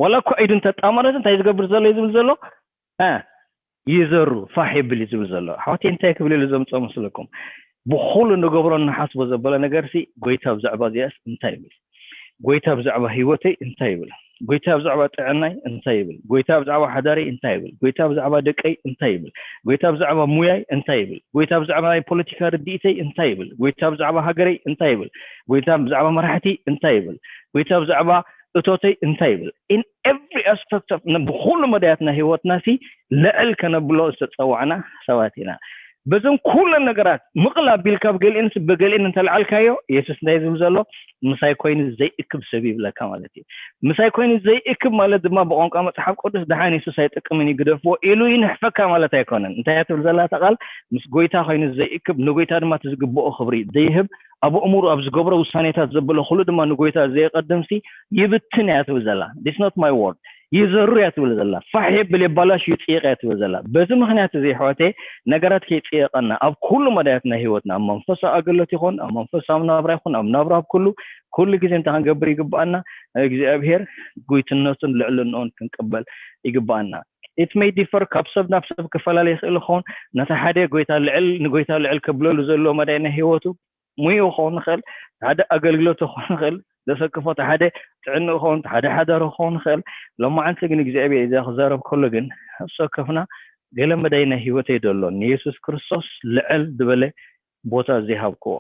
ዋላ እኮ ኢዱ እንተጣመረት እንታይ ዝገብር ዘሎ እዩ ዝብል ዘሎ ይዘሩ ፋሕ ይብል እዩ ዝብል ዘሎ። ሓወቴ እንታይ ክብል ኢሉ ዘምፅኦ መስለኩም? ብኩሉ ንገብሮ ንሓስቦ ዘበለ ነገር ሲ ጎይታ ብዛዕባ እዚኣስ እንታይ ይብል? ጎይታ ብዛዕባ ህይወተይ እንታይ ይብል? ጎይታ ብዛዕባ ጥዕናይ እንታይ ይብል? ጎይታ ብዛዕባ ሓዳረይ እንታይ ይብል? ጎይታ ብዛዕባ ደቀይ እንታይ ይብል? ጎይታ ብዛዕባ ሙያይ እንታይ ይብል? ጎይታ ብዛዕባ ናይ ፖለቲካ ርድኢተይ እንታይ ይብል? ጎይታ ብዛዕባ ሃገረይ እንታይ ይብል? ጎይታ ብዛዕባ መራሕቲ እንታይ ይብል? ጎይታ ብዛዕባ እቶተይ እንታይ ይብል? In every aspect of ብኩሉ መዳያት ናይ ህይወትና ሲ ልዕል ከነብሎ ዝተፀዋዕና ሰባት ኢና። በዞም ኩለን ነገራት ምቕል ኣቢልካ ብገሊእን ብገሊእን እንተልዓልካዮ የሱስ እንታይ ዝብል ዘሎ ምሳይ ኮይኑ ዘይእክብ ሰብ ይብለካ ማለት እዩ። ምሳይ ኮይኑ ዘይእክብ ማለት ድማ ብቋንቋ መፅሓፍ ቅዱስ ደሓን የሱስ ኣይጠቅምን እዩ ግደፍዎ ኢሉ ይንሕፈካ ማለት ኣይኮነን። እንታይ እያ ትብል ዘላ እታ ቃል? ምስ ጎይታ ኮይኑ ዘይእክብ ንጎይታ ድማ እቲ ዝግብኦ ክብሪ ዘይህብ ኣብ ኣእምሩ ኣብ ዝገብሮ ውሳኔታት ዘበለ ኩሉ ድማ ንጎይታ ዘየቀድም ሲ ይብትን እያ ትብል ዘላ። This not my word ይዘሩ እያ ትብል ዘላ። ፋሕ የብል የባላሽ ይፅይቕ እያ ትብል ዘላ። በዚ ምክንያት እዚ ኣሕዋተይ ነገራት ከይፅየቐና ኣብ ኩሉ መዳያት ናይ ህይወትና ኣብ መንፈሳዊ ኣገልግሎት ይኹን ኣብ መንፈሳዊ ናብራ ይኹን ኣብ ናብራ ኣብ ኩሉ ኩሉ ግዜ እንታይ ክንገብር ይግባኣና? እግዚኣብሄር ጎይትነቱን ልዕልንኡን ክንቅበል ይግባኣና። It may differ ካብ ሰብ ናብ ሰብ ክፈላለ ይኽእል ይኸውን። ነቲ ሓደ ጎይታ ልዕል ንጎይታ ልዕል ከብለሉ ዘለዎ መዳይ ናይ ህይወቱ ሙይኡ ክኸውን ይኽእል፣ ሓደ ኣገልግሎቱ ክኸውን ይኽእል፣ ዘሰክፎ እቲ ሓደ ጥዕንኡ ክኸውን፣ እቲ ሓደ ሓዳሩ ክኸውን ይኽእል። ሎማዓንቲ ግን እግዚኣብሔር እዛ ክዛረብ ከሎ ግን ኣብ ሰከፍና ገለ መዳይ ናይ ህይወተይ ደሎ ንየሱስ ክርስቶስ ልዕል ዝበለ ቦታ ዘይሃብክዎ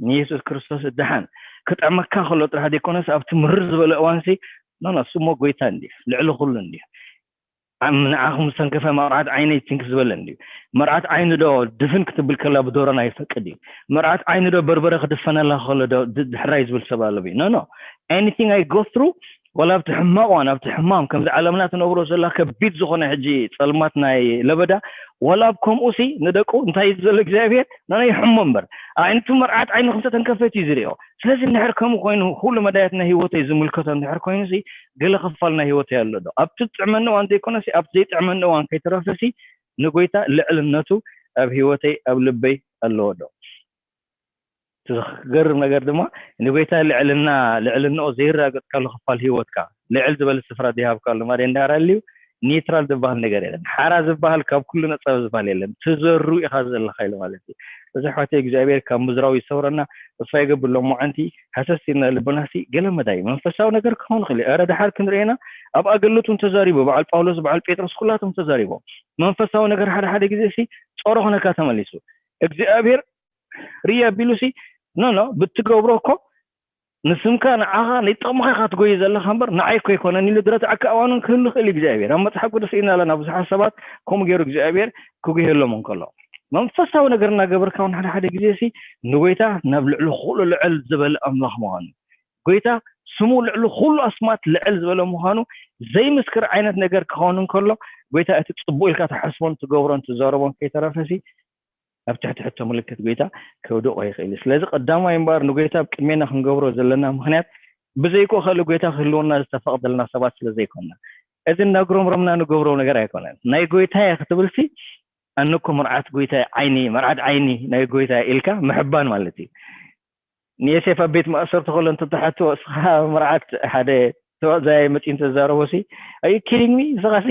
ንየሱስ ክርስቶስ ደሓን ክጥዕመካ ከሎ ጥራሕ ዘይኮነስ ኣብቲ ምርር ዝበለ እዋንሲ ኖ ኖ እሱ እሞ ጎይታ እንዲ ልዕሊ ኩሉ እንዲ ንዓኹም ዝተንከፈ መርዓት ዓይነይ ትንክፍ ዝበለ እንድዩ። መርዓት ዓይኒ ዶ ድፍን ክትብል ከላ ብዶሮና ይፈቅድ እዩ? መርዓት ዓይኒ ዶ በርበረ ክድፈነላ ከሎ ዶ ድሕራይ ዝብል ሰብ ኣሎ? ኖ ኖ። Anything I go through፣ ዋላ ኣብቲ ሕማቕ ዋን ኣብቲ ሕማም ከምዚ ዓለምና ትነብሮ ዘላ ከቢድ ዝኾነ ሕጂ ጸልማት ናይ ለበዳ፣ ዋላ ኣብ ከምኡ ሲ ንደቁ እንታይ እዩ ዘሎ እግዚኣብሔር? ናና ይሕሞ እምበር፣ ኣዒንቱ መርዓት ዓይኒ ክልተ ተንከፈት እዩ ዝሪኦ። ስለዚ እንድሕር ከምኡ ኮይኑ ኩሉ መዳያት ናይ ህይወተይ ዝምልከቶ እንድሕር ኮይኑ ሲ፣ ገለ ክፋል ናይ ህይወተይ ኣሎ ዶ ኣብቲ ዝጥዕመኒ እዋን ዘይኮነ ሲ፣ ኣብቲ ዘይጥዕመኒ እዋን ከይተረፈ ሲ፣ ንጎይታ ልዕልነቱ ኣብ ህይወተይ ኣብ ልበይ ኣለዎ ዶ? እቲ ዝገርም ነገር ድማ ንጎይታ ልዕልና ልዕልናኡ ዘይረጋገፅካሉ ክፋል ህይወትካ ልዕል ዝበለ ስፍራ ዘይሃብካሉ ማሬ እንዳራልዩ ኒውትራል ዝበሃል ነገር የለን። ሓራ ዝበሃል ካብ ኩሉ ነፃ ዝበሃል የለን። ትዘሩ ኢኻ ዘለኻ ኢሉ ማለት እዩ። እዚ ሓወተይ እግዚኣብሔር ካብ ምዝራው ይሰውረና። ተስፋ ይገብር ሎማዓንቲ ሃሰስ ኢልና ልብናሲ ገለ መዳይ መንፈሳዊ ነገር ክኸውን ይኽእል እዩ። ኧረ ደሓር ክንርእየና ኣብ ኣገልግሎት እውን ተዛሪቡ በዓል ጳውሎስ በዓል ጴጥሮስ ኩላቶም ተዛሪቦም። መንፈሳዊ ነገር ሓደ ሓደ ግዜ ሲ ጾሮ ኾነካ ተመሊሱ እግዚኣብሔር ርያ ቢሉሲ ኖ ኖ ብትገብሮ እኮ ንስምካ ንዓኻ ንጥቕምኻ ኢኻ ትጎይ ዘለኻ እምበር ንዓይ እኮ ኣይኮነን ኢሉ ዝረትዓካ እዋን እውን ክህሉ ይኽእል እዩ እግዚኣብሔር። ኣብ መፅሓፍ ቅዱስ ኢና ኣለና ብዙሓት ሰባት ከምኡ ገይሩ እግዚኣብሔር ክጉሄሎም እንከሎ መንፈሳዊ ነገር እናገበርካ እውን ሓደ ሓደ ግዜ ሲ ንጎይታ ናብ ልዕሊ ኩሉ ልዕል ዝበለ ኣምላኽ ምዃኑ ጎይታ ስሙ ልዕሊ ኩሉ ኣስማት ልዕል ዝበለ ምዃኑ ዘይምስክር ዓይነት ነገር ክኸውን እንከሎ ጎይታ እቲ ፅቡቅ ኢልካ ትሓስቦን ትገብሮን ትዛረቦን ከይተረፈሲ ኣብ ትሕቲ ሕቶ ምልክት ጎይታ ከውድቆ ይኽእል እዩ። ስለዚ ቀዳማይ እምበኣር ንጎይታ ኣብ ቅድሜና ክንገብሮ ዘለና ምኽንያት ብዘይኮ ካልእ ጎይታ ክህልወና ዝተፈቕደልና ሰባት ስለ ዘይኮንና እዚ እናጉረምረምና ንገብሮ ነገር ኣይኮነን። ናይ ጎይታየ ክትብልሲ ኣነኮ መርዓት ጎይታየ ዓይኒ መርዓት ዓይኒ ናይ ጎይታየ ኢልካ ምሕባን ማለት እዩ። ንዮሴፍ ኣብ ቤት ማእሰርቲ ከሎ እንተተሓትዎ እስኻ መርዓት ሓደ ተዋዛያይ መፂኡ እንተዛረቦ ሲ ኣዩ ኪዲንግ ሚ ንስኻ ሲ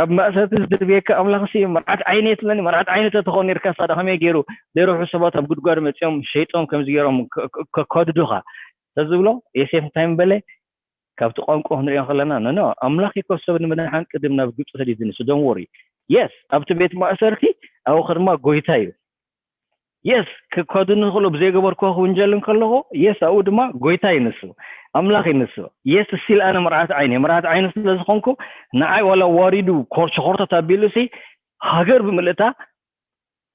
ኣብ ማእሰርቲ ዝድርብየካ ኣምላኽ ሲ መርዓት ዓይኒ የትብለኒ መርዓት ዓይኒ ተትኾን ነርካ ሳ ከመይ ገይሩ ደረሑ ሰባት ኣብ ጉድጓድ መፂኦም ሸይጦም ከምዚ ገይሮም ከከድዱኻ ተዝብሎ ዮሴፍ እንታይ ምበለ ካብቲ ቋንቋ ክንሪኦ ከለና ኖ ኣምላኽ ይኮ ሰብ ንምድሓን ቅድም ናብ ግብፂ ሰዲድኒ ሲ ዶን ወሪ የስ ኣብቲ ቤት ማእሰርቲ ኣብኡ ከድማ ጎይታ እዩ የስ ክከዱኒ ዝኽእሉ ብዘይገበርክዎ ክውንጀል እንከለኹ የስ ኣብኡ ድማ ጎይታ ይንሱ ኣምላኽ ይንሱ የስ ሲል ኣነ መርዓት ዓይኒ መርዓት ዓይኒ ስለ ዝኾንኩ ንዓይ ዋላ ዋሪዱ ኮርሸኾርተት ኣቢሉ ሲ ሃገር ብምልእታ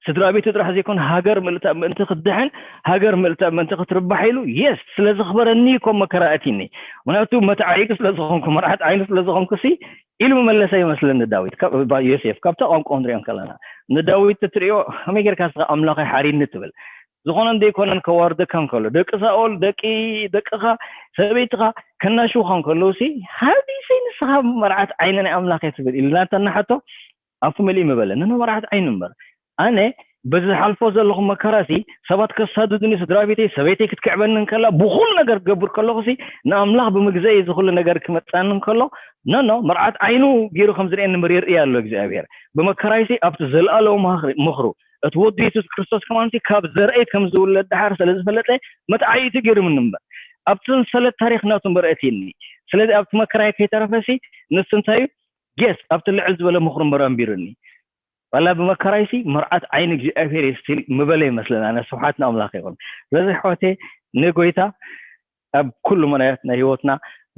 ስድራ ቤቱ ጥራሕ ዘይኮነ ሃገር ምልእታ ምእንቲ ክትድሕን ሃገር ምልእታ ምእንቲ ክትርባሕ ኢሉ የስ ስለ ዘኽበረኒ ኮም መከራ ኣቲኒ ምክንያቱ መተዓይዱ ስለ ዝኾንኩ መርዓት ዓይኒ ስለ ዝኾንኩ ሲ ኢሉ መመለሰ ይመስለኒ ዳዊት ዮሴፍ ካብታ ቋንቋ ንሪኦ ከለና ንዳዊት ትትሪኦ ከመይ ጌርካ ስኻ ኣምላኸይ ሓሪኒ ትብል ዝኾነን ዘይኮነን ከዋርደካ እንከሎ ደቂ ሳኦል ደቂ ደቅኻ ሰበይትኻ ከናሽውኻ እንከለዉ ሲ ሃቢሰይ ንስኻ መርዓት ዓይኒ ናይ ኣምላኸ ትብል ኢልና እንተናሓቶ ኣፉ መሊእ ምበለ ንነ መርዓት ዓይኒ እምበር ኣነ በዚ ዝሓልፎ ዘለኹ መከራ ሲ ሰባት ከሳድዱኒ ስድራ ቤተይ ሰበይተይ ክትክዕበኒ እንከላ ብኹሉ ነገር ክገብር ከለኹ ሲ ንኣምላኽ ብምግዘኢ እዚ ኩሉ ነገር ክመፅኣኒ እንከሎ ነኖ መርዓት ዓይኑ ገይሩ ከም ዝርእየኒ ምርር እያ ኣሎ እግዚኣብሔር ብመከራይ ሲ ኣብቲ ዘለኣለዊ ምኽሩ እቲ ወዱ የሱስ ክርስቶስ ከማን ካብ ዘርአይ ከም ዝውለድ ድሓር ስለ ዝፈለጠ መትዓይቱ ገይሩ ምንምበር ኣብቲ ሰንሰለት ታሪኽ ናቱ ምበረእትኒ ስለዚ ኣብቲ መከራይ ከይተረፈሲ ንሱ እንታይ እዩ ጌስ ኣብቲ ልዕል ዝበለ ምኽሩ እምበር ኣንቢሩኒ ዋላ ብመከራይሲ መርዓት ዓይኒ እግዚኣብሔር የስትል ምበለ ይመስለና ነ ስብሓት ንኣምላኽ ይኹን ስለዚ ኣሕዋቴ ንጎይታ ኣብ ኩሉ መዳያት ናይ ህይወትና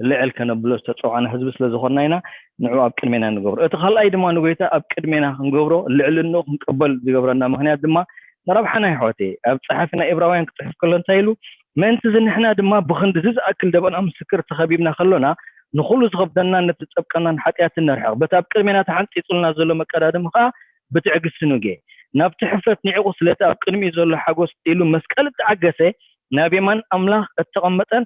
ልዕል ከነብሎ ዝተፀዋዕና ህዝቢ ስለ ዝኾንና ኢና ንዑ ኣብ ቅድሜና ንገብሮ እቲ ካልኣይ ድማ ንጎይታ ኣብ ቅድሜና ክንገብሮ ልዕልንኡ ክንቅበል ዝገብረና ምክንያት ድማ ንረብሓና ይሕወተይ ኣብ ፀሓፊ ናይ ኤብራውያን ክፅሕፍ ከሎ እንታይ ኢሉ ምእንቲ እዚ ንሕና ድማ ብክንዲ እዚ ዝኣክል ደበና ምስክር ተኸቢብና ከሎና ንኩሉ ዝኸብደናን ነቲ ዝፀብቀናን ሓጢኣትን ነርሕቕ በቲ ኣብ ቅድሜና ተሓንፂፁልና ዘሎ መቀዳድም ከዓ ብትዕግስቲ ንጌ ናብቲ ሕፍረት ንዒቑ ስለቲ ኣብ ቅድሚኡ ዘሎ ሓጎስ ኢሉ መስቀል እተዓገሰ ናብ የማን ኣምላኽ እተቐመጠን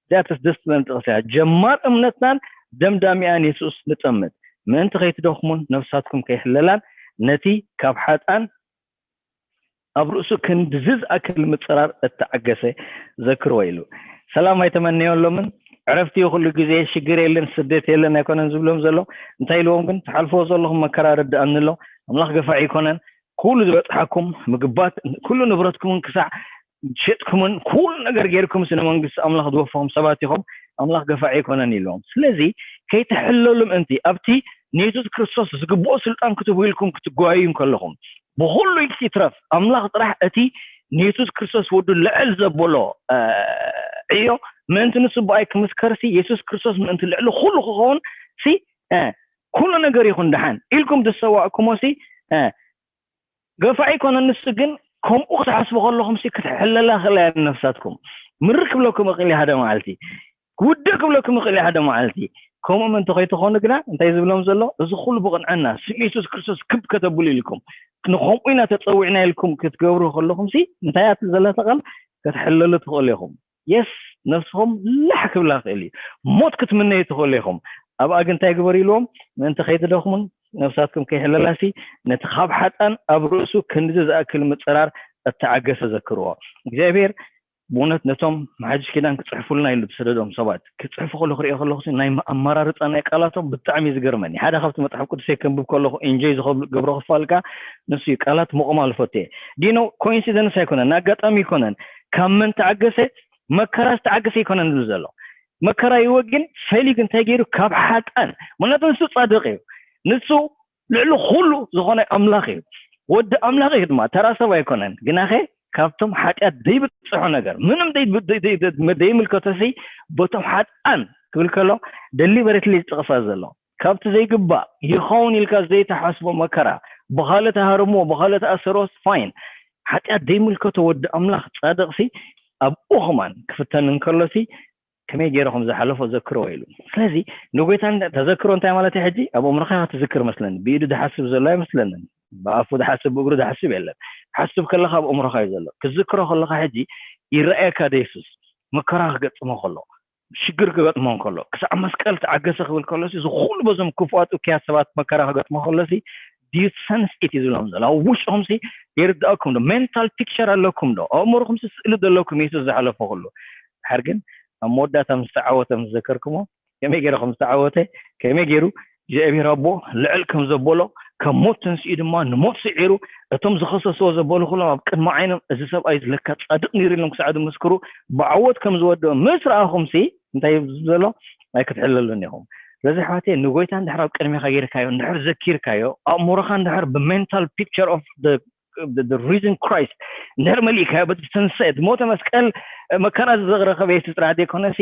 እዚኣተስ ደስ ትብለኒ ጥቕሲ እያ። ጀማር እምነትናን ደምዳሚኣን የሱስ ንጠምት። ምእንቲ ከይትደኽሙን ነፍሳትኩም ከይሕለላን ነቲ ካብ ሓጥኣን ኣብ ርእሱ ክንድዚ ዝኣክል ምጽራር እተዓገሰ ዘክርዎ ኢሉ። ሰላም ኣይተመነየሎምን። ዕረፍቲ እዩ ኩሉ ግዜ፣ ሽግር የለን፣ ስደት የለን ኣይኮነን ዝብሎም ዘሎ። እንታይ ኢልዎም ግን፣ ትሓልፍዎ ዘለኹም መከራ ርድኣኒ ኣሎ። ኣምላኽ ገፋዒ ኣይኮነን። ኩሉ ዝበጽሓኩም ምግባት፣ ኩሉ ንብረትኩምን ክሳዕ ሸጥኩምን ኩሉ ነገር ጌርኩም ስነ መንግስቲ ኣምላኽ ዝወፈኹም ሰባት ኢኹም ኣምላኽ ገፋዒ ኣይኮነን ኢሎም ስለዚ ከይትሕለሉ ምእንቲ ኣብቲ ንየሱስ ክርስቶስ ዝግብኦ ስልጣን ክትህቡ ኢልኩም ክትጓዩ ከለኹም ብኹሉ ይትረፍ ኣምላኽ ጥራሕ እቲ ንየሱስ ክርስቶስ ወዱ ልዕል ዘበሎ ዕዮ ምእንቲ ንሱ ብኣይ ክምስከርሲ የሱስ ክርስቶስ ምእንቲ ልዕሊ ኩሉ ክኸውን ሲ ኩሉ ነገር ይኹን ደሓን ኢልኩም ዝሰዋእኩሞ ሲ ገፋዕ ይኮነ። ንሱ ግን ከምኡ ክትሓስቡ ከለኹም ሲ ክትሕለላ ክእላ እያ ነፍሳትኩም። ምርር ክብለኩም እኽእል እየ ሓደ መዓልቲ፣ ውድእ ክብለኩም እኽእል እየ ሓደ መዓልቲ። ከምኡ ምእንቲ ከይትኾኑ ግና እንታይ ዝብሎም ዘሎ፣ እዚ ኩሉ ብቕንዕና ስም የሱስ ክርስቶስ ክብ ከተብሉ ኢልኩም፣ ንኸምኡ ኢና ተፀዊዕና ኢልኩም ክትገብሩ ከለኹም ሲ እንታይ እያ ዘላ ቃል፣ ክትሕለሉ ትኽእሉ ኢኹም። የስ፣ ነፍስኹም ላሕ ክብላ ክእል እዩ። ሞት ክትምነዩ ትኽእሉ ኢኹም። ኣብኣ ግን እንታይ ግበሩ ኢልዎም፣ ምእንቲ ከይትደኽሙን ነፍሳትኩም ከይሕለላሲ ነቲ ካብ ሓጣን ኣብ ርእሱ ክንዲ ዝኣክል ምጽራር እተዓገሰ ዘክርዎ። እግዚኣብሔር ብእውነት ነቶም መሓጅሽ ኪዳን ክጽሕፉልና ኢሉ ዝሰደዶም ሰባት ክጽሕፉ ከሎ ክሪኦ ከለኹ ናይ ኣመራርጻ ናይ ቃላቶም ብጣዕሚ እዩ ዝገርመኒ። ሓደ ካብቲ መጽሓፍ ቅዱሰይ ከንብብ ከለኹ ኢንጆይ ዝገብሮ ክፋል ከኣ ንሱ እዩ። ቃላት ምቕማል እፈቱ እየ። ዲኖ ኮይንሲደንስ ኣይኮነን፣ ኣጋጣሚ ኣይኮነን። ካብ መን ተዓገሰ? መከራ ዝተዓገሰ ኣይኮነን ዝብል ዘሎ። መከራ ይወግን ፈሊግ እንታይ ገይሩ ካብ ሓጣን፣ ምክንያቱ ንሱ ጻድቕ እዩ። ንሱ ልዕሊ ኩሉ ዝኾነ ኣምላኽ እዩ። ወዲ ኣምላኽ እዩ ድማ፣ ተራ ሰብ ኣይኮነን። ግናኸ ካብቶም ሓጢኣት ዘይብጽሖ ነገር፣ ምንም ደይ- ደይ- ደይ- ደይ- ዘይምልከቶሲ በቶም ሓጣን ክብል ከሎ ደሊበረትሊ ዝጠቕሳ ዘሎ ካብቲ ዘይግባእ ይኸውን ኢልካ ዘይተሓስቦ መከራ ብኻልእ ተሃርምዎ ብኻልእ ተኣሰርዎስ ፋይን። ሓጢኣት ዘይምልከቶ ወዲ ኣምላኽ ጻድቕሲ ኣብኡ ኸማን ክፍተን እንከሎሲ ከመይ ገይረ ከም ዝሓለፎ ዘክርዎ ኢሉ። ስለዚ ንጎይታ እንዳ- ተዘክሮ እንታይ ማለት እዩ? ሕጂ ኣብ ኣእምሮኻ ኢኻ ትዝክር መስለኒ። ብኢዱ ዝሓስብ ዘሎ ኣይመስለንን። ብኣፉ ዝሓስብ ብእግሩ ዝሓስብ የለን። ሓስብ ከለኻ ኣብ ኣእምሮኻ እዩ ዘሎ። ክትዝክሮ ከለኻ ሕጂ ይረኣየካ ዶ የሱስ? መከራ ክገጥሞ ከሎ፣ ሽግር ክገጥሞ ከሎ፣ ክሳዕ መስቀል ተዓገሰ ክብል ከሎሲ እዚ ኩሉ በዞም ክፉኣት እኩያት ሰባት መከራ ክገጥሞ ከሎሲ ዲዩ ሰንስ ኢት እዩ ዝብሎም ዘሎ። ኣብ ውሽጥኹምሲ ይርዳእኩም ዶ? ሜንታል ፒክቸር ኣለኩም ዶ? ኣእምሮኹምሲ ስእሊ ዘለኩም የሱስ ዝሓለፎ ኩሉ። ድሓር ግን ኣብ መወዳእታ ምስ ተዓወተ ምስ ዘከርኩሞ ከመይ ገይሩ ከም ዝተዓወተ፣ ከመይ ገይሩ እግዚኣብሔር ኣቦ ልዕል ከም ዘበሎ፣ ካብ ሞት ተንሲኡ ድማ ንሞት ስዒሩ፣ እቶም ዝኸሰስዎ ዘበሉ ኩሎም ኣብ ቅድሚ ዓይኖም እዚ ሰብኣይ ለካ ጻድቕ ነይሩ ኢሎም ክሳዕ ዝምስክሩ ብዓወት ከም ዝወደኦ ምስ ረኣኹምሲ እንታይ እዩ ዝብል ዘሎ? ኣይክትሕለሉን ኢኹም። ስለዚ ኣሕዋተይ ንጎይታ እንድሕር ኣብ ቅድሜኻ ጌርካዮ፣ እንድሕር ዘኪርካዮ፣ ኣእምሮኻ እንድሕር ብሜንታል ፒክቸር ኦፍ ሪዝን ክራይስት እንድሕር መሊእካዮ በቲ ትንሳኤ ዝሞተ መስቀል መከራ ዝረኸበ የሱስ ጥራሕ ዘይኮነሲ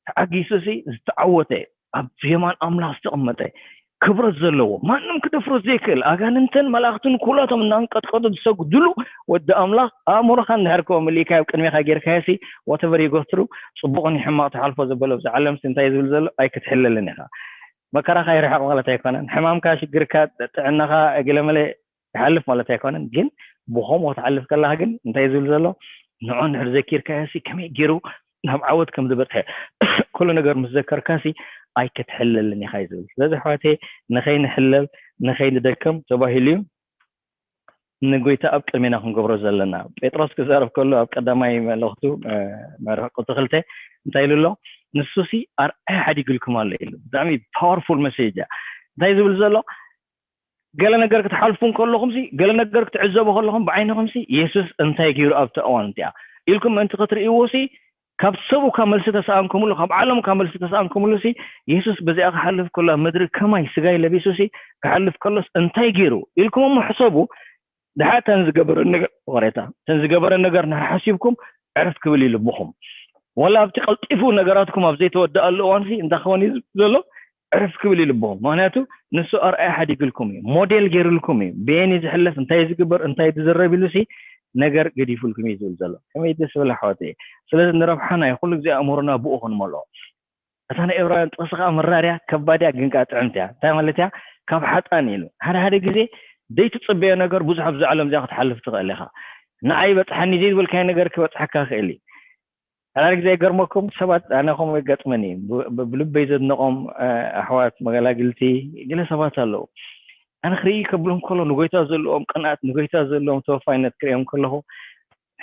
ተዓጊሱሲ ዝተዓወተ ኣብ የማን ኣምላኽ ዝተቐመጠ ክብረት ዘለዎ ማንም ክደፍሮ ዘይክእል ኣጋንንትን መላእኽትን ኩላቶም እናንቀጥቀጡ ዝሰግድሉ ወዲ ኣምላኽ ኣእምሮኻ እንድሕር ከ መሊእካዮ ኣብ ቅድሜኻ ጌርካዮሲ ዋተቨር ይጎትሩ ጽቡቕን ሕማቕ ትሓልፎ ዘበለ ኣብዚ ዓለምሲ እንታይ ዝብል ዘሎ ኣይክትሕለልን ኢኻ። መከራኻ ይርሕቕ ማለት ኣይኮነን። ሕማምካ ሽግርካ ጥዕናኻ ገለመለ ይሓልፍ ማለት ኣይኮነን። ግን ብኸምኡ ክትሓልፍ ከለኻ ግን እንታይ ዝብል ዘሎ ንዑ እንድሕር ዘኪርካዮሲ ከመይ ገይሩ ናብ ዓወት ከም ዝበፅሐ ኩሉ ነገር ምስ ዘከርካሲ ኣይክትሕለልን ኢኻ እዩ ዝብል። ስለዚ ኣሕዋተይ ንኸይንሕለል ንኸይንደከም ተባሂሉ እዩ ንጎይታ ኣብ ቅድሜና ክንገብሮ ዘለና። ጴጥሮስ ክዛረብ ከሎ ኣብ ቀዳማይ መልእኽቱ ምዕራፍ ቁፅሪ ክልተ እንታይ ኢሉ ኣሎ? ንሱሲ ኣርኣያ ሓዲግልኩም ኣሎ ኢሉ። ብጣዕሚ ፓወርፉል መሴጅ እያ። እንታይ ዝብል ዘሎ? ገለ ነገር ክትሓልፉ እንከለኹምሲ ገለ ነገር ክትዕዘቡ ከለኹም ብዓይንኹምሲ የሱስ እንታይ ገይሩ ኣብቲ እዋን እቲኣ ኢልኩም ምእንቲ ክትርእይዎሲ ካብ ሰብ እኳ መልሲ ተሰኣንኩምሉ ካብ ዓለም እኳ መልሲ ተሰኣንኩምሉሲ የሱስ በዚኣ ክሓልፍ ከሎ ኣብ ምድሪ ከማይ ስጋይ ለቢሱሲ ክሓልፍ ከሎስ እንታይ ገይሩ ኢልኩም እሞ ሕሰቡ። ድሓር እተን ዝገበረ ነገር ወሬታ እተን ዝገበረ ነገር ንሓሲብኩም ዕርፍ ክብል እዩ ልብኹም። ወላ ኣብቲ ቀልጢፉ ነገራትኩም ኣብ ዘይተወደኣሉ እዋንሲ እንታይ ክኸውን እዩ ዘሎ? ዕርፍ ክብል እዩ ልብኹም። ምክንያቱ ንሱ ኣርኣያ ሓዲግልኩም እዩ፣ ሞዴል ገይርልኩም እዩ። ብየን እዩ ዝሕለፍ፣ እንታይ እዩ ዝግበር፣ እንታይ እዩ ዝዝረብ ኢሉሲ ነገር ገዲፉልኩም እዩ ዝብል ዘሎ። ከመይ ደስ ዝብል ኣሕዋት እየ። ስለዚ ንረብሓና እዩ ኩሉ ግዜ ኣእምሮና ብኡ ክንመልኦ። እታ ናይ ኤብራውያን ጥቕሲ ከዓ መራር እያ፣ ከባድ እያ፣ ግን ከዓ ጥዕምቲ እያ። እንታይ ማለት እያ? ካብ ሓጣን ኢሉ ሓደ ሓደ ግዜ ዘይትፅበዮ ነገር ብዙሕ ኣብዚ ዓለም እዚኣ ክትሓልፍ ትኽእል ኢኻ። ንዓይ በፅሓኒ ዘይዝበልካዮ ነገር ክበፅሓካ ክእል እዩ። ሓደ ግዜ ይገርመኩም ሰባት ኣነ ከምኡ ይገጥመኒ ብልበይ ዘድንቆም ኣሕዋት መገላግልቲ ገለ ሰባት ኣለዉ ኣነ ክርኢ ከብሎም ከሎ ንጎይታ ዘለዎም ቅንኣት ንጎይታ ዘለዎም ተወፋይነት ክርእዮም ከለኹ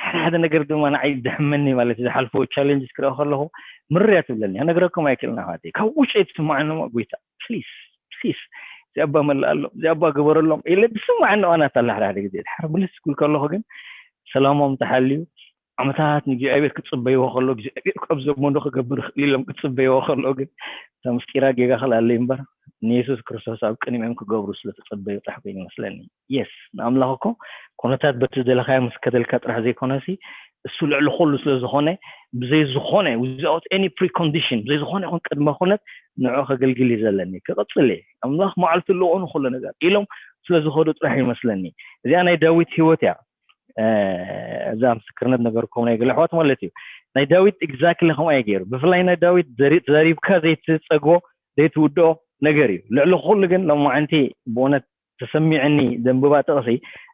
ሓደ ሓደ ነገር ድማ ንዓይ ደሕመኒ ማለት ዝሓልፎ ቻለንጅስ ክርኢ ከለኹ ምርያ ትብለኒ ነግረኩም ኣይክእልን ኣሕዋተይ ካብ ውሽጠይ ትስማዓኒ ጎይታ ፕሊስ ፕሊስ እዚኣባ መላኣሎም እዚኣባ ግበረሎም ኢለ ዝስማዓኒ እዋናት ኣላ ሓደ ሓደ ግዜ ድሓር ምልስ ክብል ከለኹ ግን ሰላሞም ተሓልዩ ዓመታት ንእግዚኣብሔር ክፅበይዎ ከሎ እግዚኣብሔር ካብ ዘመኑ ክገብር ይኽእል ኢሎም ክፅበይዎ ከሎ ግን እታ ምስጢራ ጌጋ ክልኣለይ እምበር ንየሱስ ክርስቶስ ኣብ ቅድሚኦም ክገብሩ ስለተፀበዩ ጥራሕ ኮይኑ ይመስለኒ የስ ንኣምላኽ እኮ ኩነታት በቲ ዝደለካዮ ምስ ከደልካ ጥራሕ ዘይኮነሲ እሱ ልዕሊ ኩሉ ስለ ዝኾነ፣ ብዘይ ዝኾነ፣ without any precondition፣ ብዘይ ዝኾነ ይኹን ቅድመ ኩነት ንዑ ከገልግል እዩ ዘለኒ፣ ክቕጽል እየ፣ ኣምላኽ መዓልቲ ኣለዎ ንኹሉ ነገር ኢሎም ስለ ዝኸዱ ጥራሕ ይመስለኒ። እዚኣ ናይ ዳዊት ህይወት እያ። እዛ ምስክርነት ነገርኩም ናይ ገለ ኣሕዋት ማለት እዩ። ናይ ዳዊት exactly ከምኡ እዩ ገይሩ። ብፍላይ ናይ ዳዊት ተዛሪብካ ዘይትፀግቦ ዘይትውድኦ ነገር እዩ። ልዕሊ ኩሉ ግን ሎማዓንቲ ብእውነት ተሰሚዕኒ ዘንብባ ጥቕሲ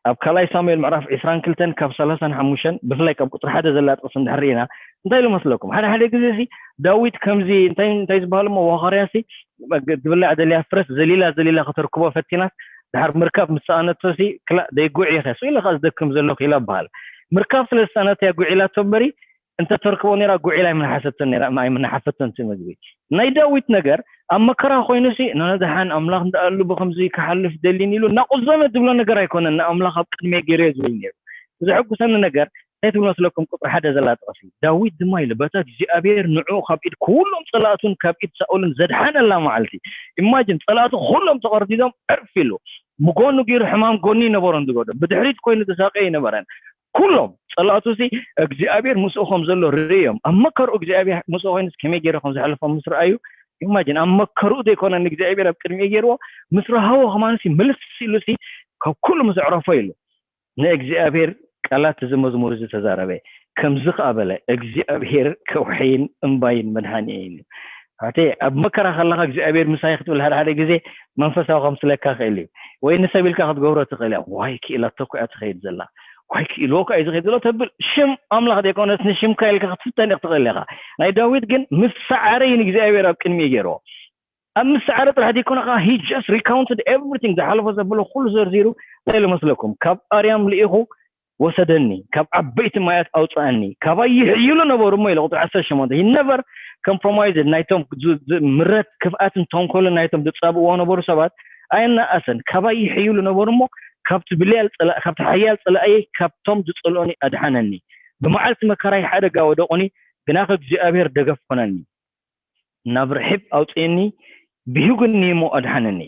ኣብ ካልኣይ ሳሙኤል ምዕራፍ ዕስራን ክልተን ካብ ሰላሳን ሓሙሽተን፣ ብፍላይ ካብ ቁፅሪ ሓደ ዘላ ጥቕሲ እንድሕር ርኢና እንታይ ኢሉ መስለኩም? ሓደ ሓደ ግዜ ሲ ዳዊት ከምዚ እንታይ እንታይ ዝበሃል እሞ ዋኸርያ ሲ ትብላዕ ዘሊላ ፍረስ ዘሊላ ዘሊላ ከተርክቦ ፈቲናስ ድሓር ምርካብ ምስ ሰኣነቶ ሲ ክላእ ደይጉዕ ኢኸ ስኢለ ከኣ ዝደክም ዘለኹ ኢላ በሃል። ምርካብ ስለ ዝሰኣነቶ እያ ጉዕ ኢላቶ እምበሪ እንተ ተርክቦ ነይራ ጉዕ ኢላ ኣይምነሓሰቶን ነይራ ኣይምነሓፈቶን እቲ ምግቢ። ናይ ዳዊት ነገር ኣብ መከራ ኮይኑ ሲ ነነድሓን ኣምላኽ እንዳኣሉ ብከምዚ ክሓልፍ ደሊን ኢሉ እናቆዘመ ዝብሎ ነገር ኣይኮነን። ንኣምላኽ ኣብ ቅድመይ ገይረ ዝብል ነይሩ። ዘሐጉሰኒ ነገር እንታይ ትብል መስለኩም? ቁፅሪ ሓደ ዘላ ጥቕሲ ዳዊት ድማ ኢሉ በታ እግዚኣብሔር ንዑ ካብ ኢድ ኩሎም ፀላእቱን ካብ ኢድ ሳኦልን ዘድሓነላ መዓልቲ። ኢማጅን ፀላእቱ ኩሎም ተቐርዲዶም ዕርፍ ኢሉ ምጎኑ ገይሩ ሕማም ጎኒ ይነበሮን ዝጎዶ ብድሕሪት ኮይኑ ተሳቀ ይነበረን። ኩሎም ፀላእቱ ሲ እግዚኣብሔር ምስኡ ከም ዘሎ ርእዮም ኣብ መከርኡ እግዚኣብሔር ምስኡ ኮይኑ ከመይ ገይሩ ከም ዘሕልፎም ምስ ረኣዩ ኢማጅን ኣብ መከርኡ ዘይኮነ ንእግዚኣብሔር ኣብ ቅድሚኡ ገይርዎ ምስ ረሃቦ ከማን ሲ ምልስ ኢሉ ሲ ካብ ኩሉ ምስ ኣዕረፎ ኢሉ ንእግዚኣብሔር ቃላት እዚ መዝሙር እዚ ተዛረበ። ከምዚ ከኣ በለ እግዚኣብሔር ከውሒን እምባይን መድሃኒየይን እዩ። ኣቴ ኣብ መከራ ከለካ እግዚኣብሔር ምሳይ ክትብል ሓደ ሓደ ግዜ መንፈሳዊ ከምስለካ ክእል እዩ። ወይ ንሰብ ኢልካ ክትገብሮ ትኽእል እያ። ዋይ ክኢላቶ እኮ እያ ትኸይድ ዘላ፣ ዋይ ክኢልዎ እኮ እዩ ዝኸይድ ዘሎ ተብል ሽም ኣምላኽ ዘይኮነስ ንሽምካ ኢልካ ክትፍተን ኢኽ ትኽእል ኢኻ። ናይ ዳዊት ግን ምስ ሰዓረ እዩ ንእግዚኣብሔር ኣብ ቅድሚ ገይርዎ። ኣብ ምስዓረ ጥራሕ ዘይኮነ ከዓ he just recounted everything ዝሓለፎ ዘበሎ ኩሉ ዘርዚሩ እንታይ ኢሉ መስለኩም? ካብ ኣርያም ልኢኹ ወሰደኒ፣ ካብ ዓበይቲ ማያት ኣውፅኣኒ፣ ካባይ ይሕይሉ ነበሩ እሞ ኢለ ቁፅሪ ዓሰርተ ሸሞንተ he never compromised ናይቶም ምረት ክፍኣትን ተንኮልን ናይቶም ዝፃብእዎ ነበሩ ሰባት ኣየናኣሰን ካባይ ይሕይሉ ነበሩ እሞ ካብቲ ብልያል ፀላ ካብቲ ሓያል ፀላእየይ ካብቶም ዝፀልኦኒ ኣድሓነኒ ብመዓልቲ መከራይ ሓደጋ ወደቑኒ ግናኸ እግዚኣብሔር ደገፍ ኮነኒ ናብ ርሒብ ኣውፅእኒ ብሂጉኒ እሞ ኣድሓነኒ።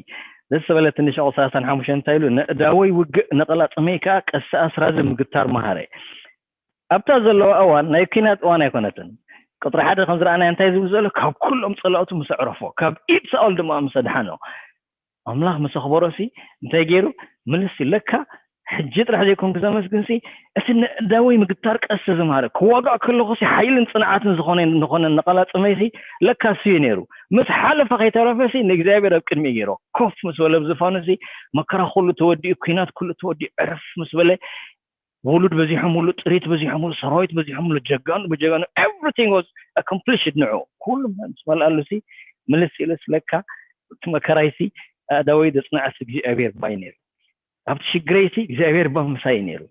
ደስ በለትኒ ሸቑ ሰላሳን ሓሙሽተን እንታይ ኢሉ ንእዳወይ ውግእ ንቐላፅመይ ከዓ ቀሲ ኣስራዚ ምግታር መሃረ። ኣብታ ዘለዋ እዋን ናይ ኲናት እዋን ኣይኮነትን። ቁፅሪ ሓደ ከም ዝረኣናዮ እንታይ ዝብል ዘሎ ካብ ኩሎም ፀላእቱ ምስ ኣዕረፎ ካብ ኢድ ሳኦል ድማ ምስ ኣድሓኖ ኣምላኽ ምስ ኣኽበሮ ሲ እንታይ ገይሩ ምልስ ኢሉ ለካ ሕጂ ጥራሕ ዘይኮንኩ ዘመስግን ሲ እቲ ንእዳወይ ምግታር ቀስ ዝማረ ክዋጋእ ከለኹ ሲ ሓይልን ፅንዓትን ዝኾነ ዝኾነ ንቐላፅመይ ሲ ለካ እሱ እዩ ነይሩ ምስ ሓለፈ ከይተረፈ ሲ ንእግዚኣብሔር ኣብ ቅድሚኡ ገይሮ ኮፍ ምስ በለ ኣብ ዝፋኑ ሲ መከራ ኩሉ ተወዲኡ ኩናት ኩሉ ተወዲኡ ዕረፍ ምስ በለ ውሉድ በዚሖምሉ ጥሪት በዚሖምሉ ሰራዊት በዚሖምሉ ጀጋኑ ብጀጋኑ everything was accomplished ንዑ ኩሉ ምስ መልኣሉ ሲ ምልስ ኢሉ ስለካ እቲ መከራይ ሲ ኣእዳወይ ዘፅንዐስ እግዚኣብሔር ባይ ነይሩ ኣብቲ ሽግረይ ሲ እግዚኣብሔር ባ ምሳይ ነይሩ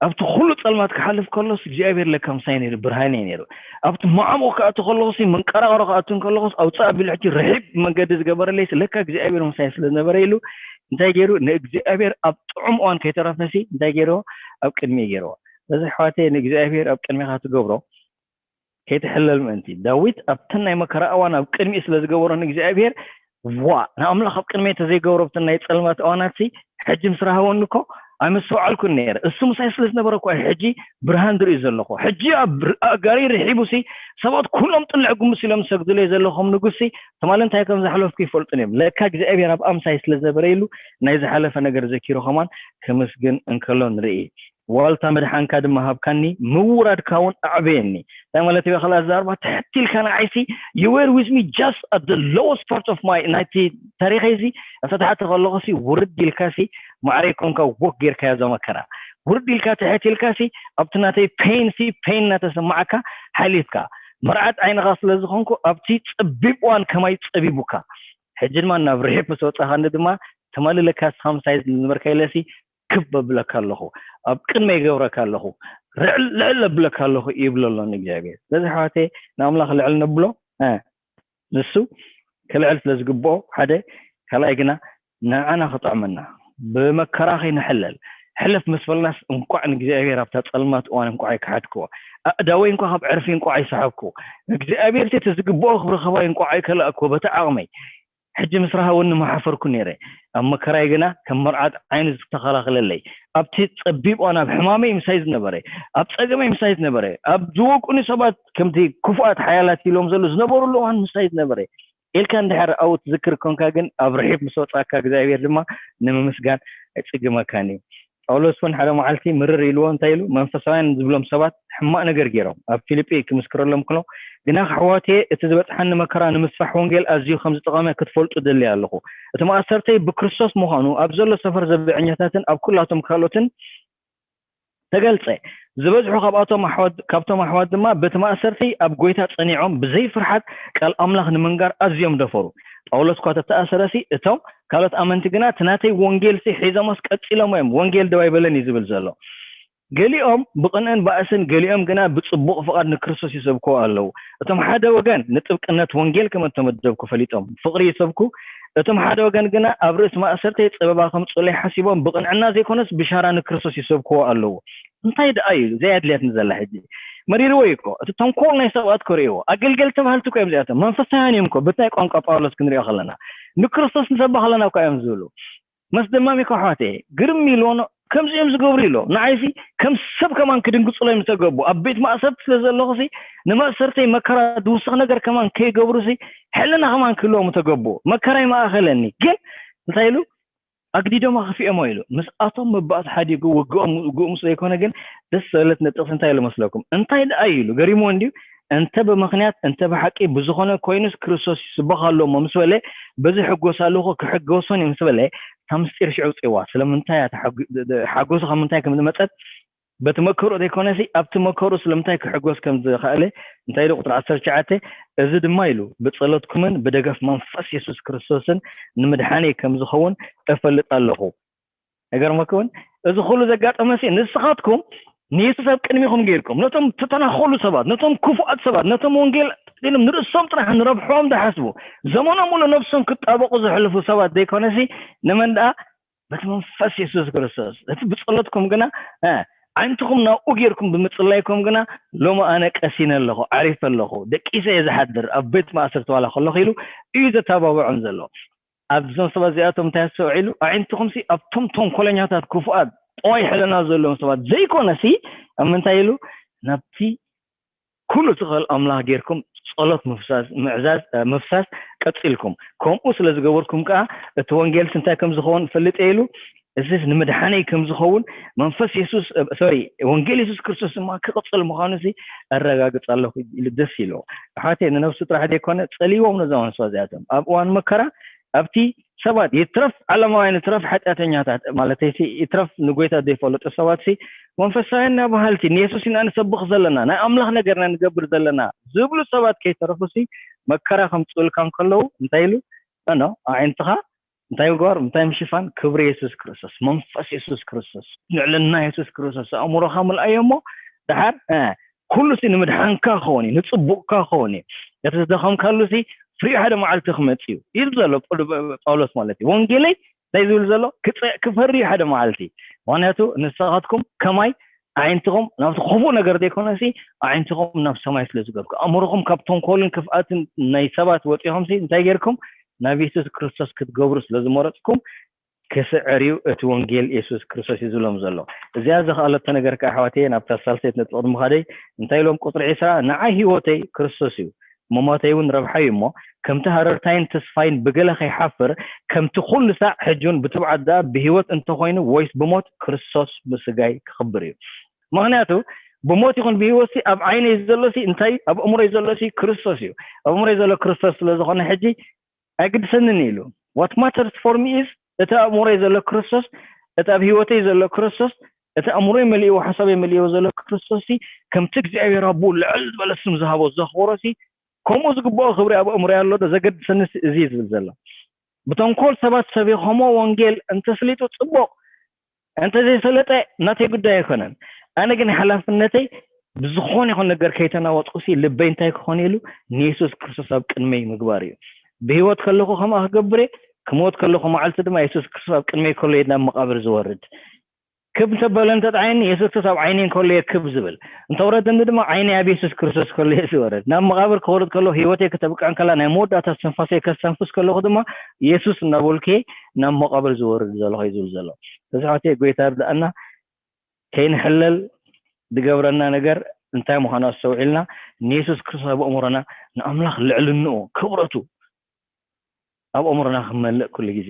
ኣብቲ ኩሉ ፀልማት ክሓልፍ ከሎስ እግዚኣብሔር ለካ ምሳይ ነይሩ ብርሃን እዩ ነይሩ ኣብቲ ማዕሙቕ ክኣቱ ከለኹ ሲ መንቀራቕሮ ክኣቱ ከለኹስ ኣውፃእ ኣቢሉ ሕጂ ርሒብ መንገዲ ዝገበረለይ ለካ እግዚኣብሔር ምሳይ ስለ ዝነበረ ኢሉ እንታይ ገይሩ ንእግዚኣብሔር ኣብ ጥዑም እዋን ከይተረፈሲ እንታይ ገይርዎ ኣብ ቅድሚ ገይርዎ በዚ ኣሕዋተይ ንእግዚኣብሔር ኣብ ቅድሚኻ ትገብሮ ከይትሕለል ምእንቲ ዳዊት ኣብተን ናይ መከራ እዋን ኣብ ቅድሚኡ ስለ ዝገበሮ ንእግዚኣብሔር ዋ ንኣምላኽ ኣብ ቅድሚ ተዘይገብሮ ኣብተን ናይ ፀልማት እዋናትሲ ሕጂ ምስ ረሃቦኒ እኮ ኣይምስተውዓልኩን ነይረ እሱ ምሳይ ስለ ዝነበረ እኮ ሕጂ ብርሃን ዝርኢ ዘለኹ ሕጂ ኣጋሪ ርሒቡሲ ሰባት ኩሎም ጥልዕ ጉምስ ኢሎም ዝሰግዱለይ ዘለኹም ንጉስሲ ትማሊ እንታይ ከም ዘሕለፍኩ ይፈልጡን እዮም ለካ እግዚኣብሔር ኣብ ኣምሳይ ስለ ዝነበረ ኢሉ ናይ ዝሓለፈ ነገር ዘኪሩ ከማን ክምስግን እንከሎ ንርኢ ዋልታ መድሓንካ ድማ ሃብካኒ ምውራድካ እውን ኣዕበየኒ እንታይ ማለት እዩ ካልኣ ዝዛርባ ትሕት ኢልካ ንዓይሲ you were with me just at the lowest part of my ናይቲ ታሪኸይሲ ኣብ ተታሕቲ ከለኹሲ ውርድ ኢልካሲ ማዕረ ይኮንካ ወክ ጌርካዮ እዛ መከራ ውርድ ኢልካ ትሕት ኢልካሲ ኣብቲ ናተይ pain ሲ pain እናተሰማዓካ ሓሊፍካ መርዓት ዓይንኻ ስለ ዝኾንኩ ኣብቲ ፀቢብ እዋን ከማይ ፀቢቡካ ሕጂ ድማ ናብ ርሒብ ምስ ወፃኻኒ ድማ ትማሊ ለካ ስኻ ምሳይ ዝነበርካ ኢለሲ ክብ ኣብለካ ኣለኹ ኣብ ቅድመይ ይገብረካ ኣለኹ ልዕል ኣብለካ ኣለኹ ይብሎ ኣሎ ንእግዚኣብሔር ስለዚ ኣሕዋተይ ንኣምላኽ ልዕል ነብሎ ንሱ ክልዕል ስለ ዝግብኦ ሓደ ካልኣይ ግና ንዓና ክጥዕመና ብመከራ ከይንሕለል ሕልፍ ምስ በልናስ እንቋዕ ንእግዚኣብሔር ኣብታ ጸልማት እዋን እንቋዕ ኣይከሓድክዎ ኣእዳወይ እንኳ ካብ ዕርፊ እንቋዕ ኣይሰሓብክዎ እግዚኣብሔር እቲ ዝግብኦ ክብሪ ኸባይ እንቋዕ ኣይከላእክዎ በቲ ዓቕመይ ሕጂ ምስ ረሃወኒ ምሓፈርኩ ነይረ። ኣብ መከራይ ግና ከም መርዓት ዓይኑ ዝተኸላኸለለይ፣ ኣብቲ ጸቢብ እዋን ኣብ ሕማመይ ምሳይ ዝነበረ፣ ኣብ ጸገመይ ምሳይ ዝነበረ፣ ኣብ ዝወቅኡኒ ሰባት ከምቲ ክፉኣት ሓያላት ኢሎም ዘሎ ዝነበሩሉ እዋን ምሳይ ዝነበረ ኢልካ እንድሕር ኣብኡ ትዝክር ኮንካ ግን ኣብ ርሒቕ ምስ ወጻእካ እግዚኣብሔር ድማ ንምምስጋን ኣይጽግመካን እዩ። ጳውሎስ እውን ሓደ መዓልቲ ምርር ኢልዎ እንታይ ኢሉ መንፈሳውያን ዝብሎም ሰባት ሕማቕ ነገር ገይሮም ኣብ ፊልጲ ክምስክረሎም ክሎ ግና ኣሕዋትየ እቲ ዝበጽሓኒ መከራ ንምስፋሕ ወንጌል ኣዝዩ ከም ዝጠቐመ ክትፈልጡ ደልየ ኣለኹ። እቲ ማእሰርተይ ብክርስቶስ ምዃኑ ኣብ ዘሎ ሰፈር ዘብዐኛታትን ኣብ ኩላቶም ካልኦትን ተገልጸ። ዝበዝሑ ካብኣቶም ኣሕዋት ካብቶም ኣሕዋት ድማ በቲ ማእሰርቲ ኣብ ጎይታ ጸኒዖም ብዘይ ፍርሓት ቃል ኣምላኽ ንምንጋር ኣዝዮም ደፈሩ። ጳውሎስ እኳ ተተኣሰረሲ እቶም ካልኦት ኣመንቲ ግና እቲ ናተይ ወንጌልሲ ሒዞሞስ ቀጺሎም እዮም ወንጌል ደው ኣይበለን እዩ ዝብል ዘሎ። ገሊኦም ብቕንእን ባእስን ገሊኦም ግና ብጽቡቕ ፍቓድ ንክርስቶስ ይሰብክዎ ኣለዉ። እቶም ሓደ ወገን ንጥብቅነት ወንጌል ከም እተመደብኩ ፈሊጦም ፍቕሪ ይሰብኩ፣ እቶም ሓደ ወገን ግና ኣብ ርእሲ ማእሰርተይ ጸበባ ከምጽኡለይ ሓሲቦም ብቕንዕና ዘይኮነስ ብሻራ ንክርስቶስ ይሰብክዎ ኣለዉ። እንታይ ደኣ እዩ ዘይኣድልያትኒ ዘላ ሕጂ? መሪርዎ እዩ እኮ። እቲ ተንኮል ናይ ሰባት ክርእይዎ። ኣገልገልቲ ተባህልቲ እኮ እዮም እዚኣቶም። መንፈሳውያን እዮም እኮ። ብናይ ቋንቋ ጳውሎስ ክንሪኦ ከለና ንክርስቶስ ንሰብኽ ኣለና እኮ እዮም ዝብሉ። መስደማሚ እኮ ኣሕዋተየ። ግርም ኢልዎ ከምዚ እዮም ዝገብሩ ኢሎ። ንዓይሲ ከም ሰብ ከማን ክድንግጹለይ ምተገቡ። ኣብ ቤት ማእሰርቲ ስለ ዘለኹሲ ንማእሰርተይ መከራ ዝውስኽ ነገር ከማን ከይገብሩሲ ሕልና ከማን ክህልዎም ምተገቡ። መከራ ይመኣኸለኒ። ግን እንታይ ኢሉ ኣግዲዶም ኣኽፊኦሞ ኢሉ ምስኣቶም ምባእስ ሓዲጉ ውግኦም ውግኦም ስለ ዘይኮነ ግን ደስ ዝበለት ነጥቕሲ እንታይ ኢሉ መስለኩም እንታይ ደኣ እዩ ኢሉ ገሪሞ እንድዩ እንተ ብምኽንያት እንተ ብሓቂ ብዝኾነ ኮይኑስ ክርስቶስ ይስበኽ ኣሎ እሞ ምስ በለ በዚ ሕጎስ ኣለኹ ክሕገሶን እዩ ምስ በለ እታ ምስጢር ሽዑ ውፅዋ ስለምንታይ እያ ሓጎሱ ካብ ምንታይ ከም ዝመፀት በቲ መከሩ ዘይኮነሲ ኣብቲ መከሩ ስለምንታይ ክሕጎስ ከም ዝኸኣለ እንታይ ኢሉ ቁፅሪ ዓሰርተ ትሽዓተ እዚ ድማ ኢሉ ብጸሎትኩምን ብደገፍ መንፈስ የሱስ ክርስቶስን ንምድሓነይ ከም ዝኸውን እፈልጥ ኣለኹ። ይገርመኩም እዚ ኩሉ ዘጋጠመሲ ንስኻትኩም ንየሱስ ኣብ ቅድሚኹም ጌርኩም ነቶም ተተናኸሉ ሰባት ነቶም ክፉኣት ሰባት ነቶም ወንጌል ኢሎም ንርእሶም ጥራሕ ንረብሖም ዝሓስቡ ዘመኖም ሙሉ ነብሶም ክጣበቑ ዘሕልፉ ሰባት ዘይኮነሲ ንመን ደኣ በቲ መንፈስ የሱስ ክርስቶስ እቲ ብጸሎትኩም ግና ኣዒንትኹም ናብኡ ጌርኩም ብምጽላይኩም ግና ሎሚ ኣነ ቀሲነ ኣለኹ ዓሪፈ ኣለኹ ደቂሰ እየ ዝሓድር ኣብ ቤት ማእሰርቲ ዋላ ከለኹ ኢሉ እዩ ዘተባብዖም ዘሎ ኣብዞም ሰባት እዚኣቶም እንታይ ኣስተውዒሉ ኣዒንትኹምሲ ኣብቶም ተንኮለኛታት ክፉኣት ጠዋይ ሕልና ዘለዎም ሰባት ዘይኮነሲ ኣብ ምንታይ ኢሉ ናብቲ ኩሉ ትኽእል ኣምላኽ ጌርኩም ጸሎት ምፍሳስ ምዕዛዝ ምፍሳስ ቀጺልኩም ከምኡ ስለ ዝገበርኩም ከኣ እቲ ወንጌልስ እንታይ ከም ዝኸውን ፈልጥ እየ ኢሉ እዚስ ንምድሓነይ ከም ዝኸውን መንፈስ የሱስ ሶሪ ወንጌል የሱስ ክርስቶስ ድማ ክቕጽል ምዃኑ ሲ ኣረጋግጽ ኣለኹ ኢሉ ደስ ኢልዎ ኣሕዋተይ ንነብሱ ጥራሕ ዘይኮነ ጸልይዎም ነዞም ኣንስዋ እዚኣቶም ኣብ እዋን መከራ ኣብቲ ሰባት ይትረፍ ዓለማውያን ይትረፍ ሓጢኣተኛታት ማለተይሲ ይትረፍ ንጎይታ ዘይፈለጡ ሰባት ሲ መንፈሳውያን ኢና በሃልቲ ንየሱስ ኢና ንሰብኽ ዘለና ናይ ኣምላኽ ነገር ኢና ንገብር ዘለና ዝብሉ ሰባት ከይተረፉ ሲ መከራ ከምፅኡልካ እንከለዉ እንታይ ኢሉ ኖ ኣዒንትኻ እንታይ ምግባር እንታይ ምሽፋን ክብሪ የሱስ ክርስቶስ መንፈስ የሱስ ክርስቶስ ልዕልና የሱስ ክርስቶስ ኣእምሮኻ ምልኣዮ እሞ ድሓር ኩሉ ሲ ንምድሓንካ ክኸውን እዩ ንፅቡቕካ ክኸውን እዩ እቲ ዝደኸምካሉ ሲ ፍሪኡ ሓደ መዓልቲ ክመፅ እዩ ይብል ዘሎ ጳውሎስ ማለት እዩ ወንጌለይ እንታይ ዝብል ዘሎ ክፈሪ ሓደ መዓልቲ ምክንያቱ ንስኻትኩም ከማይ ኣዒንትኹም ናብቲ ክፉእ ነገር ዘይኮነሲ ኣዒንትኹም ናብ ሰማይ ስለ ዝገብኩ ኣእምሮኹም ካብ ተንኮልን ክፍኣትን ናይ ሰባት ወፂኹምሲ እንታይ ጌርኩም ናብ የሱስ ክርስቶስ ክትገብሩ ስለ ዝመረፅኩም ክስዕር እዩ እቲ ወንጌል የሱስ ክርስቶስ እዩ ዝብሎም ዘሎ እዚኣ ዝኸኣለቶ ነገር ከዓ ኣሕዋተየ ናብታ ሳልሰይት ነጥቢ ቅድሚ ምኻደይ እንታይ ኢሎም ቁፅሪ ዒስራ ንዓይ ህይወተይ ክርስቶስ እዩ መሞተይ እውን ረብሓ እዩ እሞ ከምቲ ሃረርታይን ተስፋይን ብገለ ከይሓፍር ከምቲ ኩሉ ሳዕ ሕጂ እውን ብትብዓት ደኣ ብህይወት እንተኾይኑ ወይስ ብሞት ክርስቶስ ብስጋይ ክኽብር እዩ ምኽንያቱ ብሞት ይኹን ብህይወትሲ ኣብ ዓይነይ ዘሎሲ እንታይ ኣብ እምሮይ ዘሎሲ ክርስቶስ እዩ ኣብ እምሮይ ዘሎ ክርስቶስ ስለ ዝኾነ ሕጂ ኣይግድሰንን ኢሉ what matters for me is እቲ ኣብ እምሮይ ዘሎ ክርስቶስ እቲ ኣብ ህይወተይ ዘሎ ክርስቶስ እቲ ኣእምሮይ መሊእዎ ሓሳበይ መሊእዎ ዘሎ ክርስቶስ ሲ ከምቲ እግዚኣብሔር ኣቦኡ ልዕል ዝበለ ስም ዝሃቦ ዘኽብሮ ሲ ከምኡ ዝግብኦ ክብሪ ኣብ ኣእምሮይ ኣሎ ዶ ዘገድሰኒ እዚ ዝብል ዘሎ ብተንኮል ሰባት ሰቢኾሞ ወንጌል እንተስሊጡ ፅቡቕ እንተዘይሰለጠ ናተይ ጉዳይ ኣይኮነን ኣነ ግን ሓላፍነተይ ብዝኾነ ይኹን ነገር ከይተናወጥኩ ሲ ልበይ እንታይ ክኾን ኢሉ ንየሱስ ክርስቶስ ኣብ ቅድመይ ምግባር እዩ ብህይወት ከለኹ ከምኣ ክገብር እየ ክሞት ከለኹ መዓልቲ ድማ የሱስ ክርስቶስ ኣብ ቅድመይ ከሎ እየ ናብ መቃብር ዝወርድ ክብ እንተበለ እንተጥዓይኒ፣ የሱስ ክርስቶስ ኣብ ዓይነይ እንከሎ እየ ክብ ዝብል። እንተውረደኒ ድማ ዓይነይ ኣብ የሱስ ክርስቶስ ከሎ እየ ዝወርድ። ናብ መቓብር ክወርድ ከሎ፣ ህይወተይ ከተብቅዕ እንከላ፣ ናይ መወዳእታ ትንፋሰይ ከስተንፍስ ከለኹ ድማ፣ የሱስ እናበልኩ እየ ናብ መቓብር ዝወርድ ዘለኹ እዩ ዝብል ዘሎ። እዚ ሕዋተይ፣ ጎይታ ርድኣና። ከይንሕለል ዝገብረና ነገር እንታይ ምዃኑ ኣስተውዒልና፣ ንየሱስ ክርስቶስ ኣብ ኣእምሮና፣ ንኣምላኽ ልዕልንኡ፣ ክብረቱ ኣብ ኣእምሮና ክመልእ ኩሉ ግዜ፣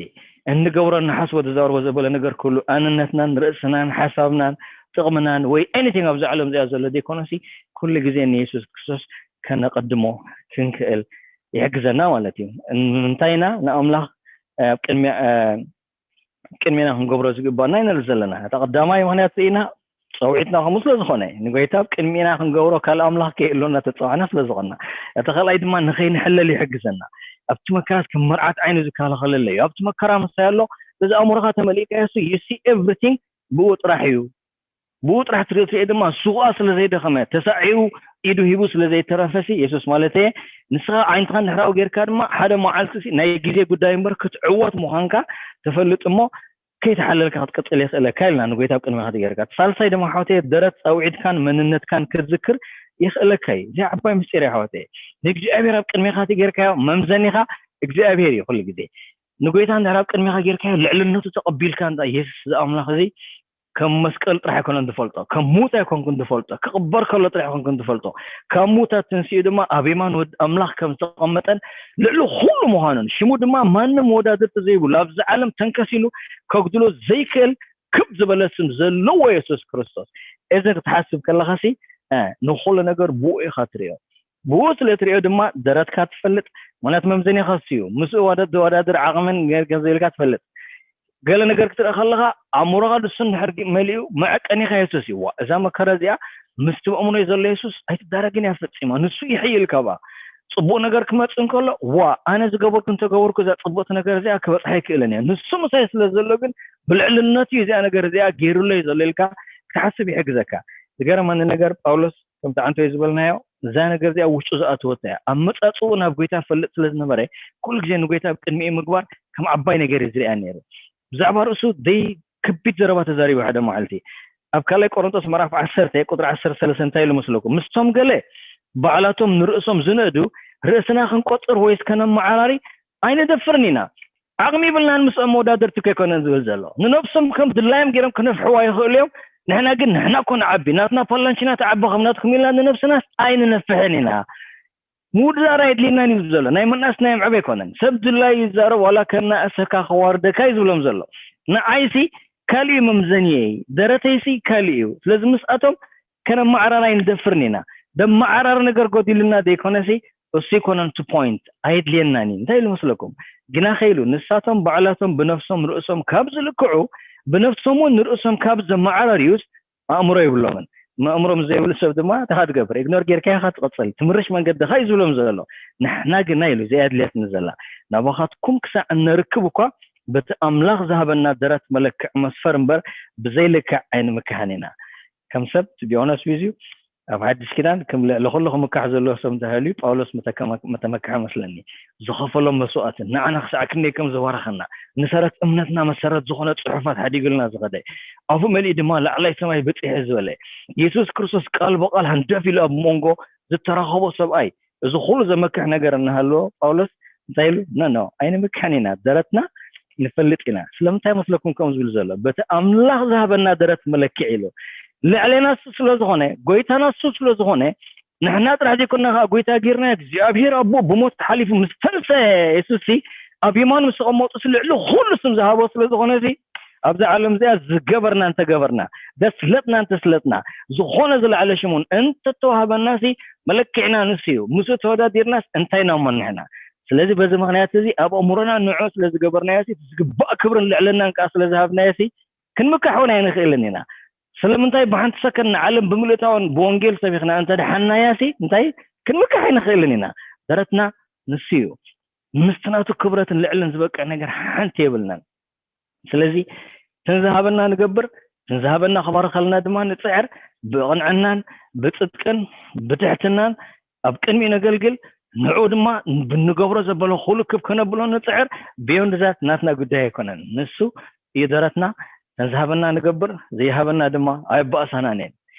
እንገብሮ፣ ንሓስቦ፣ ዝዛረቦ ዘበለ ነገር ኩሉ ኣንነትናን ርእስናን ሓሳብናን ጥቕምናን ወይ ኤኒቲንግ ኣብዚ ዓለም እዚኣ ዘሎ ዘይኮነሲ፣ ኩሉ ግዜ ንየሱስ ክርስቶስ ከነቐድሞ ክንክእል ይሕግዘና ማለት እዩ። እንታይ ኢና ንኣምላኽ ኣብ ቅድሚያ ቅድሚና ክንገብሮ ዝግባና ኢና ዘለና። እቲ ቀዳማይ ምኽንያት ስኢና ጸውዒትና ከምኡ ስለ ዝኾነ፣ ንጎይታ ኣብ ቅድሚና ክንገብሮ ካልእ ኣምላኽ ከይህልወና ተጸዋዕና ስለ ዝኾንና። እቲ ካልኣይ ድማ ንኸይንሕለል ይሕግዘና። ኣብቲ መከራት ከም መርዓት ዓይኑ ዝከላኸለለ እዩ። ኣብቲ መከራ ምሳይ ኣሎ፣ በዚ ኣእምሮኻ ተመሊእካዮ እሱ፣ you see everything ብኡ ጥራሕ እዩ። ብኡ ጥራሕ ትርኢ፣ ትርኢ ድማ እሱ ኸኣ ስለ ዘይደኸመ፣ ተሳዒሩ ኢዱ ሂቡ ስለ ዘይተረፈሲ፣ የሱስ ማለት እየ፣ ንስኻ ዓይንትኻ እንድሕር ኣብኡ ጌርካ ድማ ሓደ መዓልቲ ሲ ናይ ግዜ ጉዳይ እምበር ክትዕወት ምዃንካ ትፈልጥ እሞ፣ ከይተሓለልካ ክትቅጽል የኽእለካ ኢልና ንጎይታ ኣብ ቅድሚኻ ትጌርካ። እቲ ሳልሳይ ድማ ሓወተየ ደረት ጻውዒትካን መንነትካን ክትዝክር የኽእለካ እዩ። እዚ ዓባይ ምስጢር እዩ ሓወተየ። ንእግዚኣብሔር ኣብ ቅድሚኻ ትጌርካዮ መምዘኒኻ እግዚኣብሔር እዩ ኩሉ ግዜ። ንጎይታ እንድሕር ኣብ ቅድሚኻ ጌርካዮ ልዕልነቱ ተቐቢልካ እንዳ የሱስ እዚ ኣምላኽ እዚ ከም መስቀል ጥራሕ ኣይኮነን ዝፈልጦ፣ ከም ሙት ኣይኮንኩን ዝፈልጦ፣ ክቕበር ከሎ ጥራሕ ኣይኮንኩን ዝፈልጦ፣ ካብ ሙታት ተንሲኡ ድማ ኣብ የማን ወዲ ኣምላኽ ከም ዝተቐመጠን ልዕሊ ኩሉ ምዃኑን ሽሙ ድማ ማንም መወዳድርቲ ዘይብሉ ኣብዚ ዓለም ተንከሲሉ ከጉድሎ ዘይክእል ክብ ዝበለ ስም ዘለዎ የሱስ ክርስቶስ። እዚ ክትሓስብ ከለኻሲ እ፣ ንኹሉ ነገር ብኡ ኢኻ ትሪኦ። ብኡ ስለ ትሪኦ ድማ ደረትካ ትፈልጥ፣ ምኽንያቱ መምዘኒኻ እሱ እዩ። ምስኡ ወደ-፣ ዘወዳድር ዓቕምን ገ-፣ ገንዘብ ኢልካ ትፈልጥ። ገለ ነገር ክትርኢ ከለኻ ኣእምሮኻ ንሱ እንድሕር መሊኡ መዐቀኒኻ የሱስ እዩ። ዋ፣ እዛ መከራ እዚኣ ምስቲ ብኣእምሮይ ዘሎ የሱስ ኣይትዳረግን እያ ፈጺማ። ንሱ ይሕይል ካብኣ። ጽቡቕ ነገር ክመጽእ እንከሎ፣ ዋ፣ ኣነ ዝገበርኩ እንተገበርኩ እዛ ጽቡቕቲ ነገር እዚኣ ክበጽሓ ኣይክእልን እያ። ንሱ ምሳይ ስለ ዘሎ ግን ብልዕልነቱ እዩ እዚኣ ነገር እዚኣ ገይሩለይ ዘሎ ኢልካ ክትሓስብ ይሕግዘካ። ዝገርመኒ ነገር ጳውሎስ ከምቲ ዓንተወይ ዝበልናዮ እዛ ነገር እዚኣ ውሽጡ ዝኣተወት እያ። ኣመጻጽኡ ናብ ጎይታ ፈልጥ ስለ ዝነበረ ኩሉ ግዜ ንጎይታ ኣብ ቅድሚኡ ምግባር ከም ዓባይ ነገር እዩ ዝሪኣ ነይሩ። ብዛዕባ ርእሱ ደይ ከቢድ ዘረባ ተዛሪቡ ሓደ መዓልቲ። ኣብ ካልኣይ ቆሮንቶስ ምዕራፍ ዓሰርተ ቁጥሪ ዓሰርተ ሰለስተ እንታይ ኢሉ መስለኩም? ምስቶም ገለ ባዕላቶም ንርእሶም ዝንእዱ ርእስና ክንቆጽር ወይስ ከነመዓራሪ ኣይንደፍርን ኢና። ዓቕሚ ይብልናን ምስኦም መወዳደርቲ ከይኮነን ዝብል ዘሎ። ንነብሶም ከም ድላዮም ገይሮም ክነፍሕዋ ይኽእሉ እዮም። ንሕና ግን ንሕና እኮ ንዓቢ፣ ናትና ፓላንቺና ትዓቢ ከም ናትኩም ኢልና ንነብስናስ ኣይንነፍሕን ኢና። ምውድዳር ኣየድልየናን እዩ ዘሎ። ናይ ምንኣስ ናይ ምዕብ ኣይኮነን። ሰብ ድላዩ ይዛረብ፣ ዋላ ከናእሰካ ከዋርደካ እዩ ዝብሎም ዘሎ። ንዓይሲ ካልእ እዩ መምዘንየይ፣ ደረተይሲ ካልእ እዩ። ስለዚ ምስኣቶም ከነመዓራር ኣይንደፍርን ኢና። ደመዓራሪ ነገር ጎዲሉና ዘይኮነሲ እሱ ይኮነን ቱ ፖይንት ኣየድልየናን እዩ። እንታይ ኢሉ መስለኩም? ግና ከይሉ ንሳቶም ባዕላቶም ብነፍሶም ርእሶም ካብ ዝልክዑ ብነፍሶም እውን ንርእሶም ካብ ዘመዓራርዩስ ኣእምሮ የብሎምን። ኣእምሮ ምስ ዘይብሉ ሰብ ድማ እንታይ ትገብር? ኢግኖር ጌርካ ኢኻ ትቕጽል። ትምርሽ መንገድኻ እዩ ዝብሎም ዘሎ። ንሕና ግና ኢሉ እዚኣ ኣድልያትኒ ዘላ ናባኻትኩም ክሳዕ እነርክብ እኳ በቲ ኣምላኽ ዝሃበና ደረት መለክዕ መስፈር እምበር ብዘይልክዕ ኣይንምክሕን ኢና። ከም ሰብ to be honest with you ኣብ ሓድሽ ኪዳን ከም ልዕሊ ኩሉ ክምካሕ ዘለዎ ሰብ እንተሃልዩ ጳውሎስ መተከማ-፣ መተመክሐ መስለኒ። ዝኸፈሎም መስዋእትን ንዓና ክሳዕ ክንደይ ከም ዝባረኸና፣ ንሰረት እምነትና መሰረት ዝኾነ ጽሑፋት ሓዲጉልና ዝኸደ፣ ኣፉ መሊኡ ድማ ላዕላይ ሰማይ በጺሐ ዝበለ፣ የሱስ ክርስቶስ ቃል ብቓል ሃንደፍ ኢሉ ኣብ መንጎ ዝተራኸቦ ሰብኣይ፣ እዚ ኩሉ ዘመክሕ ነገር እናሃለዎ ጳውሎስ እንታይ ኢሉ? ኖ፣ ኖ፣ ኣይንምክሕን ኢና፣ ደረትና ንፈልጥ ኢና። ስለምንታይ መስለኩም ከምኡ ዝብል ዘሎ? በቲ ኣምላኽ ዝሃበና ደረት መለክዕ ኢሉ። ልዕሌና እሱ ስለ ዝኾነ፣ ጎይታና እሱ ስለ ዝኾነ፣ ንሕና ጥራሕ ዘይኮንና ከዓ ጎይታ ጌርና እግዚኣብሔር ኣቦ ብሞት ተሓሊፉ ምስ ተንሰ የሱስ ሲ ኣብ የማኑ ምስ ተቐመጡ ሲ ልዕሊ ኩሉ ስም ዝሃቦ ስለ ዝኾነ ሲ ኣብዚ ዓለም እዚኣ ዝገበርና እንተገበርና፣ ዘስለጥና እንተስለጥና፣ ዝኾነ ዝለዓለ ሽሙን እንተተዋህበና ሲ መለክዕና ንሱ እዩ። ምስኡ ተወዳዲርናስ እንታይ ኢና እሞ ንሕና? ስለዚ በዚ ምኽንያት እዚ ኣብ ኣእምሮና ንዑ ስለ ዝገበርናዮ ሲ ዝግባእ ክብርን ልዕልናን ከዓ ስለ ዝሃብናዮ ሲ ክንምካሕ እውን ኣይንኽእልን ኢና። ስለምንታይ ብሓንቲ ሰከንድ ንዓለም ብምልእታውን ብወንጌል ሰቢኽና እንተ ደሓንናያ ሲ እንታይ ክንምካሕ ኣይንኽእልን ኢና። ደረትና ንሱ እዩ። ምስቲ ናቱ ክብረትን ልዕልን ዝበቅዕ ነገር ሓንቲ የብልናን። ስለዚ እተን ዝሃበና ንገብር፣ እተን ዝሃበና ክባርኸልና ድማ ንጽዕር። ብቕንዕናን ብጽድቅን ብትሕትናን ኣብ ቅድሚኡ ነገልግል። ንዕኡ ድማ ብንገብሮ ዘበለ ኩሉ ክብ ከነብሎ ንጽዕር። ቢዮንድ ዛት ናትና ጉዳይ ኣይኮነን። ንሱ እዩ ደረትና፣ ነዝሃበና ንገብር፣ ዘይሃበና ድማ ኣይባእሳናን እየን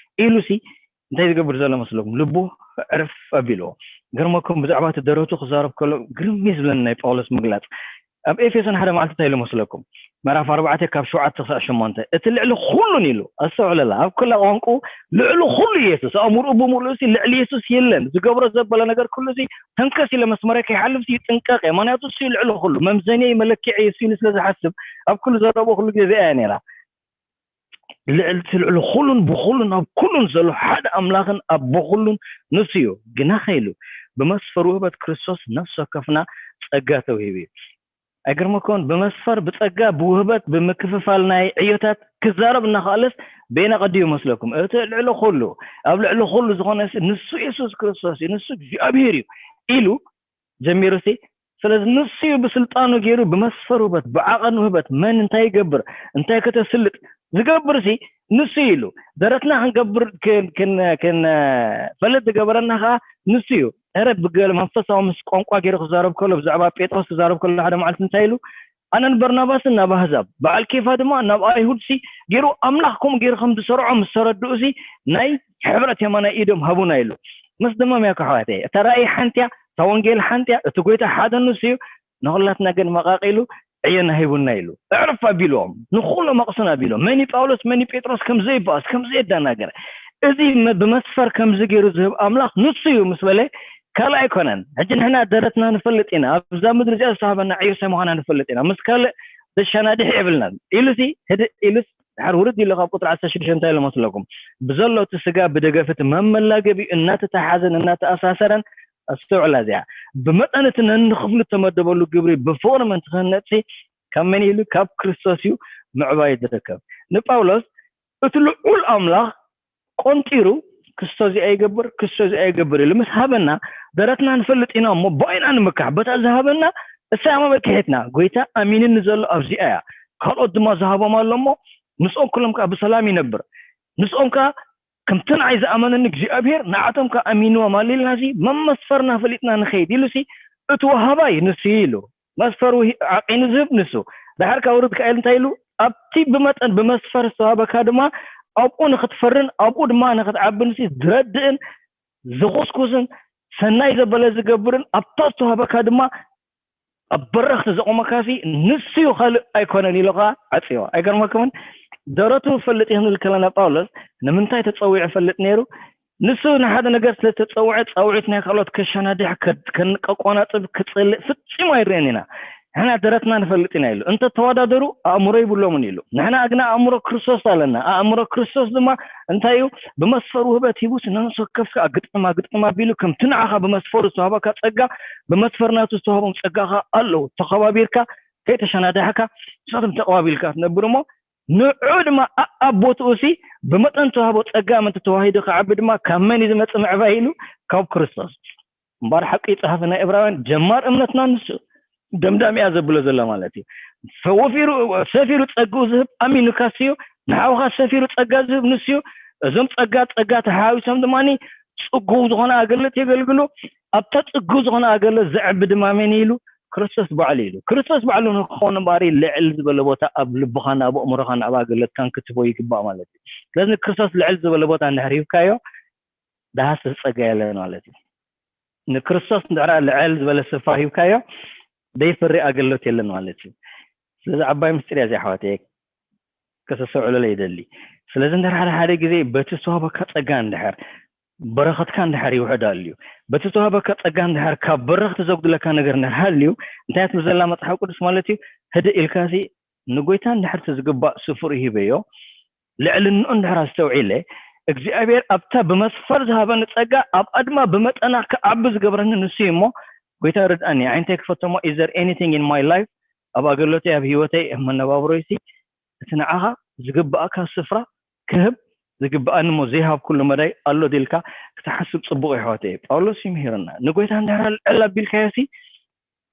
ኢሉሲ እንታይ ዝገብር ዘሎ መስለኩም? ልቡ ዕርፍ ኣቢልዎ። ገርመኩም ብዛዕባ እቲ ደረቱ ክዛረብ ከሎ ግርም እዩ ዝብለኒ ናይ ጳውሎስ ምግላፅ። ኣብ ኤፌሶን ሓደ መዓልቲ እንታይ ኢሉ መስለኩም? ምዕራፍ ኣርባዕተ ካብ ሸውዓተ ክሳዕ ሸሞንተ፣ እቲ ልዕሊ ኩሉን ኢሉ፣ ኣስተውዕለላ፣ ኣብ ኩላ ቋንቁ ልዕሊ ኩሉ ኢየሱስ፣ ኣእምርኡ ብምሉእ ሲ ልዕሊ ኢየሱስ የለን። ዝገብሮ ዘበለ ነገር ኩሉ ሲ ተንከስ ኢለ መስመረ ከይሓልፍ ሲ ይጥንቀቅ እየ። ምክንያቱ እሱ እዩ ልዕሊ ኩሉ፣ መምዘኒ መለክዒ እሱ ኢሉ ስለ ዝሓስብ ኣብ ኩሉ ዘረቡ ኩሉ ግዜ እያ ነይራ። ልዕልቲ ልዕሊ ኩሉን ብኩሉን ኣብ ኩሉን ዘሎ ሓደ ኣምላኽን ኣቦ ኩሉን ንሱ እዩ። ግና ከይሉ ብመስፈር ውህበት ክርስቶስ ነፍሲ ወከፍና ጸጋ ተውሂቡ እዩ። ኣይገርመኮን? ብመስፈር ብጸጋ ብውህበት ብምክፍፋል ናይ ዕዮታት ክዛረብ እናኸኣለስ በየና ቀዲዩ መስለኩም? እቲ ልዕሊ ኩሉ ኣብ ልዕሊ ኩሉ ዝኾነ ንሱ የሱስ ክርስቶስ እዩ፣ ንሱ እግዚኣብሔር እዩ ኢሉ ጀሚሩ ሲ ስለዚ ንሱ እዩ ብስልጣኑ ገይሩ ብመስፈር ውህበት ብዓቐን ውህበት መን እንታይ ይገብር እንታይ ከተስልጥ ዝገብር ሲ ንሱ እዩ ኢሉ ደረትና ክንገብር ክንፈልጥ ዝገበረና ከዓ ንሱ እዩ። ረ ብገለ መንፈሳዊ ምስ ቋንቋ ገይሩ ክዛረብ ከሎ ብዛዕባ ጴጥሮስ ክዛረብ ከሎ ሓደ መዓልቲ እንታይ ኢሉ ኣነን በርናባስን ናብ ኣህዛብ በዓል ኬፋ ድማ ናብ ኣይሁድ ሲ ገይሩ ኣምላኽ ከምኡ ገይሩ ከም ዝሰርዖ ምስ ተረድኡ ሲ ናይ ሕብረት የማናይ ኢዶም ሃቡና ኢሉ። ምስ ድማ ሚያ ከሕዋተ እታ ራእይ ሓንቲያ እታ ወንጌል ሓንቲያ እቲ ጎይታ ሓደ ንሱ እዩ። ንኹላትና ግን መቃቂሉ ዕየና ሂቡና ኢሉ። እዕርፍ ኣቢልዎም ንኩሎም ኣቕሱን ኣቢሎም መን ጳውሎስ መን ጴጥሮስ ከም ዘይበኣስ ከም ዘየደናገረ እዚ ብመስፈር ከምዚ ገይሩ ዝህብ ኣምላኽ ንሱ እዩ ምስ በለ ካልእ ኣይኮነን። ሕጂ ንሕና ደረትና ንፈልጥ ኢና። ኣብዛ ምድሪ እዚኣ ዝተሃበና ዕዮሳይ ምዃና ንፈልጥ ኢና። ምስ ካልእ ዘሸናድሕ የብልናን ኢሉሲ ህድእ ኢሉስ ድሓር ውርድ ኢሉ ካብ ቁጥሪ ዓሰርተ ሽዱሽተ እንታይ ኢሉ መስለኩም? ብዘሎ እቲ ስጋ ብደገፍ እቲ መመላገቢኡ እናተተሓዘን እናተኣሳሰረን ኣስተውዕላ እዚኣ ብመጠን እቲ ነንክፍሉ እተመደበሉ ግብሪ ብፍቕሪ ምእንቲ ክህነጽ ካብ መን ኢሉ ካብ ክርስቶስ እዩ ምዕባይ ዝርከብ። ንጳውሎስ እቲ ልዑል ኣምላኽ ቆንጢሩ ክስቶ እዚኣ ይገብር ክስቶ እዚኣ ይገብር ኢሉ ምስ ሃበና ደረትና ንፈልጥ ኢና እሞ ብኣይና ንምካሕ በታ ዝሃበና እሳ እያ መመክሒትና። ጎይታ ኣሚንኒ ዘሎ ኣብዚኣ እያ። ካልኦት ድማ ዝሃቦም ኣሎ እሞ ምስኦም ኩሎም ከዓ ብሰላም ይነብር። ምስኦም ከዓ ከምቲ ንዓይ ዝኣመነኒ እግዚኣብሔር ንዓቶም ከዓ ኣሚንዎም ኣሎ ኢልና ሲ መመስፈርና ፈሊጥና ንኸይድ ኢሉ ሲ እቲ ወሃባይ ንሱ እዩ ኢሉ መስፈሩ ዓቂኑ ዝህብ ንሱ። ድሓር ካብ ውርድ ከኣይል እንታይ ኢሉ ኣብቲ ብመጠን ብመስፈር ዝተዋህበካ ድማ ኣብኡ ንክትፈርን ኣብኡ ድማ ንክትዓብን ሲ ዝረድእን ዝኹስኩስን ሰናይ ዘበለ ዝገብርን ኣብታ ዝተዋህበካ ድማ ኣብ በረኽቲ ዘቆመካ ሲ ንሱ እዩ ካልእ ኣይኮነን ኢሉ ከዓ ዓፅዮ። ኣይገርመኩምን? ደረቱ ፈልጥ ይኽንብል ከለና ጳውሎስ ንምንታይ ተፀዊዑ ፈልጥ ነይሩ? ንሱ ንሓደ ነገር ስለ ዝተፀውዐ ፃውዒት ናይ ካልኦት ከሸናድሕ ከቆናፅብ ክፅልእ ፍፂሙ ኣይረአን ኢና። ንሕና ደረትና ንፈልጥ ኢና ኢሉ እንተተወዳደሩ ኣእምሮ ይብሎምን ኢሉ። ንሕና ግና ኣእምሮ ክርስቶስ ኣለና። ኣእምሮ ክርስቶስ ድማ እንታይ እዩ? ብመስፈር ውህበት ሂቡስ ነንስ ወከፍ ከዓ ግጥም ኣግጥም ኣቢሉ ከምቲ ንዓኻ ብመስፈሩ ዝተዋህበካ ፀጋ ብመስፈር ናቱ ዝተዋህቦም ፀጋ ከዓ ኣለዉ። ተኸባቢርካ ከይተሸናዳሕካ ንሳቶም ተቐባቢልካ ትነብር እሞ ንዑ ድማ ኣብ ቦትኡ ሲ ብመጠን ተዋህቦ ጸጋ ምእንቲ ተዋሂዱ ክዓቢ ድማ ካብ መን እዩ ዝመጽእ ምዕባይ ኢሉ ካብ ክርስቶስ። እምበኣር ሓቂ ጸሓፊ ናይ ዕብራውያን ጀማር እምነትና ንሱ ደምዳሚኣ ዘብሎ ዘሎ ማለት እዩ። ወፊሩ ሰፊሩ ጸግኡ ዝህብ ኣሚኑካ ስዩ ንሓውኻ ሰፊሩ ጸጋ ዝህብ ንሱ እዩ። እዞም ጸጋ ጸጋ ተሓዋዊሶም ድማ ጽጉው ዝኾነ ኣገልግሎት የገልግሉ። ኣብታ ጽጉው ዝኾነ ኣገልግሎት ዘዕቢ ድማ መን ኢሉ ክርስቶስ ባዕሉ ኢሉ። ክርስቶስ ባዕሉ ንክኸውን እምበኣር ልዕል ዝበለ ቦታ ኣብ ልብኻን ኣብ ኣእምሮኻን ኣብ ኣገልግሎትካን ክትቦ ይግባእ ማለት እዩ። ስለዚ ንክርስቶስ ልዕል ዝበለ ቦታ እንድሕር ሂብካዮ ደሃስስ ጸጋ የለን ማለት እዩ። ንክርስቶስ እንድሕር ልዕል ዝበለ ስፍራ ሂብካዮ ደይፍሪ ኣገልግሎት የለን ማለት እዩ። ስለዚ ዓባይ ምስጢር እያ እዚኣ ኣሕዋተይ። ከተስተውዕለለ ይደሊ። ስለዚ እንድሕር ሓደ ሓደ ግዜ በቲ ዝተዋህበካ ጸጋ እንድሕር በረኸትካ እንድሕር ይውሕድ ኣልዩ በቲ ዝተዋህበካ ጸጋ እንድሕር ካብ በረኽቲ ዘጉድለካ ነገር እንድሕር ሃልዩ እንታይ ትብል ዘላ መጽሓፍ ቅዱስ ማለት እዩ? ህድእ ኢልካ ሲ ንጎይታ እንድሕር እቲ ዝግባእ ስፍርኡ ሂበዮ ልዕልንኡ እንድሕር ኣስተውዒለ እግዚኣብሔር ኣብታ ብመስፈር ዝሃበኒ ጸጋ ኣብኣ ድማ ብመጠና ክዓቢ ዝገብረኒ ንሱ እዩ እሞ ጎይታ ርድኣኒ። ዓይነታይ ክፈተሞ is there anything in my life ኣብ ኣገልግሎተይ ኣብ ህይወተይ ኣብ መነባብሮይሲ እቲ ንዓኻ ዝግብኣካ ስፍራ ክህብ ዝግብኣኒ እሞ ዘይሃብኩሉ መዳይ ኣሎ ዲልካ ክትሓስብ ጽቡቕ እዩ ኣሕዋተይ። ጳውሎስ እዩ ምሂርና ንጎይታ እንድሕር ልዕል ኣቢልካዮ ሲ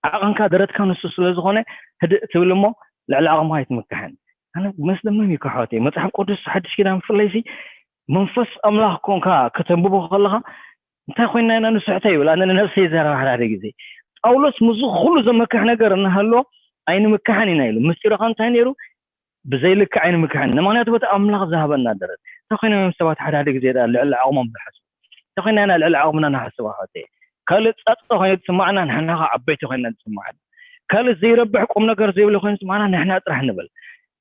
ዓቐንካ ደረትካ ንሱ ስለ ዝኾነ ህድእ ትብል እሞ ልዕሊ ዓቕምኻ ኣይትምክሕን። ኣነ መስደመም እዩ ኣሕዋተይ መጽሓፍ ቅዱስ ሓድሽ ኪዳን ብፍላይ ሲ መንፈስ ኣምላኽ ኮንካ ከተንብቦ ከለኻ እንታይ ኮይና ኢና ንስሕቶ ይብል ኣነ ንነብሰይ ይዛረብ ሓደ ሓደ ግዜ ጳውሎስ ምስዚ ኩሉ ዘመክሕ ነገር እናሃለዎ ኣይንምክሕን ኢና ኢሉ ምስጢሩ ከ እንታይ ነይሩ ብዘይልክዕ ኣይንምክሕን። ንምኽንያቱ በቲ ኣምላኽ ዝሃበና ደረት። እንታይ ኮይኖም እዮም ሰባት ሓደ ሓደ ግዜ ደኣ ልዕሊ ዓቕሞም ዝሓስቡ? እንታይ ኮይና ኢና ልዕሊ ዓቕምና ንሓስብ ኣሕዋተይ? ካልእ ጸጥታ ኮይኑ ዝስማዕና ንሕና ኸዓ ዓበይቲ ኮይና ዝስማዕና። ካልእ ዘይረብሕ ቁም ነገር ዘይብሉ ኮይኑ ዝስማዕና ንሕና ጥራሕ ንበል።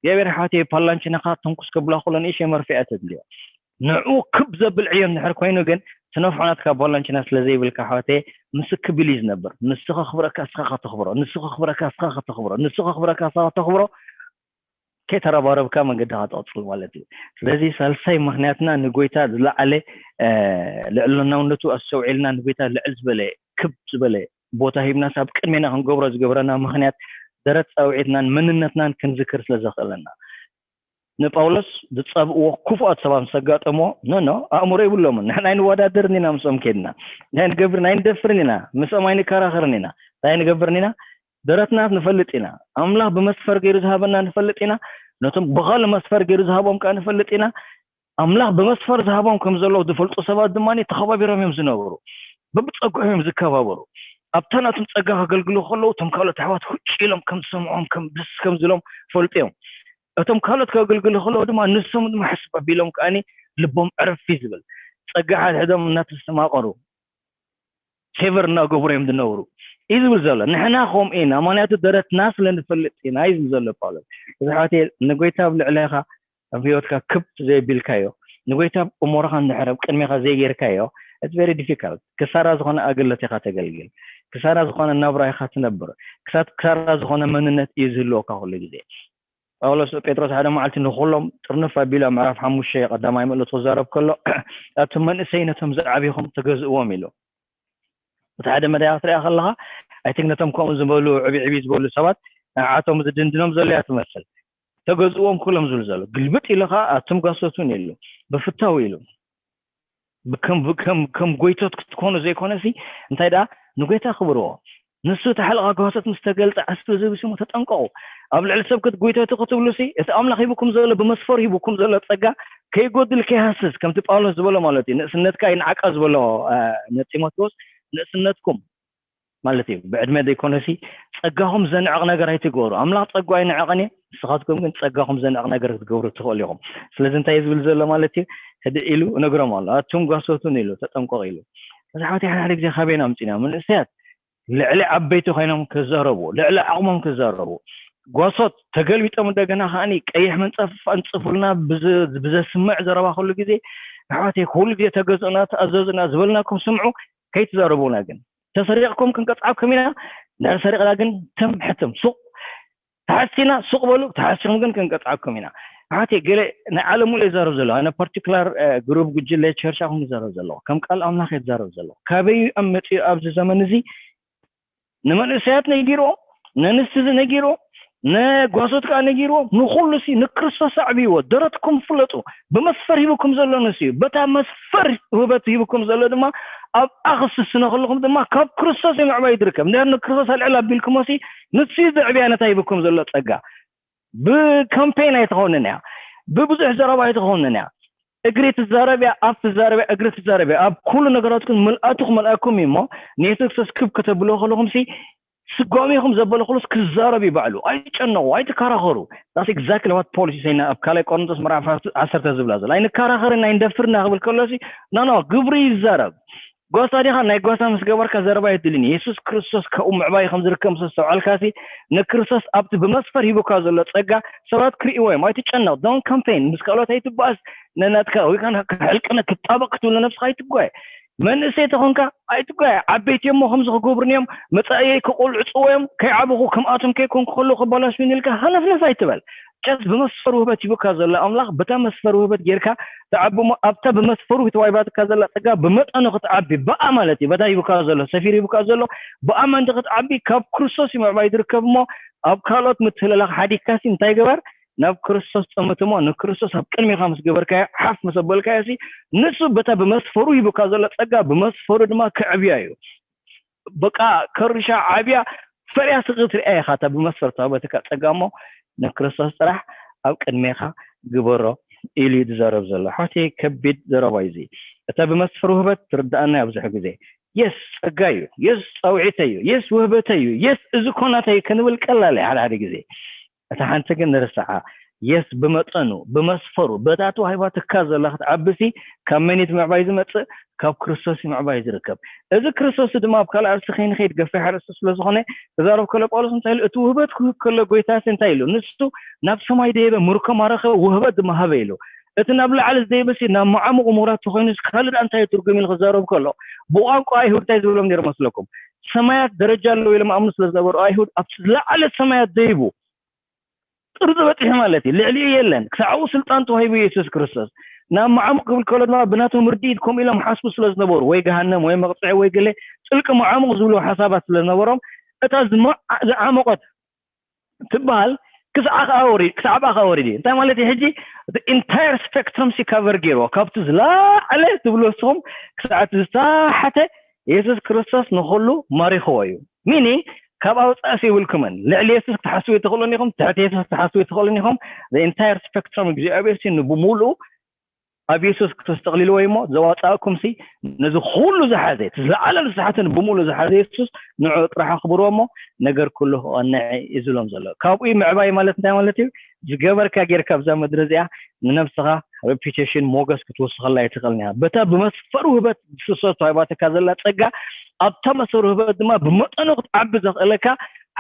እግዚኣብሔር ኣሕዋተይ ፓላንቺናኻ ትንኩስ ከብላ ከሎ ንእሽተይ መርፍእ እያ ተድልዮ። ንዕኡ ክብ ዘብል ዕዮ እንድሕር ኮይኑ ግን ትነፍሖ ናትካ ፓላንቺና ስለ ዘይብልካ ኣሕዋተይ ምስ ክብ ኢሉ እዩ ዝነብር። ንሱ ከኽብረካ እስኻ ከተኽብሮ፣ ንሱ ከኽብረካ እስኻ ከተኽብሮ፣ ንሱ ከኽብረካ እስኻ ከተኽብሮ ከይተረባረብካ መንገድኻ ትቕጽል ማለት እዩ። ስለዚ ሳልሳይ ምኽንያትና ንጎይታ ዝለዓለ ልዕልናውነቱ ኣስተውዒልና ንጎይታ ልዕል ዝበለ ክብ ዝበለ ቦታ ሂብናስ ኣብ ቅድሜና ክንገብሮ ዝገብረና ምኽንያት ደረት ጻውዒትናን መንነትናን ክንዝክር ስለ ዘኽእለና። ንጳውሎስ ዝጸብእዎ ክፉኣት ሰባት ምስ ኣጋጠምዎ ኖ ኖ ኣእምሮ ይብሎምን ንሕና ኣይንወዳደርን ኢና ምስኦም ከድና እንታይ ንገብርን ኣይንደፍርን ኢና ምስኦም ኣይንከራኸርን ኢና እንታይ ንገብርን ኢና ደረትና ንፈልጥ ኢና ኣምላኽ ብመስፈር ገይሩ ዝሃበና ንፈልጥ ኢና ነቶም ብኻል መስፈር ገይሩ ዝሃቦም ከዓ ንፈልጥ ኢና ኣምላኽ ብመስፈር ዝሃቦም ከም ዘለዉ ዝፈልጡ ሰባት ድማ ተኸባቢሮም እዮም ዝነብሩ በብፀግዖም እዮም ዝከባበሩ ኣብታ ናቶም ፀጋ ከገልግሉ ከለዉ እቶም ካልኦት ኣሕዋት ሁጭ ኢሎም ከም ዝሰምዖም ከም ደስ ከም ዝሎም ፈልጡ እዮም እቶም ካልኦት ከገልግሉ ከለዉ ድማ ንሶም ድማ ሕስብ ኣቢሎም ከዓኒ ልቦም ዕርፍ እዩ ዝብል ፀጋ ሓድሕዶም እናተስተማቐሩ ፌቨር እናገበሩ እዮም ዝነብሩ እዩ ዝብል ዘሎ ንሕና ከምኡ ኢና ምክንያቱ ደረትና ስለ ንፈልጥ ኢና እዩ ዝብል ዘሎ ጳውሎስ እዚ ሓወቴ ንጎይታ ኣብ ልዕሌኻ ኣብ ህይወትካ ክብ ዘየቢልካዮ ንጎይታ እሞሮኻ እንድሕር ኣብ ቅድሜኻ ዘይጌርካዮ it's very difficult ክሳራ ዝኾነ ኣገልግሎት ኢኻ ተገልግል ክሳራ ዝኾነ ናብራ ኢኻ ትነብር ክሳት ክሳራ ዝኾነ መንነት እዩ ዝህልወካ ኩሉ ግዜ ጳውሎስ ጴጥሮስ ሓደ መዓልቲ ንኹሎም ጥርንፍ ኣቢሉ ኣብ ምዕራፍ ሓሙሽተ ቀዳማይ መልእኽቱ ክዛረብ ከሎ ኣቱም መንእሰይ ነቶም ዝዓብኹም ተገዝእዎም ኢሉ እቲ ሓደ መዳይ ክትሪኣ ከለኻ ኣይ ቲንክ ነቶም ከምኡ ዝበሉ ዕብይ ዕብይ ዝበሉ ሰባት ንዓቶም ዝድንድኖም ዘሎ እያ ትመስል ተገዝእዎም ኩሎም ዝብል ዘሎ ግልብጥ ኢሉ ከዓ ኣቱም ጓሶት እውን ኢሉ ብፍታው ኢሉ ከም ጎይቶት ክትኮኑ ዘይኮነሲ እንታይ ደኣ ንጎይታ ክብርዎ ንሱ እቲ ሓለቓ ጓሶት ምስ ተገልጸ ዓስቢ ዝብሲ እሞ ተጠንቀቑ ኣብ ልዕሊ ሰብ ክት ጎይቶት ክትብሉሲ እቲ ኣምላኽ ሂብኩም ዘሎ ብመስፈር ሂብኩም ዘሎ ጸጋ ከይጎድል ከይሃስስ ከምቲ ጳውሎስ ዝበሎ ማለት እዩ ንእስነትካ ይንዓቃ ዝበሎ ንጢሞቴዎስ ንእስነትኩም ማለት እዩ ብዕድመ ዘይኮነሲ ጸጋኹም ዘንዕቕ ነገር ኣይትግበሩ ኣምላኽ ጸጋ ኣይንዕቕን እዩ ንስኻትኩም ግን ጸጋኹም ዘንዕቕ ነገር ክትገብሩ ትኽእሉ ኢኹም ስለዚ እንታይ ዝብል ዘሎ ማለት እዩ ህድእ ኢሉ እነግሮም ኣሎ ኣቱም ጓሶቱን ኢሉ ተጠንቀቑ ኢሉ እዚ ሓወት ሓደ ሓደ ግዜ ካበይና ኣምፂና መንእሰያት ልዕሊ ዓበይቲ ኮይኖም ክዛረቡ ልዕሊ ዓቕሞም ክዛረቡ ጓሶት ተገልቢጦም እንደገና ከዓኒ ቀይሕ መንፀፍ ኣንፅፉልና ብዘስምዕ ዘረባ ኩሉ ግዜ ኣሕዋተይ ኩሉ ግዜ ተገዝኡና ተኣዘዙና ዝበልናኩም ስምዑ ከይትዛረቡና ግን ተሰሪቕኩም ክንቀፅዓኩም ኢና እንድሕር ሰሪቕና ግን ትም ሕትም ሱቕ ተሓሲና ሱቕ በሉ ተሓሲኹም ግን ክንቀፅዓኩም ኢና ኣሕዋተይ ገለ ናይ ዓለም ሙሉ ይዛረብ ዘሎ ኣነ ፓርቲኩላር ግሩፕ ጉጅለ ቸርች ኣኹም ይዛረብ ዘለኹ ከም ቃል ኣምላኽ እየ ዝዛረብ ዘለኹ ካበይ ኣብ መፅኡ ኣብዚ ዘመን እዚ ንመንእሰያት ነጊርዎም ነንስቲ ነጊርዎም ንጓሶት ከዓ ነጊርዎም ንኩሉ ሲ ንክርስቶስ ኣዕብይዎ ደረትኩም ፍለጡ ብመስፈር ሂብኩም ዘሎ ንሱ እዩ በታ መስፈር ውህበት ሂብኩም ዘሎ ድማ ኣብኣ ክስስኖ ከለኹም ድማ ካብ ክርስቶስ እዩ ምዕባይ ዝርከብ እንድሕር ንክርስቶስ ኣልዕል ኣቢልኩሞ ሲ ንሱ እዩ ዘዕብያ ነታ ሂብኩም ዘሎ ፀጋ ብካምፔን ኣይትኸውንን እያ ብብዙሕ ዘረባ ኣይትኸውንን እያ እግሪ ትዛረብ እያ ኣፍ ትዛረብ እያ እግሪ ትዛረብ እያ ኣብ ኩሉ ነገራትኩም ምልኣቱ ክመልኣኩም እዩ እሞ ንየሱስ ክርስቶስ ክብ ከተብልዎ ከለኹም ሲ ስጓሚኹም ዘበለ ኩሉስ ክዛረብ እዩ ባዕሉ ኣይትጨነቑ ኣይትከራኸሩ that's exactly what Paul is saying ኣብ ካልኣይ ቆሮንቶስ ምዕራፍ ዓሰርተ ዝብላ ዘሎ ኣይንከራኸርን ኣይንደፍርና ክብል ከሎሲ no no ግብሩ ይዛረብ ጓሳ ዲኻ ናይ ጓሳ ምስ ገበርካ ዘረባ የድልን የሱስ ክርስቶስ ካብኡ ምዕባይ ከም ዝርከብ ምስ ኣስተውዓልካሲ ንክርስቶስ ኣብቲ ብመስፈር ሂቡካ ዘሎ ጸጋ ሰባት ክርእይዎ እዮም ኣይትጨነቕ don't complain ምስ ካልኦት ኣይትባኣስ ነናትካ ወይ ከዓ ሕልቅነ ክጣበቕ ክትብል ንነብስኻ ኣይትጓየ መንእሰይ ተኾንካ ኣይትጓየ ዓበይቲ እሞ ከምዚ ክገብሩኒ እዮም መጻእየይ ክቆልዕፅዎ እዮም ከይዓበኹ ከምኣቶም ከይኮንኩ ከለዉ ከበላሹኒ ኢልካ ሃነፍነፍ ኣይትበል ጨት ብመስፈር ውህበት ሂቡካ ዘሎ ኣምላኽ በታ መስፈር ውህበት ጌርካ ትዓቢ እሞ ኣብታ ብመስፈሩ ተዋሂባትካ ዘላ ጸጋ ብመጠኑ ክትዓቢ ብኣ ማለት እዩ በታ ሂቡካ ዘሎ ሰፊር ሂቡካ ዘሎ ብኣ ምእንቲ ክትዓቢ ካብ ክርስቶስ እዩ ምዕባይ ዝርከብ እሞ ኣብ ካልኦት ምትህልላኽ ሓዲግካሲ እንታይ ግበር ናብ ክርስቶስ ጠምት እሞ ንክርስቶስ ኣብ ቅድሚኻ ምስ ገበርካዮ ሓፍ ምስ ኣበልካዮ ሲ ንሱ በታ ብመስፈሩ ሂቡካ ዘሎ ጸጋ ብመስፈሩ ድማ ክዕብያ እዩ በቃ ከርሻ ዓብያ ፈርያ ስቕ ትሪኣ ኢኻ እታ ብመስፈር ተዋሂበትካ ጸጋ እሞ ንክርስቶስ ጥራሕ ኣብ ቅድሜኻ ግበሮ ኢሉ እዩ ዝዛረብ ዘሎ ሓወተይ ከቢድ ዘረባ እዩ እዚ እታ ብመስፈር ውህበት ትርድኣና ብዙሕ ግዜ የስ ጸጋ እዩ የስ ጻውዒተ እዩ የስ ውህበተ እዩ የስ እዚ ኮናተ እዩ ክንብል ቀላል እዩ ሓደ ሓደ ግዜ እታ ሓንቲ ግን ንርስዓ የስ ብመጠኑ ብመስፈሩ በታ ተዋሂባትካ ዘላ ክትዓብሲ ካብ መን እዩ እቲ ምዕባይ ዝመፅእ? ካብ ክርስቶስ እዩ ምዕባይ ዝርከብ። እዚ ክርስቶስ ድማ ኣብ ካልእ ኣርእስቲ ከይንኸይድ ገፊሕ ኣርእስቲ ስለዝኾነ ክዛረብ ከሎ ጳውሎስ እንታይ ኢሉ? እቲ ውህበት ክህብ ከሎ ጎይታ ሲ እንታይ ኢሉ? ንሱ ናብ ሰማይ ደየበ፣ ምርኮ ማረኸ፣ ውህበት ድማ ሃበ ኢሉ። እቲ ናብ ላዕሊ ዝደየበ ሲ ናብ መዓሙቕ ምውራድ ተኾይኑ ሲ ካልእ ደኣ እንታይ እዩ ትርጉም ኢሉ ክዛረብ ከሎ ብቋንቋ ኣይሁድ እንታይ ዝብሎም ነይሩ መስለኩም? ሰማያት ደረጃ ኣለዎ ኢሎም ኣምኑ ስለ ዝነበሩ ኣይሁድ ኣብቲ ዝለዓለ ሰማያት ደይቡ ጥርዚ በፂሑ ማለት እዩ። ልዕሊኡ የለን። ክሳብ ኣብኡ ስልጣን ተዋሂቡ የሱስ ክርስቶስ ናብ መዓሙቕ ክብል ከሎ ድማ ብናቶም ርድኢት ከምኡ ኢሎም ሓስቡ ስለ ዝነበሩ ወይ ገሃነም ወይ መቕፅዒ ወይ ገለ ጥልቂ መዓሙቕ ዝብሉ ሓሳባት ስለ ዝነበሮም እታ ዝዓመቐት ትበሃል ክሳዕ ከኣ ወሪድ ክሳዕ ኣብኣ ከኣ ወሪድ እዩ። እንታይ ማለት እዩ? ሕጂ ኢንታየር ስፔክትረም ሲ ካቨር ገይርዎ ካብቲ ዝለዓለ ትብሉ ንስኹም ክሳዕ እቲ ዝተሓተ የሱስ ክርስቶስ ንኹሉ ማሪኽዎ እዩ። ሚኒንግ ካብ ኣውፃእሲ ይብልኩምን ልዕሊ የሱስ ክትሓስቡ ይትኽእሉን ኢኹም፣ ትሕቲ የሱስ ክትሓስቡ ይትኽእሉን ኢኹም። ኢንታየር ስፔክትረም እግዚኣብሔር ሲ ንብሙሉኡ ኣብ የሱስ ክርስቶስ ጠቕሊልዎ እዩ እሞ ዘዋፃእኩም ሲ ነዚ ኩሉ ዝሓዘ እቲ ዝለዓለ ንስሓትን ብሙሉ ዝሓዘ የሱስ ንዑ ጥራሕ ኣኽብርዎ እሞ ነገር ኩሉ ክቐንዐ እዩ ዝብሎም ዘሎ። ካብኡ ምዕባይ ማለት እንታይ ማለት እዩ? ዝገበርካ ጌርካ ኣብዛ ምድሪ እዚኣ ንነብስኻ ሬፒቴሽን ሞገስ ክትውስኸላ ኣይትኽእልን ኢኻ። በታ ብመስፈሩ ህበት ዝስሰ ተዋሂባትካ ዘላ ጸጋ ኣብታ መሰሩ ህበት ድማ ብመጠኑ ክትዓቢ ዘኽእለካ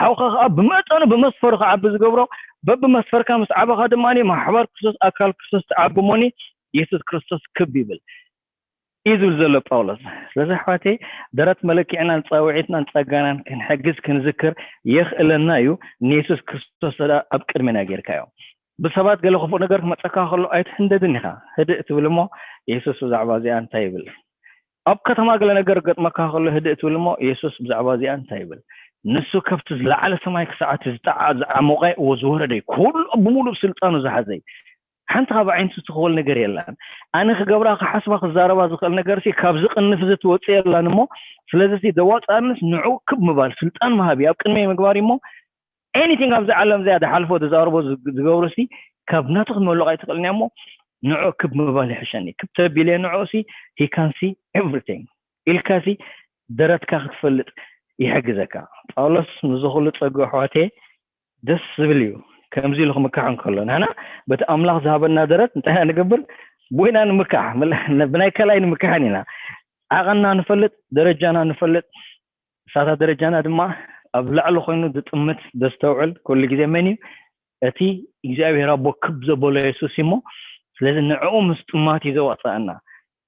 ሓውኻ ከዓ ብመጠኑ ብመስፈሩ ክዓቢ ዝገብሮ በብመስፈርካ ምስ ዓበኻ ድማ ማሕበር ክርስቶስ ኣካል ክርስቶስ ትዓቢ እሞኒ የሱስ ክርስቶስ ክብ ይብል እዩ ዝብል ዘሎ ጳውሎስ። ስለዚ ኣሕዋተይ ደረት መለክዕናን ፃውዒትናን ፀጋናን ክንሕግዝ ክንዝክር የኽእለና እዩ። ንየሱስ ክርስቶስ ተዳ ኣብ ቅድሜና ጌርካዮ ብሰባት ገለ ክፉእ ነገር ክመፀካ ከሎ ኣይትሕንደድን ኢኻ። ህድእ ትብል እሞ የሱስ ብዛዕባ እዚኣ እንታይ ይብል? ኣብ ከተማ ገለ ነገር ገጥመካ ከሎ ህድእ ትብል እሞ የሱስ ብዛዕባ እዚኣ እንታይ ይብል? ንሱ ከብቲ ዝለዓለ ሰማይ ክሳዕ እቲ ዝጠዓ ዝዓሞቐ እዎ ዝወረደ እዩ። ኩሉ ብምሉእ ስልጣኑ ዝሓዘ እዩ። ሓንቲ ካብ ዓይነቱ ትኽወል ነገር የላን። ኣነ ክገብራ ክሓስባ ክዛረባ ዝኽእል ነገር ሲ ካብዚ ቅንፍ እዚ ትወፅእ የላን እሞ ስለዚ ሲ ዘዋፅኣንስ ንዑ ክብ ምባል ስልጣን መሃቢ ኣብ ቅድመይ ምግባር እሞ ኤኒቲንግ ኣብዚ ዓለም እዚኣ ዝሓልፎ ተዛረቦ ዝገብሩ ሲ ካብ ናቱ ክመልቕ ኣይትኽእልን እያ እሞ ንዑ ክብ ምባል ይሕሸኒ ክብ ተቢለ ንዑ ሲ ሂካንሲ ኤቭሪቲንግ ኢልካ ሲ ደረትካ ክትፈልጥ ይሕግዘካ። ጳውሎስ ንዚ ኩሉ ፀጉ ኣሕዋቴ ደስ ዝብል እዩ። ከምዚ ኢሉ ክምካሕ እንከሎ ንሕና በቲ ኣምላኽ ዝሃበና ደረት እንታይ ኢና ንገብር? ቦይና ንምካሕ ብናይ ከላይ ንምካሕን ኢና። ዓቐንና ንፈልጥ፣ ደረጃና ንፈልጥ። እሳታ ደረጃና ድማ ኣብ ላዕሊ ኮይኑ ዝጥምት ዘስተውዕል ኩሉ ግዜ መን እዩ? እቲ እግዚኣብሔር ኣቦ ክብ ዘበሎ የሱስ እሞ ስለዚ ንዕኡ ምስ ጥማት እዩ ዘዋፅኣና።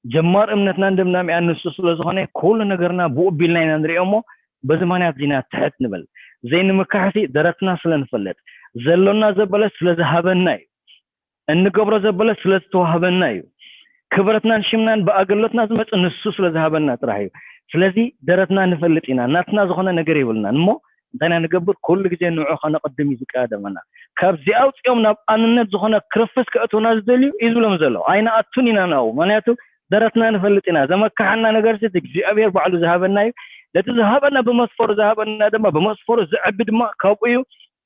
ጀማር እምነትናን ደምዳሚኣን ንሱ ስለ ዝኾነ ኩሉ ነገርና ብኡ ቢልና ኢና ንሪኦ እሞ በዚ ምክንያት ዚና ትሕት ንብል። ዘይንምካሕሲ ደረትና ስለ ንፈልጥ ዘሎና ዘበለ ስለ ዝሃበና እዩ። እንገብሮ ዘበለ ስለ ዝተዋህበና እዩ። ክብረትናን ሽምናን ብኣገልግሎትና ዝመፅእ ንሱ ስለ ዝሃበና ጥራሕ እዩ። ስለዚ ደረትና ንፈልጥ ኢና፣ ናትና ዝኾነ ነገር የብልናን እሞ እንታይ ኢና ንገብር? ኩሉ ግዜ ንዑ ከነቕድም እዩ ዝቀደመና። ካብዚ ኣውፂኦም ናብ ኣንነት ዝኾነ ክርፍስ ከእትውና ዝደልዩ እዩ ዝብሎም ዘሎ። ኣይንኣቱን ኢና ናብኡ፣ ምክንያቱ ደረትና ንፈልጥ ኢና። ዘመካሓና ነገር ሲ እግዚኣብሔር ባዕሉ ዝሃበና እዩ። ነቲ ዝሃበና ብመስፈሩ ዝሃበና ድማ ብመስፈሩ ዘዕቢ ድማ ካብኡ እዩ።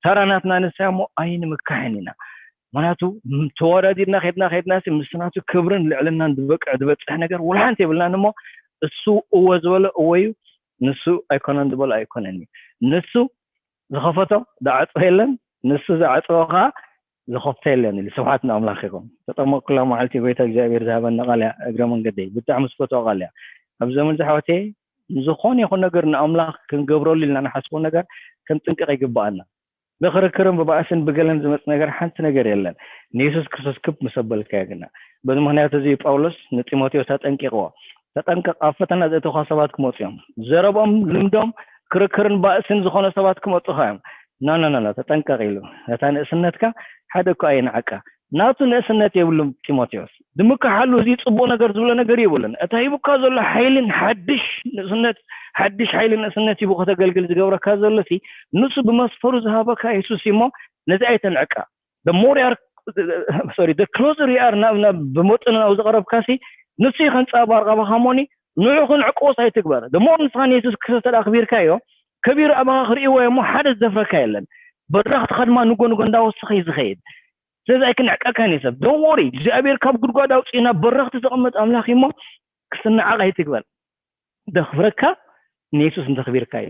ተራ ናትና ንሳ እሞ ኣይንምካሕን ኢና። ምክንያቱ ተወዳዲርና ከድና ከድና ሲ ምስ ናቱ ክብርን ልዕልናን ዝበቅዕ ዝበፅሕ ነገር ወላ ሓንቲ የብልናን እሞ እሱ እወ ዝበሎ እወ እዩ፣ ንሱ ኣይኮነን ዝበሎ ኣይኮነን እዩ። ንሱ ዝኸፈቶ ዝዓፅወ የለን፣ ንሱ ዝዓፅወ ከዓ ዝኸፍቶ የለን ኢሉ። ስብሓት ንኣምላኽ ይኹን። ተጠመቅኩላ መዓልቲ ጎይታ እግዚኣብሔር ዝሃበና ቃል እያ። እግረ መንገደይ ብጣዕሚ ዝፈትዋ ቃል እያ። ኣብ ዘመን ዝሓወቴ ዝኾነ ይኹን ነገር ንኣምላኽ ክንገብረሉ ኢልና ንሓስቦ ነገር ክንጥንቀቕ ይግብኣና። ብክርክርን ብባእስን ብገለን ዝመፅ ነገር ሓንቲ ነገር የለን። ንየሱስ ክርስቶስ ክብ ምስ ኣበልካዮ ግና። በዚ ምክንያት እዚ ጳውሎስ ንጢሞቴዎስ ኣጠንቂቕዎ። ተጠንቀቕ፣ ኣብ ፈተና ዘእተውኻ ሰባት ክመፁ እዮም። ዘረብኦም ልምዶም ክርክርን ባእስን ዝኾነ ሰባት ክመፁኻ እዮም። ኖ ኖ ኖ ተጠንቀቕ ኢሉ። ነታ ንእስነትካ ሓደ እኳ ኣየንዓቃ። ናቱ ንእስነት የብሉን ጢሞቴዎስ። ዝምክሓሉ እዚ ፅቡቕ ነገር ዝብሎ ነገር የብሉን። እታ ሂቡካ ዘሎ ሓይልን ሓድሽ ንእስነት ሓድሽ ሓይሊ ንእስነት ሂቡ ከተገልግል ዝገብረካ ዘሎ ሲ ንሱ ብመስፈሩ ዝሃበካ የሱስ እሞ ነዚ ኣይተንዕቃ። The more you are sorry the closer you are ናብ ናብ ብመጠኑ ናብ ዝቐረብካ ሲ ንሱ እዩ ከንፃባርቕ ኣባኻ እሞኒ ንዑ ክንዕቅቦስ ኣይትግበር። The more ንስኻ ንየሱስ ክርስቶስ ተደኣ ኣኽቢርካዮ ከቢሩ ኣባኻ ክርእይዎ እሞ ሓደ ዝደፍረካ የለን። በራኽትኻ ድማ ንጎ ንጎ እንዳወሰኸ እዩ ዝኸይድ። ስለዚ ኣይክንዕቀካን እዩ ሰብ። Don't worry እግዚኣብሔር ካብ ጉድጓድ ኣውፅኡ ናብ በራኽቲ ዘቐመጥ ኣምላኽ እዩ እሞ ክስንዓቕ ኣይትግበር። ደኽብረካ ንየሱስ እንተኽቢርካ እዩ።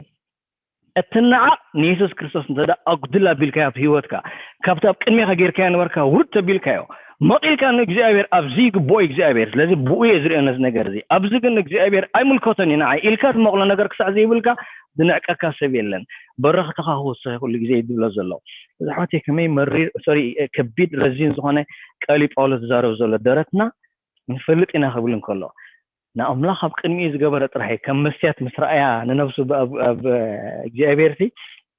እትነዓቕ ንየሱስ ክርስቶስ እንተ ኣጉድል ኣቢልካዮ ኣብ ህይወትካ ካብቲ ኣብ ቅድሜኻ ጌርካዮ ነበርካ ውርድ ተቢልካዮ መቒልካ ንእግዚኣብሔር ኣብዚ ይግብኦ እግዚኣብሔር ስለዚ ብኡ እየ ዝርእዮ ነዚ ነገር እዚ ኣብዚ ግን እግዚኣብሔር ኣይምልከቶን እዩ ንዓይ ኢልካ ዝመቕሎ ነገር ክሳዕ ዘይብልካ ዝንዕቀካ ሰብ የለን በረኽትኻ ክውስኽ ኩሉ ግዜ እዩ ዝብሎ ዘሎ እዚ ሓወተይ ከመይ መሪር ሶሪ ከቢድ ረዚን ዝኾነ ቃል እዩ ጳውሎስ ዝዛረብ ዘሎ ደረትና ንፈልጥ ኢና ክብል እንከሎ ንኣምላኽ ኣብ ቅድሚኡ ዝገበረ ጥራሕ እዩ ከም መስትያት ምስ ረኣያ ንነብሱ ኣብ እግዚኣብሔር ሲ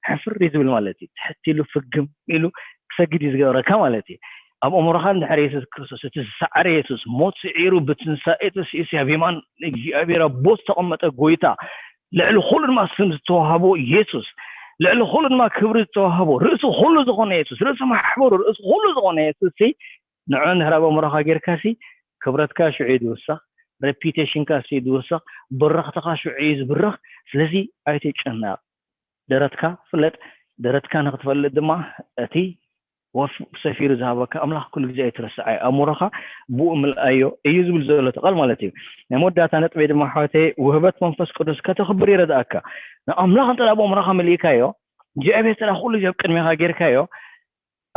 ሕፍር እዩ ዝብል ማለት እዩ ትሕት ኢሉ ፍግም ኢሉ ክሰግድ እዩ ዝገብረካ ማለት እዩ ኣብ ኣእምሮኻ እንድሕር የሱስ ክርስቶስ እቲ ዝሰዓረ የሱስ ሞት ስዒሩ ብትንሳኤ ተሲእሲ ኣብ የማን እግዚኣብሔር ኣቦ ዝተቐመጠ ጎይታ ልዕሊ ኩሉ ድማ ስም ዝተዋህቦ የሱስ ልዕሊ ኩሉ ድማ ክብሪ ዝተዋህቦ ርእሲ ኩሉ ዝኾነ የሱስ ርእሲ ማሕበሩ ርእሲ ኩሉ ዝኾነ የሱስ ንዑ እንድሕር ኣብ ኣእምሮኻ ጌርካሲ ክብረትካ ሽዑ እዩ ዝውሰኽ፣ reputation ካ እሱ እዩ ዝውሰኽ፣ ብረኽትኻ ሽዑ እዩ ዝብረኽ። ስለዚ ኣይትጨነቕ፣ ደረትካ ፍለጥ፣ ደረትካ ንኽትፈልጥ ድማ እቲ ወፍ ሰፊሩ ዝሃበካ ኣምላኽ ኩሉ ግዜ ኣይትረስዓዮ፣ ኣእምሮኻ ብኡ ምልኣዮ እዩ ዝብል ዘሎ እቲ ቃል ማለት እዩ። ናይ መወዳእታ ነጥበይ ድማ ኣሕዋተየ ውህበት መንፈስ ቅዱስ ከተኽብር ይረድኣካ። ንኣምላኽ እንተ ኣብ ኣእምሮኻ መሊእካዮ እግዚኣብሔር እንተ ኩሉ ግዜ ኣብ ቅድሜኻ ጌርካዮ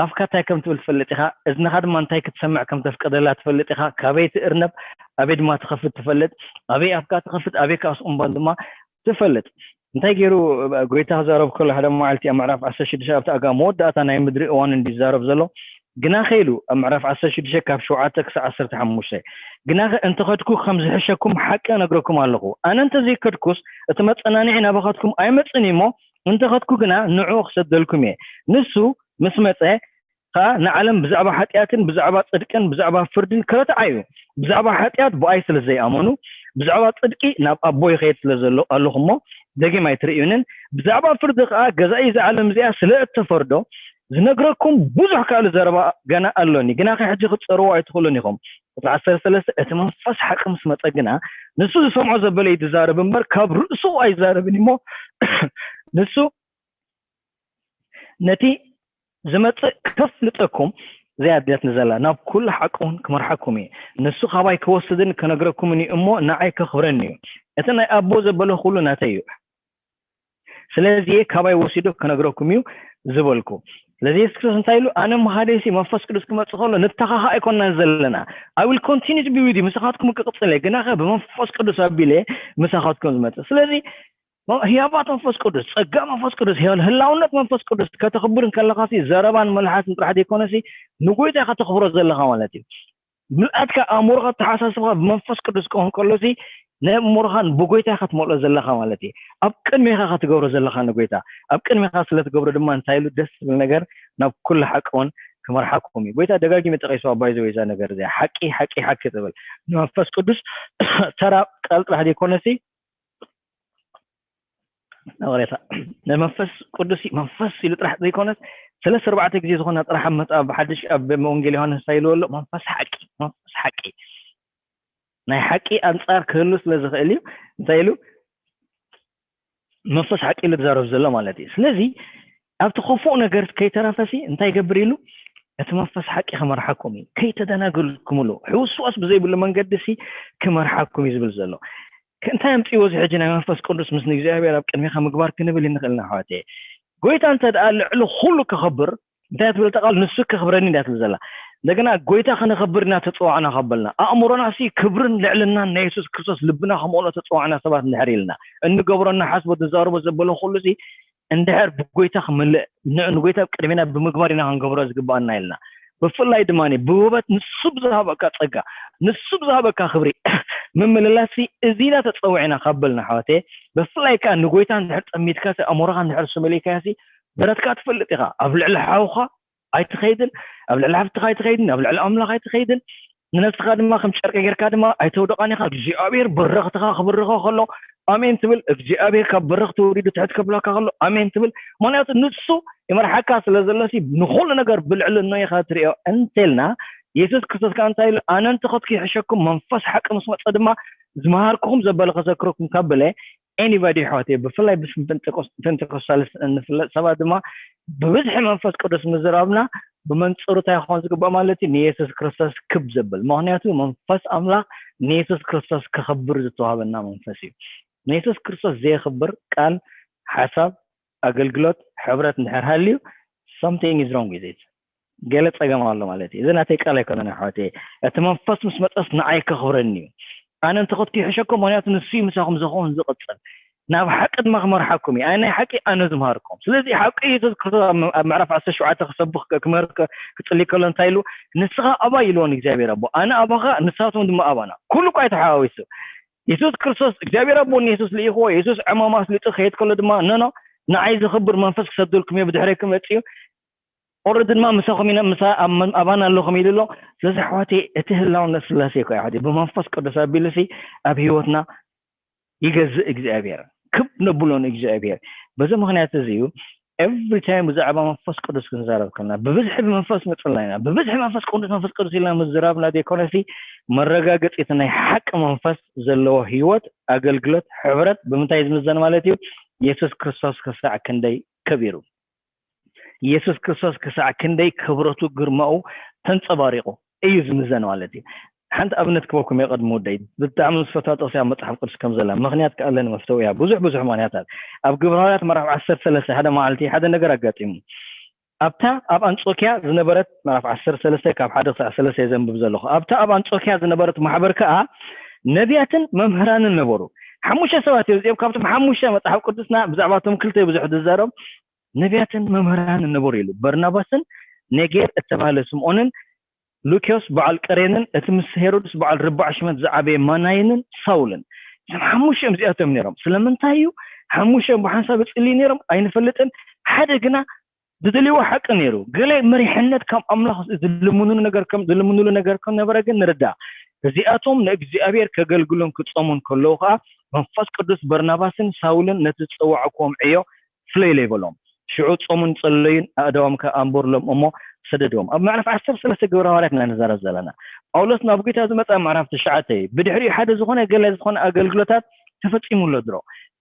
ኣፍካ እንታይ ከም ትብል ትፈልጥ ኢኻ፣ እዝንኻ ድማ እንታይ ክትሰምዕ ከም ተፍቅደላ ትፈልጥ ኢኻ። ካበይ ትእርነብ፣ ኣበይ ድማ ትኸፍት ትፈልጥ፣ ኣበይ ኣፍካ ትኸፍት፣ ኣበይ ከኣ ስቑምባን ድማ ትፈልጥ። እንታይ ገይሩ ጎይታ ክዛረብ ከሎ ሓደ መዓልቲ ኣብ ምዕራፍ ዓሰርተ ሽዱሽተ ኣብቲ ኣጋ መወዳእታ ናይ ምድሪ እዋን እንዲ ዝዛረብ ዘሎ ግናኸ ኢሉ ኣብ ምዕራፍ ዓሰርተ ሽዱሽተ ካብ ሸውዓተ ክሳብ ዓሰርተ ሓሙሽተ ግናኸ እንተኸድኩ ከም ዝሕሸኩም ሓቂ እነግረኩም ኣለኹ ኣነ እንተዘይከድኩስ እቲ መጸናንዒ ናባኻትኩም ኣይመጽን እዩ እሞ እንተኸድኩ ግና ንዕኡ ክሰደልኩም እየ ንሱ ምስ መጸ ከኣ ንዓለም ብዛዕባ ሓጢኣትን ብዛዕባ ጽድቅን ብዛዕባ ፍርድን ከረትዓ እዩ። ብዛዕባ ሓጢኣት ብኣይ ስለ ዘይኣመኑ፣ ብዛዕባ ጽድቂ ናብ ኣቦ ይኸይድ ስለ ዘሎ ኣለኹ እሞ ደጊም ኣይትርእዩንን። ብዛዕባ ፍርዲ ከኣ ገዛኢ እዛ ዓለም እዚኣ ስለ እተፈርዶ ዝነግረኩም ብዙሕ ካልእ ዘረባ ገና ኣሎኒ፣ ግናኸ ሕጂ ክትጸርዎ ኣይትኽእሉን ኢኹም። ቁጽሪ ዓሰርተ ሰለስተ እቲ መንፈስ ሓቂ ምስ መጸ ግና ንሱ ዝሰምዖ ዘበለ እዩ ዝዛረብ እምበር ካብ ርእሱ ኣይዛረብን እሞ ንሱ ነቲ ዝመጽእ ከፍልጠኩም እዚኣ ኣድልያትኒ ዘላ ናብ ኩሉ ሓቂ እውን ክመርሓኩም እየ ንሱ ካባይ ክወስድን ክነግረኩምን እዩ እሞ ንዓይ ከኽብረኒ እዩ እቲ ናይ ኣቦ ዘበለ ኩሉ ናተይ እዩ ስለዚ ካባይ ወሲዶ ክነግረኩም እዩ ዝበልኩ ስለዚ የሱስ ክርስቶስ እንታይ ኢሉ ኣነ መሃደሲ መንፈስ ቅዱስ ክመጽእ ከሎ ንተኻኻ ኣይኮንናን ዘለና I will continue to be with you ምሳኻትኩም ክቕጽል እየ ግናኸ ብመንፈስ ቅዱስ ኣቢለ ምሳኻትኩም ዝመጽእ ስለዚ ህያባት መንፈስ ቅዱስ፣ ጸጋ መንፈስ ቅዱስ፣ ህላውነት መንፈስ ቅዱስ ከተኽብር እንከለኻሲ ዘረባን መልሓስን ጥራሕ ዘይኮነሲ ንጎይታ ኢኻ ተኽብሮ ዘለኻ ማለት እዩ። ምልኣትካ ኣእምሮኻ ኣተሓሳስብኻ ብመንፈስ ቅዱስ ክኸውን ከሎሲ ናይ ኣእምሮኻን ብጎይታ ኢኻ ትመልኦ ዘለኻ ማለት እዩ። ኣብ ቅድሜኻ ኢኻ ትገብሮ ዘለኻ ንጎይታ። ኣብ ቅድሜኻ ስለ ትገብሮ ድማ እንታይ ኢሉ ደስ ዝብል ነገር ናብ ኩሉ ሓቂ እውን ክመርሓኩም እዩ። ጎይታ ደጋጊመ ጠቒስዋ ባይዘወይ እዛ ነገር እዚኣ ሓቂ ሓቂ ሓቂ ትብል ንመንፈስ ቅዱስ ተራ ቃል ጥራሕ ዘይኮነሲ ነቐሬታ ናይ መንፈስ ቅዱስ መንፈስ ኢሉ ጥራሕ ዘይኮነስ ሰለስተ ኣርባዕተ ግዜ ዝኾነ ጥራሕ ኣብ መጽ- ኣብ ሓድሽ ኣብ ወንጌል ዮሃንስ እንታይ ኢልዎ ኣሎ መንፈስ ሓቂ መንፈስ ሓቂ ናይ ሓቂ ኣንጻር ክህሉ ስለ ዝኽእል እዩ እንታይ ኢሉ መንፈስ ሓቂ ኢሉ ዝዛረብ ዘሎ ማለት እዩ ስለዚ ኣብቲ ክፉእ ነገር ከይተረፈሲ እንታይ ይገብር ኢሉ እቲ መንፈስ ሓቂ ክመርሓኩም እዩ ከይተደናግልኩምሉ ሕውስዋስ ብዘይብሉ መንገዲ ሲ ክመርሓኩም እዩ ዝብል ዘሎ እንታይ ኣምፅዎ እዚ ሕጂ ናይ መንፈስ ቅዱስ ምስ ንእግዚኣብሔር ኣብ ቅድሚኻ ምግባር ክንብል ንኽእል ኢና ኣሕዋተየ። ጎይታ እንተ ደኣ ልዕሊ ኩሉ ከኸብር እንታይ ትብል እታ ቃል ንሱ ከኽብረኒ እንዳ ትብል ዘላ። እንደገና ጎይታ ከነኸብር ኢና ተፀዋዕና ካብ በልና ኣእምሮና ሲ ክብርን ልዕልናን ናይ የሱስ ክርስቶስ ልብና ከመልኦ ተፀዋዕና ሰባት እንድሕር ኢልና እንገብሮ እናሓስቦ ንዛረቦ ዘበሎ ኩሉ ሲ እንድሕር ብጎይታ ክመልእ ንጎይታ ኣብ ቅድሜና ብምግባር ኢና ክንገብሮ ዝግባኣና ኢልና ብፍላይ ድማ ብውበት ንሱ ብዝሃበካ ጸጋ ንሱ ብዝሃበካ ክብሪ ምምልላስ እዚ ኢና ተጸዊዕና ካብ በልና ኣሕዋተየ ብፍላይ ከዓ ንጎይታ እንድሕር ጠሚትካ ኣእምሮኻ እንድሕር ስመሊካያ ደረትካ ትፈልጥ ኢኻ ኣብ ልዕሊ ሓውኻ ኣይትኸይድን ኣብ ልዕሊ ሓፍትኻ ኣይትኸይድን ኣብ ልዕሊ ኣምላኽ ኣይትኸይድን ንነብስኻ ድማ ከም ጨርቂ ጌርካ ድማ ኣይተውድቓን ኢኻ እግዚኣብሔር በረኽትኻ ክብርኸ ከሎ ኣሜን ትብል እግዚኣብሔር ካብ በረኽቲ ወሪዱ ትሕት ከብለካ ከሎ ኣሜን ትብል ምክንያቱ ንሱ ይመርሓካ ስለ ዘሎሲ ንኹሉ ነገር ብልዕሊ እኖ ኢኻ ትሪኦ እንተልና የሱስ ክርስቶስ ከዓ እንታይ ኢሉ ኣነ እንተኸትኩ ይሕሸኩም መንፈስ ሓቂ ምስ መፀ ድማ ዝመሃርኩኹም ዘበለ ከዘክረኩም ካብ በለ anybody ኣሕዋተይ ብፍላይ ብስም ፔንቴኮስታልስ እንፍለጥ ሰባት ድማ ብብዝሒ መንፈስ ቅዱስ ምዝራብና ብመንፅሩ እንታይ ክኾን ዝግባእ ማለት እዩ ንየሱስ ክርስቶስ ክብ ዘብል ምክንያቱ መንፈስ ኣምላኽ ንየሱስ ክርስቶስ ከኽብር ዝተዋህበና መንፈስ እዩ ንየሱስ ክርስቶስ ዘየኽብር ቃል ሓሳብ ኣገልግሎት ሕብረት እንድሕር ሃልዩ something is wrong with it ገለ ጸገም ኣሎ ማለት እዩ። እዚ ናተይ ቃል ኣይኮነን ኣሕዋተይ። እቲ መንፈስ ምስ መጸስ ንዓይ ከኽብረኒ እዩ። ኣነ እንተኸትኩ ይሕሸኩም፣ ምኽንያቱ ንሱ እዩ ምሳኹም ዝኸውን ዝቕጽል። ናብ ሓቂ ድማ ክመርሓኩም እዩ። ኣነ ናይ ሓቂ ኣነ ዝምሃርኩም። ስለዚ ሓቂ ኢየሱስ ክርስቶስ ኣብ ኣብ ምዕራፍ ዓሰርተ ሸውዓተ ክሰብኽ ከ- ክምህር ከ- ክጽሊ ከሎ እንታይ ኢሉ? "ንስኻ ኣባይ" ኢልዎ ንእግዚኣብሔር ኣቦ፣ "ኣነ ኣባኻ፣ ንሳቶም ድማ ኣባና።" ኩሉ እኳ እዩ ተሓዋዊሱ። የሱስ ክርስቶስ እግዚኣብሔር ኣቦ ንየሱስ ልኢኽዎ፣ የሱስ ዕማም ኣስሊጡ ክኸይድ ከሎ ድማ፣ "ኖ፣ ኖ፣ ንዓይ ዘኽብር መንፈስ ክሰደልኩም እየ፣ ብድሕረይ ክመጽእ እዩ፣ ኦረዲ ድማ ምሳኹም ኢና፣ ምሳ ኣብ መን-፣ ኣባና ኣለኹም" ኢሉ ኣሎ። ስለዚ ኣሕዋተይ፣ እቲ ህላውነት ስላሴ እኮ ኣሕዋተይ፣ ብመንፈስ ቅዱስ ኣቢሉሲ ኣብ ህይወትና ይገዝእ እግዚኣብሔር። ክብ ነብሎ ንእግዚኣብሔር። በዚ ምኽንያት እዚ እዩ every time ብዛዕባ መንፈስ ቅዱስ ክንዛረብ ከለና ብብዝሒ ብመንፈስ መጽና ኢና። ብብዝሒ መንፈስ ቅዱስ፣ መንፈስ ቅዱስ ኢልና ምዝራብና ዘይኮነሲ፣ መረጋገጺ እቲ ናይ ሓቂ መንፈስ ዘለዎ ህይወት፣ ኣገልግሎት፣ ሕብረት ብምንታይ ዝምዘን ማለት እዩ? የሱስ ክርስቶስ ክሳዕ ክንደይ ከቢሩ፣ የሱስ ክርስቶስ ክሳዕ ክንደይ ክብረቱ ግርማኡ ተንጸባሪቑ እዩ ዝምዘን ማለት እዩ። ሓንቲ ኣብነት ክበኩም እየ ቅድሚ ውደይ። ብጣዕሚ ዝፈትዋ ጥቕሲ ኣብ መጽሓፍ ቅዱስ ከም ዘላ፣ ምኽንያት ከኣ ኣለኒ መፍተው እያ። ብዙሕ ብዙሕ ምኽንያታት። ኣብ ግብረ ሃዋርያት ምዕራፍ ዓሰርተ ሰለስተ ሓደ መዓልቲ ሓደ ነገር ኣጋጢሙ። ኣብታ ኣብ ኣንጾኪያ ዝነበረት፣ ምዕራፍ ዓሰርተ ሰለስተ ካብ ሓደ ክሳዕ ሰለስተ እየ ዘንብብ ዘለኹ። ኣብታ ኣብ ኣንጾኪያ ዝነበረት ማሕበር ከኣ ነቢያትን መምህራንን ነበሩ። ሓሙሽተ ሰባት እዮም እዚኦም። ካብቶም ሓሙሽተ መጽሓፍ ቅዱስና ብዛዕባቶም ክልተ ብዙሕ ዝዛረብ። ነቢያትን መምህራንን ነበሩ ኢሉ። በርናባስን ኔጌር እተባህለ ስምዖንን ሉኪዮስ በዓል ቀሬንን እቲ ምስ ሄሮድስ በዓል ርባዕ ሽመት ዝዓበየ ማናይንን ሳውልን። እዞም ሓሙሽተ እዮም እዚኣቶም ነይሮም። ስለምንታይ እዩ ሓሙሽተ ብሓንሳብ ይጽልዩ ነይሮም? ኣይንፈልጥን። ሓደ ግና ዝደልይዎ ሓቂ ነይሩ። ገለ መሪሕነት ካብ ኣምላኽ ዝልምኑሉ ነገር ከም፣ ዝልምኑሉ ነገር ከም ነበረ ግን ንርዳእ። እዚኣቶም ንእግዚኣብሔር ከገልግሉን ክጾሙን ከለዉ ከኣ መንፈስ ቅዱስ በርናባስን ሳውልን ነቲ ዝጸዋዕክዎም ዕዮ ፍለይለይ በሎም። ሽዑ ጾሙን ጸለዩን፣ ኣእዳዎም ከኣ ኣንበሩሎም እሞ ሰደድዎም። ኣብ ምዕራፍ ዓሰርተ ሰለስተ ግብረ ሃዋርያት ኢና ንዛረብ ዘለና። ጳውሎስ ናብ ጐይታ ዝመጸ ኣብ ምዕራፍ ትሽዓተ እዩ። ብድሕሪኡ ሓደ ዝኾነ ገለ ዝኾነ ኣገልግሎታት ተፈጺሙ ኣሎ ድሮ።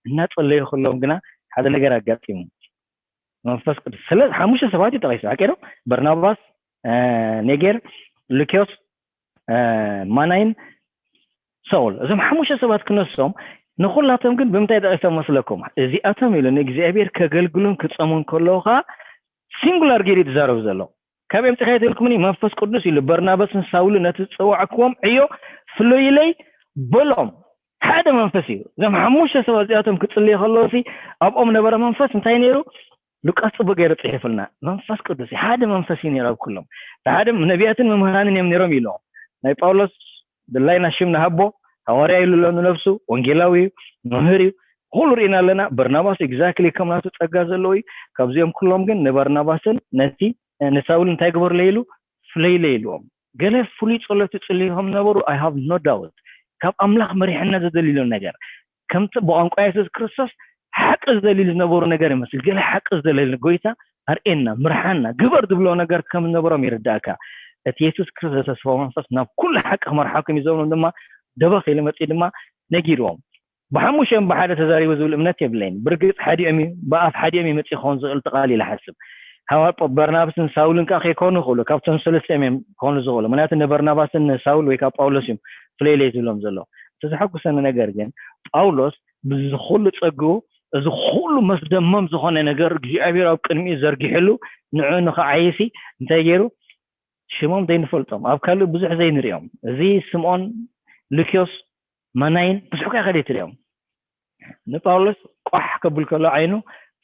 እናጸለዩ ከለዎም ግና ሓደ ነገር ኣጋጢሙ። መንፈስ ቅዱስ። ስለ ሓሙሽተ ሰባት እዩ ጠቒሱ። ሓቂ ዶ? በርናባስ፣ እ፣ ኔጌር፣ ሉኪዮስ፣ እ፣ ማናይን ሳውል። እዞም ሓሙሽተ ሰባት ክነሶም፣ ንኹላቶም ግን ብምንታይ ጠቒሶም መስለኩም? እዚኣቶም ኢሉ ንእግዚኣብሔር ከገልግሉን ክጸሙን ከለዉ ኸኣ ሲንጉላር ገይሩ እዩ ዝዛረብ ዘሎ። ካበይ ኣምጺእካዮ ተልኩምኒ? መንፈስ ቅዱስ ኢሉ በርናባስን ሳውልን ነቲ ዝጸዋዕክዎም ዕዮ ፍለዩለይ በሎም። ሓደ መንፈስ እዩ። እዞም ሓሙሽተ ሰባት እዚኣቶም ክጽልዩ ከለዉ ሲ ኣብኦም ነበረ መንፈስ እንታይ ነይሩ? ሉቃስ ጽቡቅ ገይሩ ጽሒፉልና። መንፈስ ቅዱስ እዩ። ሓደ መንፈስ እዩ ነይሩ ኣብ ኩሎም። ሓደ ነቢያትን መምህራንን እዮም ነይሮም ኢሎም። ናይ ጳውሎስ ድላይና ሽም ንሃቦ፣ ሃዋርያ ኢሉ ኣሎ ንነብሱ፣ ወንጌላዊ እዩ፣ መምህር እዩ። ኩሉ ርኢና ኣለና። በርናባስ ኤግዛክትሊ ከም ናቱ ጸጋ ዘለዎ እዩ። ካብዚኦም ኩሎም ግን ንበርናባስን ነቲ፣ ንሳውል እንታይ ግበሩለይ ኢሉ? ፍለይለይ ኢልዎም። ገለ ፍሉይ ጸሎት ይጽልዩ ከም ነበሩ I have no doubt። ካብ ኣምላኽ መሪሕነት ዝደልይሉ ነገር፣ ከምቲ ብቋንቋ የሱስ ክርስቶስ ሓቂ ዝደልዩ ዝነበሩ ነገር ይመስል። ገለ ሓቂ ዝደልየሉ፣ "ጎይታ ኣርእየና፣ ምርሓና፣ ግበር" ዝብሎ ነገር ከም ዝነበሮም ይርዳእካ። እቲ የሱስ ክርስቶስ ዘተስፋ መንፈስ ናብ ኩሉ ሓቂ ክመርሓኩም እዩ ዘብሎም ድማ ደበኽ ኢሉ መጺኡ ድማ ነጊርዎም። ብሓሙሽኦም ብሓደ ተዛሪቡ ዝብል እምነት የብለይን። ብርግጽ ሓዲኦም እዩ፣ ብኣፍ ሓዲኦም እዩ መጺኡ ክኸውን ዝኽእል እቲ ቃል ኢለ ሓስብ። ሃዋር-፣ በርናባስን ሳውልን ከኣ ከይኮኑ ይኽእሉ፣ ካብቶም ሰለስቲኦም እዮም ክኾኑ ዝኽእሉ። ምክንያቱ ንበርናባስን ንሳውል ወይ ከዓ ጳውሎስ እዮም ፍለይለይ ዝብሎም ዘሎ። እቲ ዘሐጉሰኒ ነገር ግን ጳውሎስ ብዚ ኩሉ ጸግኡ፣ እዚ ኩሉ መስደመም ዝኾነ ነገር እግዚኣብሔር ኣብ ቅድሚኡ ዘርጊሕሉ፣ ንዑ ንኽዓይሲ እንታይ ገይሩ? ሽሞም ዘይንፈልጦም፣ ኣብ ካልእ ብዙሕ ዘይንሪኦም፣ እዚ ስምዖን፣ ሉክዮስ፣ መናይን ብዙሕ እኳ ከደይ ትሪኦም። ንጳውሎስ ቋሕ ከብል ከሎ ዓይኑ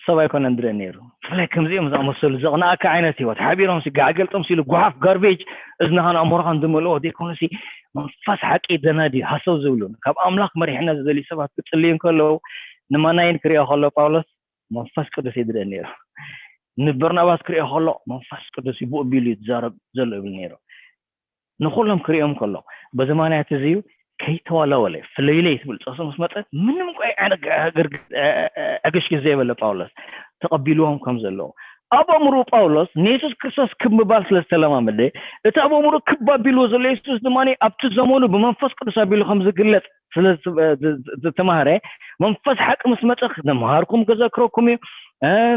ሰብ ኣይኮነን ድረ ነይሩ። ብፍላይ ከምዚኦም ዝኣመሰሉ ዘቕንኣካ ዓይነት ህይወት ሓቢሮም ሲ ጋዕ ገልጦም ሲሉ ጓሓፍ ጋርቤጅ እዝንኻን ኣእምሮኻን ዝመልኦ ዘይኮነሲ መንፈስ ሓቂ ደናዲ ሃሰው ዝብሉን ካብ ኣምላኽ መሪሕነት ዝደልዩ ሰባት ክጽልዩ እንከለዉ ንመናይን ክሪኦ ከሎ ጳውሎስ መንፈስ ቅዱስ እዩ ድረ ነይሩ። ንበርናባስ ክሪኦ ከሎ መንፈስ ቅዱስ እዩ ብኡ ቢሉ እዩ ዝዛረብ ዘሎ ይብል ነይሩ። ንኹሎም ክሪኦም ከሎ በዚ ምኽንያት እዚ እዩ ከይተዋላወለ ፍለዩለይ ትብል ጸሱ ምስ መጸት ምንም እኳ ዕግርግር ዕግሽግሽ ዘይበለ ጳውሎስ ተቐቢልዎም ከም ዘለዉ ኣብ ኣእምሮኡ ጳውሎስ ንየሱስ ክርስቶስ ክብ ምባል ስለ ዝተለማመደ እቲ ኣብ ኣእምሮኡ ክብ ኣቢልዎ ዘሎ የሱስ ድማ ኣብቲ ዘመኑ ብመንፈስ ቅዱስ ኣቢሉ ከም ዝግለጽ ስለ ዝተማህረ መንፈስ ሓቂ ምስ መጸ ክዘምሃርኩም ክዘክረኩም እዩ፣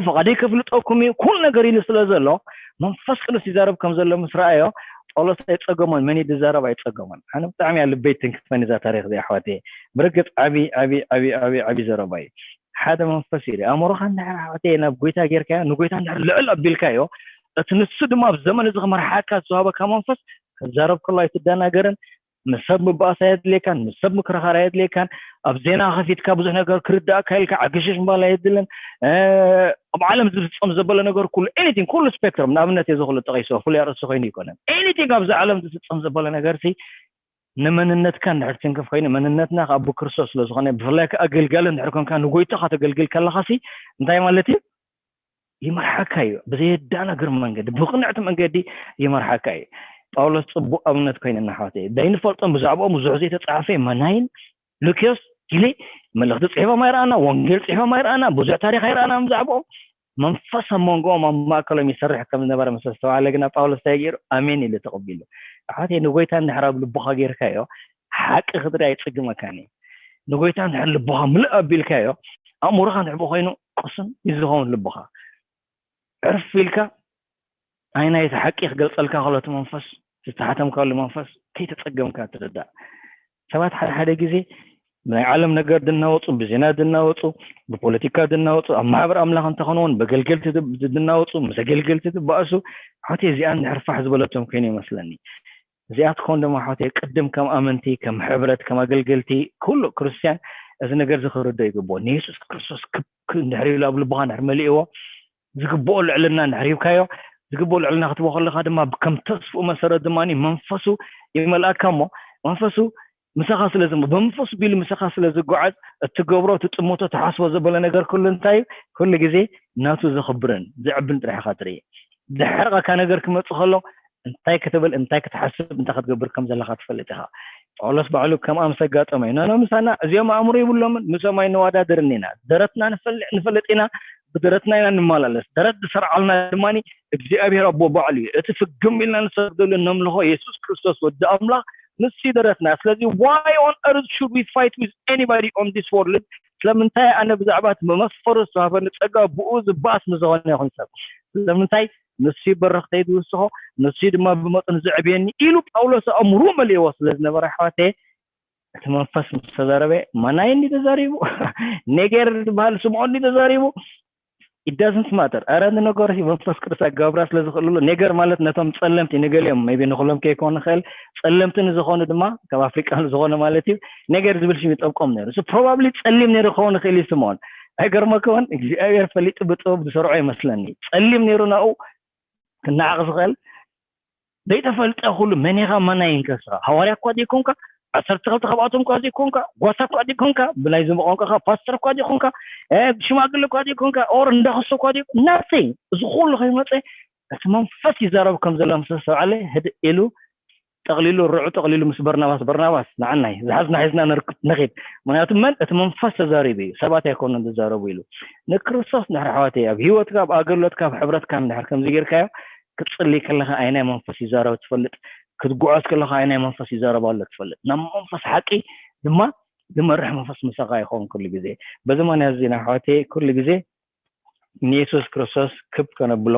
ፍቓደይ ከፍልጠኩም እዩ፣ ኩሉ ነገር ኢሉ ስለ ዘሎ መንፈስ ቅዱስ ይዛረብ ከም ዘሎ ምስ ረኣዮ ጳውሎስ ኣይጸገሞን፣ መን እዩ ዝዛረብ ኣይጸገሞን። ኣነ ብጣዕሚ እያ ልበይ ትንክፈኒ እዛ ታሪኽ እዚኣ ኣሕዋተይ። ብርግጽ ዓቢ ዓቢ ዓቢ ዓቢ ዓቢ ዘረባ እዩ። ሓደ መንፈስ እዩ። ኣእምሮኻ እንድሕር ኣሕዋተይ ናብ ጎይታ ጌርካዮ፣ ንጎይታ እንድሕር ልዕል ኣቢልካዮ እቲ ንሱ ድማ ኣብ ዘመን እዚ ክመርሓካ ዝሃበካ መንፈስ ክዛረብ ከሎ ኣይትደናገርን። ምስ ሰብ ምባኣስ ኣየድልየካን፣ ምስ ሰብ ምክርኻር ኣየድልየካን። ኣብ ዜና ከፊትካ ብዙሕ ነገር ክርዳእካ ኢልካ ዓገሸሽ ምባል ኣየድልን። ኣብ ዓለም ዝፍፀም ዘበለ ነገር ኩሉ፣ ኤኒቲንግ፣ ኩሉ ስፔክትረም፣ ንኣብነት እዚ ኩሉ ጠቂሶ ፍሉይ ኣርእስቲ ኮይኑ ኣይኮነን። ኤኒቲንግ ኣብዚ ዓለም ዝፍፀም ዘበለ ነገር ሲ ንመንነትካ እንድሕር ትንክፍ ኮይኑ፣ መንነትና ከዓ ብክርስቶስ ስለ ዝኾነ፣ ብፍላይ ከዓ ኣገልጋሊ እንድሕር ኮንካ፣ ንጎይታ ከተገልግል ከለኻ ሲ እንታይ ማለት እዩ? ይመርሓካ እዩ። ብዘየዳናግር መንገዲ፣ ብቕንዕቲ መንገዲ ይመርሓካ እዩ። ጳውሎስ ጽቡቕ ኣብነት ኮይኑና፣ ኣሕዋተይ። ዘይንፈልጦም ብዛዕባኦም ብዙሕ ዘይተጻሕፈ፣ መናይን፣ ሉክዮስ፣ ጊሌ፣ መልእኽቲ ጽሒፎም ኣይረኣና፣ ወንጌል ጽሒፎም ኣይረኣና፣ ብዙሕ ታሪኽ ኣይረኣና ብዛዕባኦም። መንፈስ ኣብ መንጎኦም ኣብ ማእከሎም ይሰርሕ ከም ዝነበረ ምስ ኣስተውዓለ ግና፣ ጳውሎስ እንታይ ገይሩ? ኣሜን ኢሉ ተቐቢሉ። ኣሕዋተይ፣ ንጎይታ እንድሕር ኣብ ልብኻ ጌርካዮ፣ ሓቂ ክትርኢ ኣይጽግመካን እዩ። ንጎይታ እንድሕር ልብኻ ምልእ ኣቢልካዮ፣ ኣእምሮኻ እንድሕር ብኾይኑ ቅሱን እዩ ዝኸውን ልብኻ። ዕርፍ ኢልካ ኣይናይ እቲ ሓቂ ክገልጸልካ ከሎ፣ እቲ መንፈስ ዝተሓተምካሉ መንፈስ ከይተጸገምካ ትርዳእ። ሰባት ሓደ ሓደ ግዜ ናይ ዓለም ነገር ድናወጹ፣ ብዜና ድናወጹ፣ ብፖለቲካ ድናወጹ፣ ኣብ ማሕበር ኣምላኽ እንተኾነ እውን ብኣገልገልቲ ድ-፣ ድናወጹ፣ ምስ ኣገልገልቲ ድባእሱ፣ ሓቲ እዚኣ እንድሕር ፋሕ ዝበለቶም ኮይኑ ይመስለኒ። እዚኣ ትኾን ድማ ኣሕዋተይ፣ ቅድም ከም ኣመንቲ፣ ከም ሕብረት፣ ከም ኣገልገልቲ፣ ኩሉ ክርስትያን እዚ ነገር እዚ ክርዶ ይግብኦ። ንየሱስ ክርስቶስ ክብ-፣ ክ-፣ እንድሕር ኢሉ ኣብ ልብኻ እንድሕር መሊእዎ፣ ዝግብኦ ልዕልና እንድሕር ሂብካዮ፣ ዝግብኦ ልዕልና ክትቦ ከለኻ ድማ ከም ተስፍኡ መሰረት ድማ መንፈሱ ይመልኣካ እሞ፣ መንፈሱ ምሳኻ ስለ ዝም-፣ ብመንፈሱ ቢሉ ምሳኻ ስለ ዝጓዓዝ፣ እትገብሮ፣ እትጥምቶ፣ ትሓስቦ ዘበለ ነገር ኩሉ እንታይ እዩ? ኩሉ ግዜ ናቱ ዘኽብርን ዘዕብን ጥራሕ ኢኻ ትርኢ። ዘሕርቐካ ነገር ክመጽእ ከሎ፣ እንታይ ክትብል፣ እንታይ ክትሓስብ፣ እንታይ ክትገብር ከም ዘለኻ ትፈልጥ ኢኻ። ጳውሎስ ባዕሉ ከምኣ ምስ ኣጋጠመ እዩ፣ "ኖ፣ ኖ፣ ምሳና እዚኦም ኣእምሮ የብሎምን፣ ምሶም ኣይነዋዳድርን ኢና። ደረትና ንፈልጥ፣ ንፈልጥ ኢና፣ ብደረትና ኢና ንመላለስ። ደረት ዝሰርዓልና ድማ እግዚኣብሔር ኣቦ ባዕሉ እዩ። እቲ ፍግም ኢልና ንሰግደሉ፣ ነምልኾ የሱስ ክርስቶስ ወዲ ኣምላኽ ንሱ እዩ ደረትና። ስለዚ why on earth should we fight with anybody on this world?" ስለምንታይ ኣነ ብዛዕባ እቲ ብመስፈሩ ዝተዋህበኒ ጸጋ ብኡ ዝበኣስ ምዝኾነ ይኹን ሰብ? ስለምንታይ ንሱ ይበረኽተይ ዝውስኾ፣ ንሱ ድማ ብመጠኑ ዘዕብየኒ ኢሉ ጳውሎስ ኣእምሮ መሊእዎ ስለ ዝነበረ፣ ኣሕዋተይ፣ እቲ መንፈስ ምስ ተዛረበ፣ ማናይ እንዲ ተዛሪቡ፣ ኔጌር ዝበሃል ስምዖን እንዲ ተዛሪቡ፣ it doesn't matter። ኣረ ንነገሩ መንፈስ ቅዱስ ኣጋብራ ስለ ዝኽእልሉ፣ ኔገር ማለት ነቶም ጸለምቲ፣ ንገሊኦም maybe ንኹሎም ከይኮን ይኽእል፣ ጸለምቲ ንዝኾኑ ድማ ካብ ኣፍሪቃ ንዝኾኑ ማለት እዩ። ኔገር ዝብል ሽም ይጠብቆም ነይሩ። So probably ጸሊም ነይሩ ክኸውን ይኽእል እዩ ስምዖን። ኣይገርመክዎን? እግዚኣብሔር ፈሊጡ ብጥበብ ዝሰርዖ ይመስለኒ። ጸሊም ነይሩ ናኡ ክነዓቕ ዝኽእል ዘይተፈልጠ ኩሉ መን ኢኻ ማናይ እንከስኻ? ሃዋርያ እኳ ዘይኮንካ፣ ዓሰርተ ክልተ ካብኣቶም እኳ ዘይኮንካ፣ ጓሳ እኳ ዘይኮንካ፣ ብናይ ዝም ቋንቋኻ ፓስተር እኳ ዘይኮንካ፣ እ፣ ሽማግለ እኳ ዘይኮንካ፣ ኦር እንዳኸሶ እኳ ዘይኮ-፣ nothing። እዚ ኩሉ ከይመጸ እቲ መንፈስ ይዛረብ ከም ዘሎ ምስ ኣስተውዓለ፣ ህድእ ኢሉ ጠቕሊሉ፣ ርዑ ጠቕሊሉ ምስ በርናባስ፣ "በርናባስ፣ ንዓናይ ዝሓዝና ሒዝና ነርክ-፣ ንኺድ። ምኽንያቱ መን? እቲ መንፈስ ተዛሪቡ እዩ፣ ሰባት ኣይኮኑን ዝዛረቡ" ኢሉ። ንክርስቶስ እንድሕር ኣሕዋተይ ኣብ ህይወትካ፣ ኣብ ኣገልግሎትካ፣ ኣብ ሕብረትካ እንድሕር ከምዚ ጌርካዮ፣ ክትጽሊ ከለኻ ኣይናይ መንፈስ ይዛረብ ትፈልጥ፣ ክትጓዓዝ ከለኻ ኣይናይ መንፈስ ይዛረብ ኣሎ ትፈልጥ። ናብ መንፈስ ሓቂ ድማ ዝመርሕ መንፈስ ምሳኻ ይኸውን ኩሉ ግዜ። በዚ ምኽንያት እዚ ንኣሕዋተይ ኩሉ ግዜ ንየሱስ ክርስቶስ ክብ ከነብሎ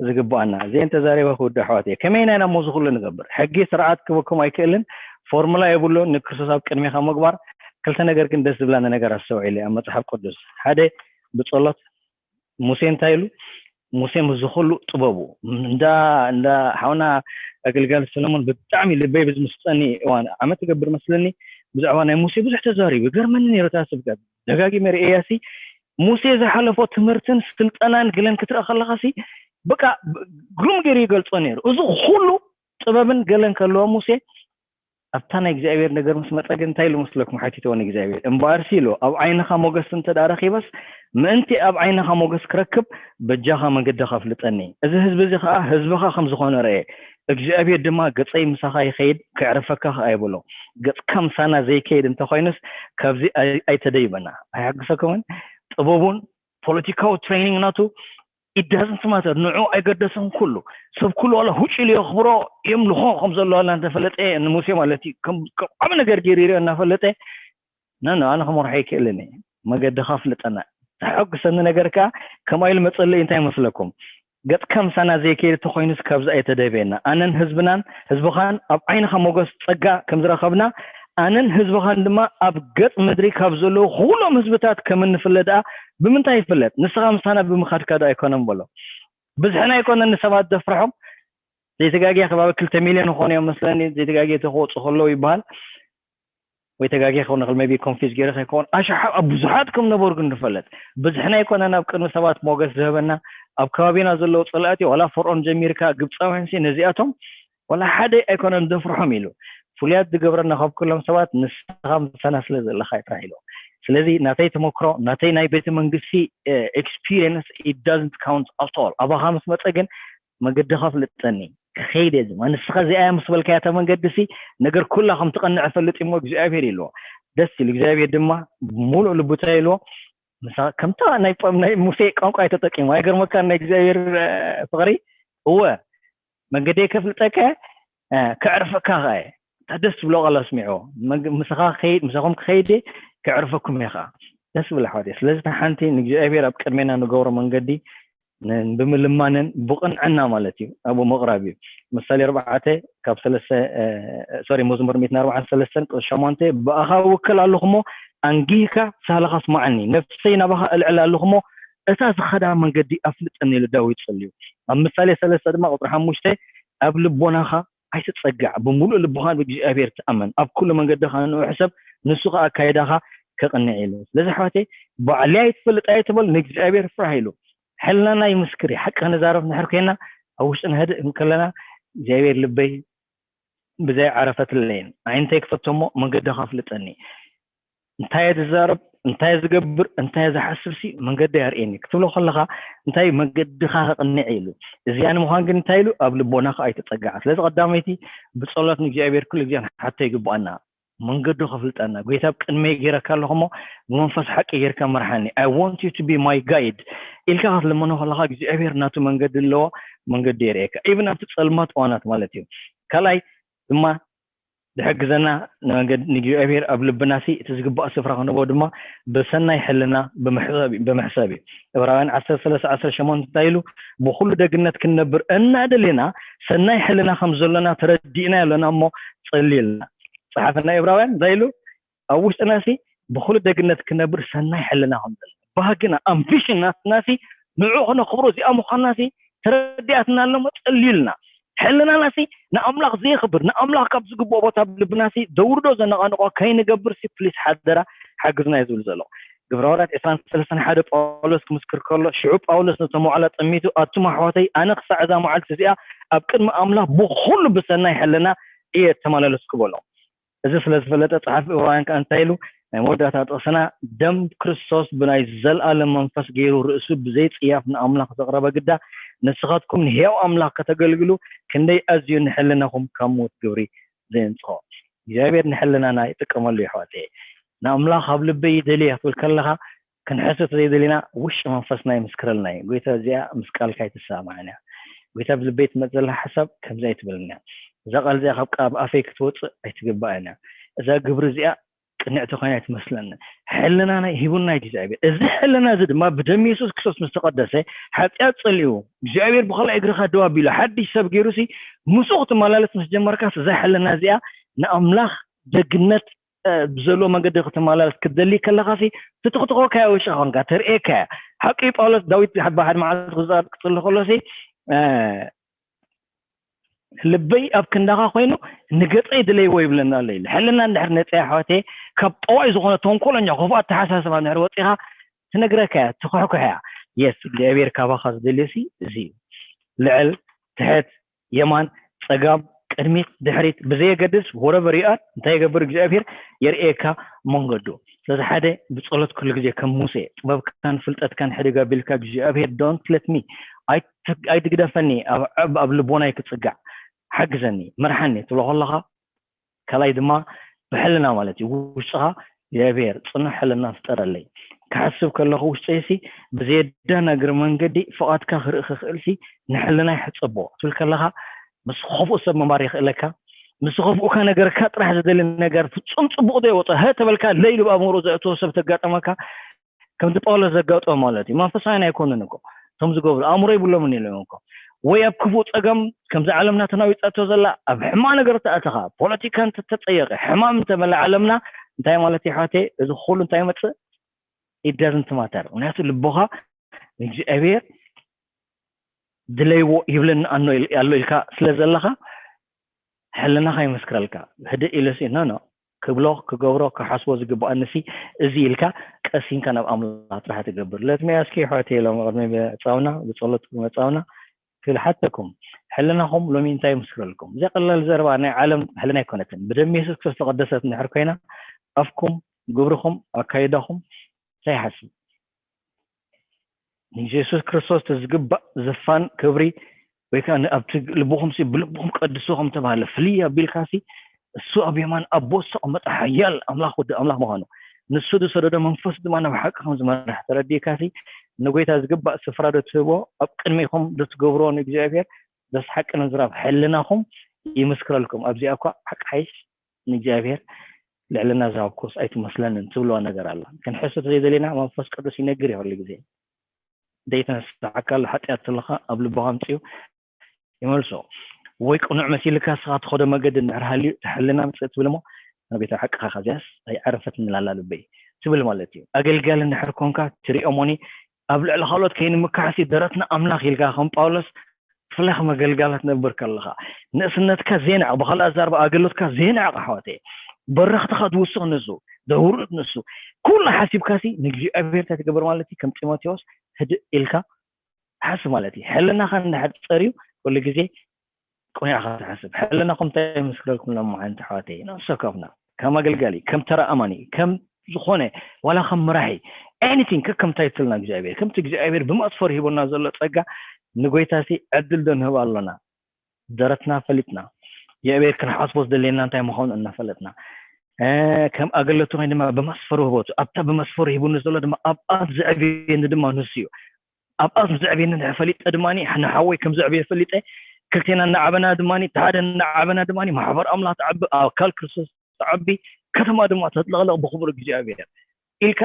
ዝግብኣና። እዚአን ተዛሪበ ክውድእ ኣሕዋተይ። ከመይ ኢና ኢና እሞ እዚ ኩሉ ንገብር? ሕጊ ስርዓት ክበኩም ኣይክእልን፣ ፎርሙላ የብሉን። ንክርስቶስ ኣብ ቅድሜኻ ምግባር። ክልተ ነገር ግን ደስ ዝብላኒ ነገር ኣስተውዒለ ኣብ መጽሓፍ ቅዱስ። ሓደ ብጸሎት ሙሴ እንታይ ኢሉ? ሙሴ ምስ ዝኹሉ ጥበቡ እንዳ፣ እንዳ ሓውና ኣገልጋሊ ሰለሞን ብጣዕሚ ልበይ ብዝምስጠኒ እዋን ዓመት ትገብር መስለኒ ብዛዕባ ናይ ሙሴ ብዙሕ ተዛሪቡ። ይገርመኒ ነይሩ እታ ስብከት። ደጋጊመ ርእየያ ሲ ሙሴ ዝሓለፎ ትምህርትን ስልጠናን ገለን ክትርኢ ከለኻ ሲ በቃ ግሩም ገይሩ ይገልጾ ነይሩ። እዚ ኩሉ ጥበብን ገለን ከለዎ ሙሴ ኣብታ ናይ እግዚኣብሔር ነገር ምስ መጸ ግን እንታይ ኢሉ መስለኩም ሓቲትዎ ንእግዚኣብሔር? እምበኣርሲ ኢሉ ኣብ ዓይንኻ ሞገስ እንተ ደኣ ረኺበስ ምእንቲ ኣብ ዓይንኻ ሞገስ ክረክብ በጃኻ መንገድኻ ኣፍልጠኒ። እዚ ህዝቢ እዚ ኸኣ ህዝብኻ ከም ዝኾነ ርኤ። እግዚኣብሔር ድማ ገጸይ ምሳኻ ይኸይድ ክዕርፈካ ኸኣ ይበሎ። ገጽካ ምሳና ዘይከይድ እንተኾይኑስ ካብዚ ኣይ-፣ ኣይተደይበና። ኣየሐግሰኩምን? ጥበቡን ፖለቲካዊ ትሬኒንግ ናቱ it doesn't matter ንዑ ኣይገደሰን ኩሉ ሰብ ኩሉ ዋላ ሁጭ ኢሉ የኽብሮ የምልኾ ከም ዘሎ ዋላ እንተፈለጠ ንሙሴ ማለት እዩ ከም ከም ዓብ ነገር ገይሩ ይሪኦ እናፈለጠ ኖ ኖ ኣነ ክመርሖ ይክእልን እየ መገድኻ ፍልጠና ተሐጉሰኒ ነገር ከዓ ከምኣ ኢሉ መፀለይ እንታይ መስለኩም ገጽካ ምሳና ዘይከይድ ተኾይኑስ ካብዚ ኣይተደብየና ኣነን ህዝብናን ህዝብኻን ኣብ ዓይንኻ ሞገስ ጸጋ ከም ዝረኸብና ኣነን ህዝብኻን ድማ ኣብ ገጽ ምድሪ ካብ ዘለዉ ኩሎም ህዝብታት ከም እንፍለ ደኣ ብምንታይ ይፍለጥ ንስኻ ምሳና ብምኻድካ ዶ ኣይኮነን በሎ ብዝሕና ኣይኮነን ንሰባት ዘፍርሖም። ዘይተጋግየ ከባቢ ክልተ ሚልዮን ይኾኑ እዮም መስለኒ፣ ዘይተጋግየ ተክወፁ ከለዉ ይበሃል። ወይ ተጋግየ ክኸውን ይኽእል፣ maybe confuse ገይረ ከይከውን። ኣሽሓት ኣብ ብዙሓት ከም ነበሩ ግን ንፈልጥ። ብዝሕና ኣይኮነን ኣብ ቅድሚ ሰባት ሞገስ ዝህበና። ኣብ ከባቢና ዘለዉ ፀላእቲ፣ ዋላ ፈርዖን ጀሚርካ ግብፃውያን ሲ ነዚኣቶም ዋላ ሓደ ኣይኮነን ዘፍርሖም ኢሉ። ፍሉያት ዝገብረና ካብ ኩሎም ሰባት ንስኻ ምሳና ስለ ዘለኻ ጥራሕ ኢሉ። ስለዚ ናተይ ተመክሮ፣ ናተይ ናይ ቤተ መንግስቲ experience, it doesn't count at all። ኣባኻ ምስ መፀ ግን መገድኻ ፍልጠኒ፣ ክኸይድ እየ ድማ። ንስኻ እዚኣ እያ ምስ በልካያ እታ መንገዲ ሲ ነገር ኩላ ከም ትቐንዕ እፈልጥ እሞ እግዚኣብሔር ኢልዎ። ደስ ኢሉ እግዚኣብሔር ድማ ብሙሉእ ልቡ እንታይ ኢልዎ? ምሳ-፣ ከምታ ናይ ጳ-፣ ናይ ሙሴ ቋንቋ እዩ ተጠቂሙ። ኣይገርመካን ናይ እግዚኣብሔር ፍቕሪ? እወ መንገደይ ከፍልጠካ እየ፣ ከዕርፈካ ኸኣ እየ። እታ ደስ ትብሎ ቃል ኣስሚዕዎ። መግ-፣ ምሳኻ ክኸይድ፣ ምሳኹም ክኸይድ እየ፣ ከዕርፈኩም እየ ኸኣ። ደስ ዝብል ኣሕዋት እየ። ስለዚ እታ ሓንቲ ንእግዚኣብሔር ኣብ ቅድሜና ንገብሮ መንገዲ ን-፣ ብምልማንን ብቕንዕና ማለት እዩ፣ ኣብኡ ምቕራብ እዩ። ምሳሌ ኣርባዕተ ካብ ሰለስተ፣ እ፣ ሶሪ፣ መዝሙር ሚእትን ኣርባዓን ሰለስተን ቁጽሪ ሸሞንተ፣ "ብኣኻ እውከል ኣለኹ እሞ ኣንጊህካ ሳህልኻ ስምዓኒ፣ ነፍሰይ ናባኻ እልዕል ኣለኹ እሞ እታ ዝኸዳ መንገዲ ኣፍልጠኒ" ኢሉ ዳዊት ጸልዩ። ኣብ ምሳሌ ሰለስተ ድማ ቁጽሪ ሓሙሽተ፣ "ኣብ ልቦናኻ ኣይትጸጋዕ፣ ብምሉእ ልብኻ ብእግዚኣብሔር ተኣመን፣ ኣብ ኩሉ መንገድኻ ንዕኡ ሕሰብ፣ ንሱ ኸኣ ኣካይዳኻ ከቕንዕ" ኢሉ። ስለዚ ኣሕዋተይ፣ ባዕለይ ኣይትፈልጥ ኣይትበል፣ ንእግዚኣብሔር ፍራሕ ኢሉ። ሕልናና ይምስክር እዩ። ሓቂ ክንዛረብ እንድሕር ኮይና፣ ኣብ ውሽጥና ህድእ እንከለና፣ እግዚኣብሔር ልበይ ብዘይ ዓረፈትለይን፣ ኣዒንተይ ክፈቶ እሞ መንገድኻ ኣፍልጠኒ። እንታይ እየ ዝዛረብ፣ እንታይ እየ ዝገብር፣ እንታይ እየ ዝሓስብ ሲ መንገዲ ኣርእየኒ ክትብሎ ከለኻ፣ እንታይ መንገድኻ ከቕንዕ ኢሉ። እዚኣ ንምዃን ግን እንታይ ኢሉ? ኣብ ልቦናኻ ኣይተጸጋዕ። ስለዚ ቀዳመይቲ ብጸሎት ንእግዚኣብሔር ኩሉ ግዜ ክንሓቶ ይግብኣና። መንገዱ ከፍልጠና። "ጎይታ ኣብ ቅድመይ ገይረካ ኣለኹ እሞ ብመንፈስ ሓቂ ጌርካ ምርሓኒ። I want you to be my guide" ኢልካ ክትልምኖ ከለኻ እግዚኣብሔር ናቱ መንገዲ ኣለዎ፣ መንገዲ የርእየካ። ኢቭን ኣብቲ ጸልማት እዋናት ማለት እዩ። ካልኣይ ድማ ዝሕግዘና ንመንገዲ ንእግዚኣብሔር ኣብ ልብና ሲ እቲ ዝግባእ ስፍራ ክንህቦ ድማ ብሰናይ ሕልና ብምሕሳብ እዩ፣ ብምሕሳብ እዩ። ዕብራውያን ዓሰርተ ሰለስተ ዓሰርተ ሸሞንተ እንታይ ኢሉ? "ብኹሉ ደግነት ክንነብር እናደሌና ሰናይ ሕልና ከም ዘሎና ተረዲእና ኣለና እሞ ጸልዩልና።" ጸሓፊ ናይ ዕብራውያን እንታይ ኢሉ? ኣብ ውሽጥና ሲ ብኹሉ ደግነት ክነብር ሰናይ ሕልና ከም ዘሎ፣ ባህግና፣ ኣምቢሽን ናትና ሲ ንዕኡ ክነኽብሮ እዚኣ ምዃና ሲ ተረዲኣትና ኣሎ እሞ ጸልዩልና። ሕልናና ሲ ንኣምላኽ ዘየኽብር፣ ንኣምላኽ ካብ ዝግብኦ ቦታ ኣብ ልብና ሲ ዘውርዶ ዘነቓንቆ ከይንገብር ሲ ፕሊስ ሓደራ ሓግዝና እዩ ዝብል ዘሎ። ግብረ ሃዋርያት ዕስራን ሰለስተን ሓደ ጳውሎስ ክምስክር ከሎ፣ ሽዑ ጳውሎስ ነቶም ዋዕላ ጠሚቱ፣ "ኣቱም ኣሕዋተይ፣ ኣነ ክሳዕ እዛ መዓልቲ እዚኣ ኣብ ቅድሚ ኣምላኽ ብኹሉ ብሰናይ ሕልና እየ እተመላለስኩ" በሎ። እዚ ስለ ዝፈለጠ ጸሓፊ ዕብራውያን ከኣ እንታይ ኢሉ? ናይ መወዳእታ ጥቕስና፣ "ደም ክርስቶስ ብናይ ዘልኣለም መንፈስ ገይሩ ርእሱ ብዘይ ጽያፍ ንኣምላኽ ዘቕረበ ግዳ፣ ንስኻትኩም ንሕያው ኣምላኽ ከተገልግሉ ክንደይ ኣዝዩ ንሕልናኹም ካብ ምዉት ግብሪ ዘየንጽሆ።" እግዚኣብሔር ንሕልናና ይጥቀመሉ፣ የሕዋተየ። ንኣምላኽ ኣብ ልበይ ይደልየ ክትብል ከለኻ፣ ክንሕስብ ዘይደሊና ውሽጢ መንፈስና ይምስክረልና እዩ። "ጎይታ፣ እዚኣ ምስ ቃልካ ኣይትሰማማዕን እያ። ጎይታ፣ ኣብ ልበይ ትመጽእ ዘላ ሓሳብ ከምዚ ኣይትብልን እያ። እዛ ቃል እዚኣ ካብ ቃ-፣ ኣብ ኣፈይ ክትወጽእ ኣይትግባእን እያ። እዛ ግብሪ እዚኣ ቅንዕቲ ኮይና ኣይትመስለኒ።" ሕልናና ሂቡና እዩ እግዚኣብሔር። እዚ ሕልና እዚ ድማ ብደም የሱስ ክርስቶስ ምስ ተቐደሰ፣ ሓጢኣት ጸሊኡ፣ እግዚኣብሔር ብኻልኣይ እግርኻ ደው ኣቢሉ፣ ሓድሽ ሰብ ገይሩሲ ምስኡ ክትመላለስ ምስ ጀመርካስ፣ እዛ ሕልና እዚኣ ንኣምላኽ ደግነት እ፣ ብዘለዎ መንገዲ ክትመላለስ ክትደሊ ከለኻ ሲ፣ ትትኽትኾካ እያ፣ ውሽኻ ኮንካ ተርእየካ እያ። ሓቂ እዩ፣ ጳውሎስ ዳዊት ሓደ፣ ሓደ መዓልቲ ክዛረብ ክጽሊ ከሎ ሲ፣ እ፣ "ልበይ ኣብ ክንዳኻ ኮይኑ ንገጸይ ድለይዎ" ይብለና ኣሎ ኢሉ። ሕልና እንድሕር ነጸ፣ ኣሕዋተየ፣ ካብ ጠዋይ ዝኾነ ተንኮለኛ ክፉእ ኣተሓሳስባ እንድሕር ወጺኻ ትነግረካ እያ፣ ትኹሕኩሕ እያ። የስ፣ እግዚኣብሔር ካባኻ ዝደልዮ ሲ እዚ እዩ። ልዕል፣ ትሕት፣ የማን፣ ጸጋም፣ ቅድሚት፣ ድሕሪት ብዘየገድስ፣ wherever you are፣ እንታይ ይገብር እግዚኣብሔር? የርእየካ መንገዱ። ስለዚ ሓደ ብጸሎት ኩሉ ግዜ ከም ሙሴ ጥበብካን ፍልጠትካን ሕድግ ኣቢልካ፣ "እግዚኣብሔር፣ don't let me፣ ኣይት-፣ ኣይትግደፈኒ፣ ኣብ፣ ኣብ፣ ኣብ ልቦናይ ክጽጋዕ፣ ሓግዘኒ፣ ምርሓኒ" ትብሎ ከለኻ፣ ካልኣይ ድማ ብሕልና ማለት እዩ። ውሽጥኻ፣ "እግዚኣብሔር፣ ጽኑዕ ሕልና ፍጠረለይ። ክሓስብ ከለኹ ውሽጠይሲ ብዘየዳናግር መንገዲ ፍቓድካ ክርኢ ክኽእልሲ ንሕልናይ ሕጸቦ" ትብል ከለኻ፣ ምስ ኸፍኡ ሰብ ምንባር የኽእለካ። ምስ ኸፍኡካ ነገርካ ጥራሕ ዝደሊ ነገር ፍጹም ጽቡቕ ዘይወጸ፣ "ሀ" ተበልካ፣ ለይሉ ብኣእምሮ ዘእትዎ ሰብ ተጋጠመካ፣ ከምዚ ጳውሎስ ዘጋጥሞ ማለት እዩ። መንፈሳውያን ኣይኮኑን እኮ እቶም ዝገብሩ፣ ኣእምሮ የብሎምን ኢሎም እኮ። ወይ ኣብ ክፉእ ጸገም፣ ከምዚ ዓለምና ተናዊጻቶ ዘላ፣ ኣብ ሕማቕ ነገር ተኣተኻ፣ ፖለቲካ እንተተጸየቐ፣ ሕማም እንተመላ ዓለምና፣ እንታይ ማለት እዩ ኣሕዋተይ? እዚ ኩሉ እንታይ ይመጽእ? It doesn't matter። ምኽንያቱ ልቦኻ ንእግዚኣብሔር ድለይዎ ይብለኒ ኣሎ ኢልካ ስለ ዘለኻ ሕልናኻ ይመስክረልካ። ህድእ ኢለሲ ኖ ኖ ክብሎ ክገብሮ ክሓስቦ ዝግባኣንሲ እዚ ኢልካ ቀሲንካ ናብ ኣምላኽ ጥራሕ ትገብር። ለትመያስኪ ሕዋት የሎም ቅድሚ መጻውና ብጸሎት መጻውና ክብል ሓተኩም። ሕልናኹም ሎሚ እንታይ ይምስክረልኩም? እዚ ቀላል ዘረባ ናይ ዓለም ሕልና ኣይኮነትን። ብደም የሱስ ክርስቶስ ተቐደሰት እንድሕር ኮይና ኣፍኩም፣ ግብርኹም፣ ኣካይዳኹም እንታይ ይሓስብ? ንየሱስ ክርስቶስ ዝግባእ ዝፋን ክብሪ ወይ ከዓ ኣብቲ ልብኹም ሲ ብልብኹም ቀድስኹም ተባሃለ ፍልይ ኣቢልካ ሲ እሱ ኣብ የማን ኣቦ ዝተቐመጠ ሓያል ኣምላኽ ወዲ ኣምላኽ ምዃኑ ንሱ ዝሰደዶ መንፈስ ድማ ናብ ሓቂ ከም ዝመርሕ ተረዲእካ ሲ ንጎይታ ዝግባእ ስፍራ ዶ ትህቦ ኣብ ቅድሚኹም ዶ ትገብሮ ንእግዚኣብሔር ዘስሓቂ ምዝራብ ሕልናኹም ይምስክረልኩም ኣብዚኣ እኳ ሓቂ ሓይሽ ንእግዚኣብሔር ልዕልና ዝሃብኩስ ኣይትመስለንን ትብልዋ ነገር ኣላ ክንሕሱ ተዘይደሌና መንፈስ ቅዱስ ይነግር እዩ ኩሉ ግዜ ዘይተነስሓካ ኣሎ ሓጢኣት ተለኻ ኣብ ልቦኻ ኣምፅኡ ይመልሶ ወይ ቅኑዕ መሲልካ ስኻ ትኸዶ መገዲ እንድሕር ሃልዩ ተሕልና ምፅእ ትብል እሞ ቤታ ሓቅኻ ካዚያስ ኣይዓረፈት እንላላ ልበይ ትብል ማለት እዩ ኣገልጋሊ እንድሕር ኮንካ ትሪኦ ሞኒ ኣብ ልዕሊ ካልኦት ከይንምካሕሲ ደረትና ኣምላኽ ኢልካ ከም ጳውሎስ ፍለኽ መገልጋላት ነብር ከለኻ ንእስነትካ ዜንዕቕ ብኻልእ ኣዛርባ ኣገልግሎትካ ዜንዕቕ ኣሕዋተየ በረኽትኻ ትውስኽ ንሱ ደውርድ ንሱ ኩሉ ሓሲብካሲ ንእግዚኣብሔር እንታይ ትገብር ማለት እዩ ከም ጢሞቴዎስ ህድእ ኢልካ ሓስብ ማለት እዩ ሕልናኻ እንድሕር ጸርዩ ኩሉ ግዜ ቁኒዕኻ ትሓስብ ሕልናኹም እንታይ ምስክረልኩም ሎማዓንቲ ኣሕዋተየ ነብሰ ከፍና ከም ኣገልጋሊ ከም ተራ ኣማኒ ከም ዝኾነ ዋላ ከም መራሒ anything ከከም ታይትልና እግዚኣብሔር ከምቲ እግዚኣብሔር ብመስፈር ሂቦና ዘሎ ጸጋ ንጎይታሲ ዕድል ዶ ንህብ ኣሎና ደረትና ፈሊጥና እግዚኣብሔር ክንሓስቦ ዝደልየና እንታይ ምዃኑ እናፈለጥና ከም ኣገለቱ ወይ ድማ ብመስፈሩ ህቦቱ ኣብታ ብመስፈሩ ሂቡኒ ዘሎ ድማ ኣብኣ ዘዕብየኒ ድማ ንሱ እዩ ኣብኣ ዘዕብየኒ ፈሊጠ ድማ ንሓወይ ከም ዘዕብየ ፈሊጠ ክልቴና እናዓበና ድማ ሓደ እናዓበና ድማ ማሕበር ኣምላኽ ተዓቢ ኣካል ክርስቶስ ተዓቢ ከተማ ድማ ተጥለቕለቕ ብክቡር እግዚኣብሔር ኢልካ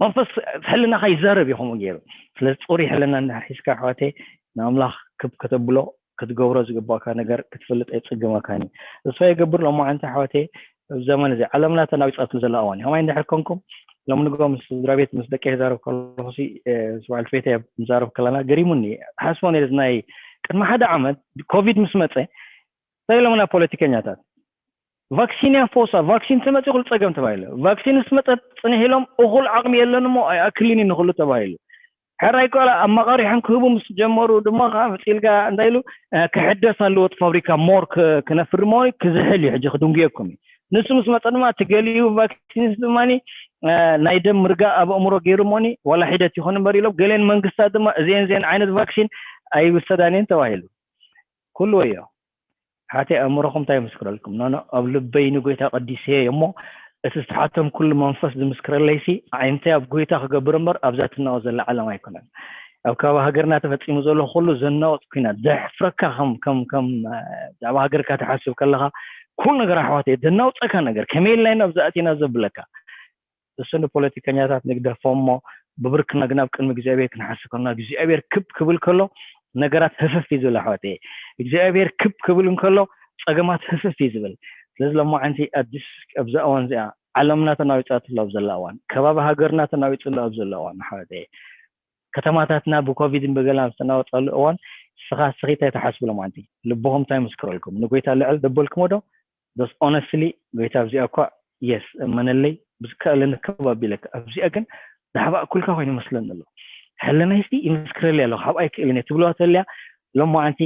መንፈስ ሕልናኻ ይዛረብ እዩ ከምኡ ገይሩ ስለዚ ፅሩይ ሕልና እንድሕር ሒዝካ ኣሕዋተይ ንኣምላኽ ክብ ከተብሎ ክትገብሮ ዝግባእካ ነገር ክትፈልጥ ኣይፅግመካን እዩ እሱ የገብር ሎማዓንቲ ኣሕዋተይ ኣብዚ ዘመን እዚ ዓለምና ተናዊፃትሉ ዘላ እዋን እዩ ከማይ እንድሕር ኮንኩም ሎም ንጎ ምስ ስድራ ቤት ምስ ደቂ ይዛረብ ከለኹ ስበዓል ፌተ ምዛረብ ከለና ገሪሙኒ ሓስቦ ነዚ ናይ ቅድሚ ሓደ ዓመት ኮቪድ ምስ መፀ እንታይ ኢሎምና ፖለቲከኛታት ቫክሲን እያ ፈውሳ ቫክሲን ተመፂ ኩሉ ፀገም ተባሂሉ ቫክሲን ምስ መፀት ፅንሕ ኢሎም እኹል ዓቕሚ የለን እሞ ኣይኣክልን እዩ ንክሉ ተባሂሉ ሕራይ ቃላ ኣማቃሪሖም ክህቡ ምስ ጀመሩ ድማ ከዓ መፂልካ እንታይ ኢሉ ክሕደስ ኣለዎ እቲ ፋብሪካ ሞር ክነፍር ሞ ክዝሕል እዩ ሕጂ ክድንጉየኩም እዩ ንሱ ምስ መፀ ድማ እቲ ገሊኡ ቫክሲንስ ድማ ናይ ደም ምርጋ ኣብ ኣእምሮ ገይሩ ሞኒ ዋላ ሒደት ይኹን እምበር ኢሎም ገሌን መንግስታት ድማ እዚአን እዚአን ዓይነት ቫክሲን ኣይውሰዳን እየን ተባሂሉ ኩሉ ወዮ ሓተይ ኣእምሮኹም እንታይ ይምስክረልኩም ኖኖ ኣብ ልበይ ንጎይታ ቀዲሰየ እሞ እቲ ዝተሓተምኩሉ መንፈስ ዝምስክረለይሲ ዓይነተይ ኣብ ጎይታ ክገብር እምበር ኣብዛ ትናወ ዘላ ዓለም ኣይኮነን ኣብ ከባቢ ሃገርና ተፈፂሙ ዘሎ ኩሉ ዘናወፅ ኩናት ዘሕፍረካ ከም ከም ከም ብዛዕባ ሃገርካ ትሓስብ ከለካ ኩሉ ነገር ኣሕዋተይ ዘናውፀካ ነገር ከመይ ኢልና ኢና ኣብዛ ኣቲና ዘብለካ እሱ ንፖለቲከኛታት ንግደፎም እሞ ብብርክና ግን ኣብ ቅድሚ እግዚኣብሔር ክንሓስብ ከለና እግዚኣብሔር ክብ ክብል ከሎ ነገራት ህፍፍ እዩ ዝብል ኣሕዋተየ እግዚኣብሔር ክብ ክብል እንከሎ ፀገማት ህፍፍ እዩ ዝብል ስለዚ ሎማዓንቲ ኣዲስ ኣብዛ እዋን እዚኣ ዓለምና ተናዊፃትሎ ኣብ ዘላ እዋን ከባቢ ሃገርና ተናዊፅሎ ኣብ ዘሎ እዋን ኣሕዋተየ ከተማታትና ብኮቪድን ብገላን ዝተናወፀሉ እዋን ስኻ ስኺ እንታይ ትሓስቡ ሎማዓንቲ ልብኹም እንታይ ምስክረልኩም ንጎይታ ልዕል ደበልክሞ ዶ ዶስ ኦነስትሊ ጎይታ ኣብዚኣ እኳ የስ እመነለይ ብዝከኣለኒ ክብ ኣቢለካ ኣብዚኣ ግን ዳሕባእ ኩልካ ኮይኑ ይመስለኒ ኣሎ ሕልናይሲ ይምስክረለይ ኣለኹ ካብ ኣይክእልን እየ ትብልዋ ተልያ ሎማዓንቲ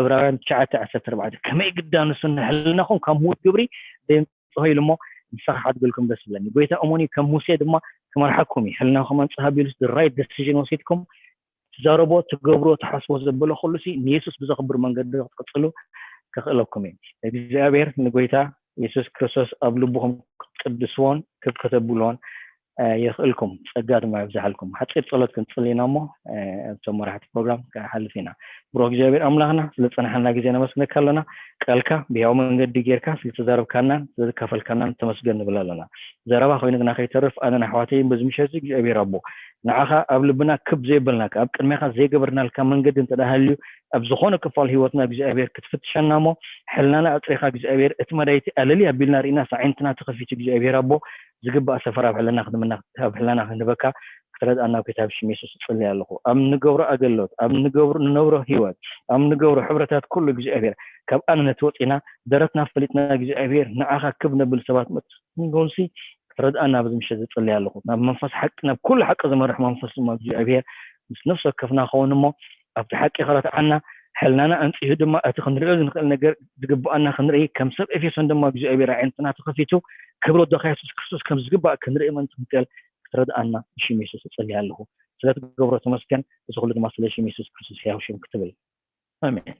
እብራውያን ትሽዓተ ዓሰርተ ኣርባዕተ ከመይ ግዳ ንሱ ንሕልናኹም ካብ ምዉት ግብሪ ዘይምፅሆ ኢሉ እሞ ንስኻ ሓድገልኩም ደስ ይብለኒ ጎይታ እሙን እዩ ከም ሙሴ ድማ ክመርሓኩም እዩ ሕልናኹም ኣንፅሃ ቢሉስ ራይት ደሲዥን ወሲድኩም ትዛረቦ ትገብሮ ትሓስቦ ዘበለ ኩሉ ሲ ንየሱስ ብዘኽብር መንገዲ ክትቅፅሉ ከኽእለኩም እዩ እግዚኣብሔር ንጎይታ የሱስ ክርስቶስ ኣብ ልብኹም ክትቅድስዎን ክብ ከተብልዎን የኽእልኩም ጸጋ ድማ ይብዝሓልኩም ሓፂር ጸሎት ክንፅሊ ኢና እሞ እቶም መራሕቲ ፕሮግራም ክሓልፍ ኢና ብሮ እግዚኣብሔር ኣምላኽና ስለዝፀናሓና ግዜ ነመስግነካ ኣለና ቃልካ ብያው መንገዲ ጌርካ ስለተዛረብካናን ስለዝካፈልካናን ተመስገን ንብል ኣለና ዘረባ ኮይኑ ግና ከይተርፍ ኣነን ኣሕዋተይን በዚ ምሸት እግዚኣብሔር ኣቦ ንዓኻ ኣብ ልብና ክብ ዘይበልናካ ኣብ ቅድሜኻ ዘይገበርናልካ መንገዲ እንተ ሃልዩ ኣብ ዝኾነ ክፋል ህይወትና እግዚኣብሔር ክትፍትሸና እሞ ሕልናና ኣፅሪኻ እግዚኣብሔር እቲ መዳይቲ ኣለሊ ኣቢልና ርኢና ሳዒንትና ተኸፊቱ እግዚኣብሔር ኣቦ ዝግባእ ሰፈር ኣብ ሕልና ክንህበካ ክትረድኣና ኣብ ጌታ ብሽም የሱስ እጽሊ ኣለኹ። ኣብ ንገብሮ ኣገልግሎት፣ ኣብ ንገብሮ ንነብሮ ህይወት፣ ኣብ ንገብሮ ሕብረታት ኩሉ እግዚኣብሔር ካብ ኣንነት ወጺና ደረትና ፈሊጥና እግዚኣብሔር ንዓኻ ክብ ነብል ሰባት መጥንጎንሲ ክትረድኣና ኣብዚ ምሸት ዝጽሊ ኣለኹ። ናብ መንፈስ ሓቂ ናብ ኩሉ ሓቂ ዝመርሕ መንፈስ ድማ እግዚኣብሔር ምስ ነፍሲ ወከፍና ኸውን እሞ ኣብቲ ሓቂ ክረትዓና ሕልናና ኣንጺሁ ድማ እቲ ክንሪኦ ዝንክእል ነገር ዝግብኣና ክንርኢ ከም ሰብ ኤፌሶን ድማ እግዚኣብሔር ኣዒንትና ተኸፊቱ ክብሪ ወደኻ የሱስ ክርስቶስ ከም ዝግባእ ክንርኢ ምእንቲ ክንክእል ክትረድኣና ብሽም የሱስ እጸሊ ኣለኹ። ስለ ትገብሮ ተመስገን። እዚ ኩሉ ድማ ስለ ሽም የሱስ ክርስቶስ ሕያው ሽም ክትብል ኣሜን።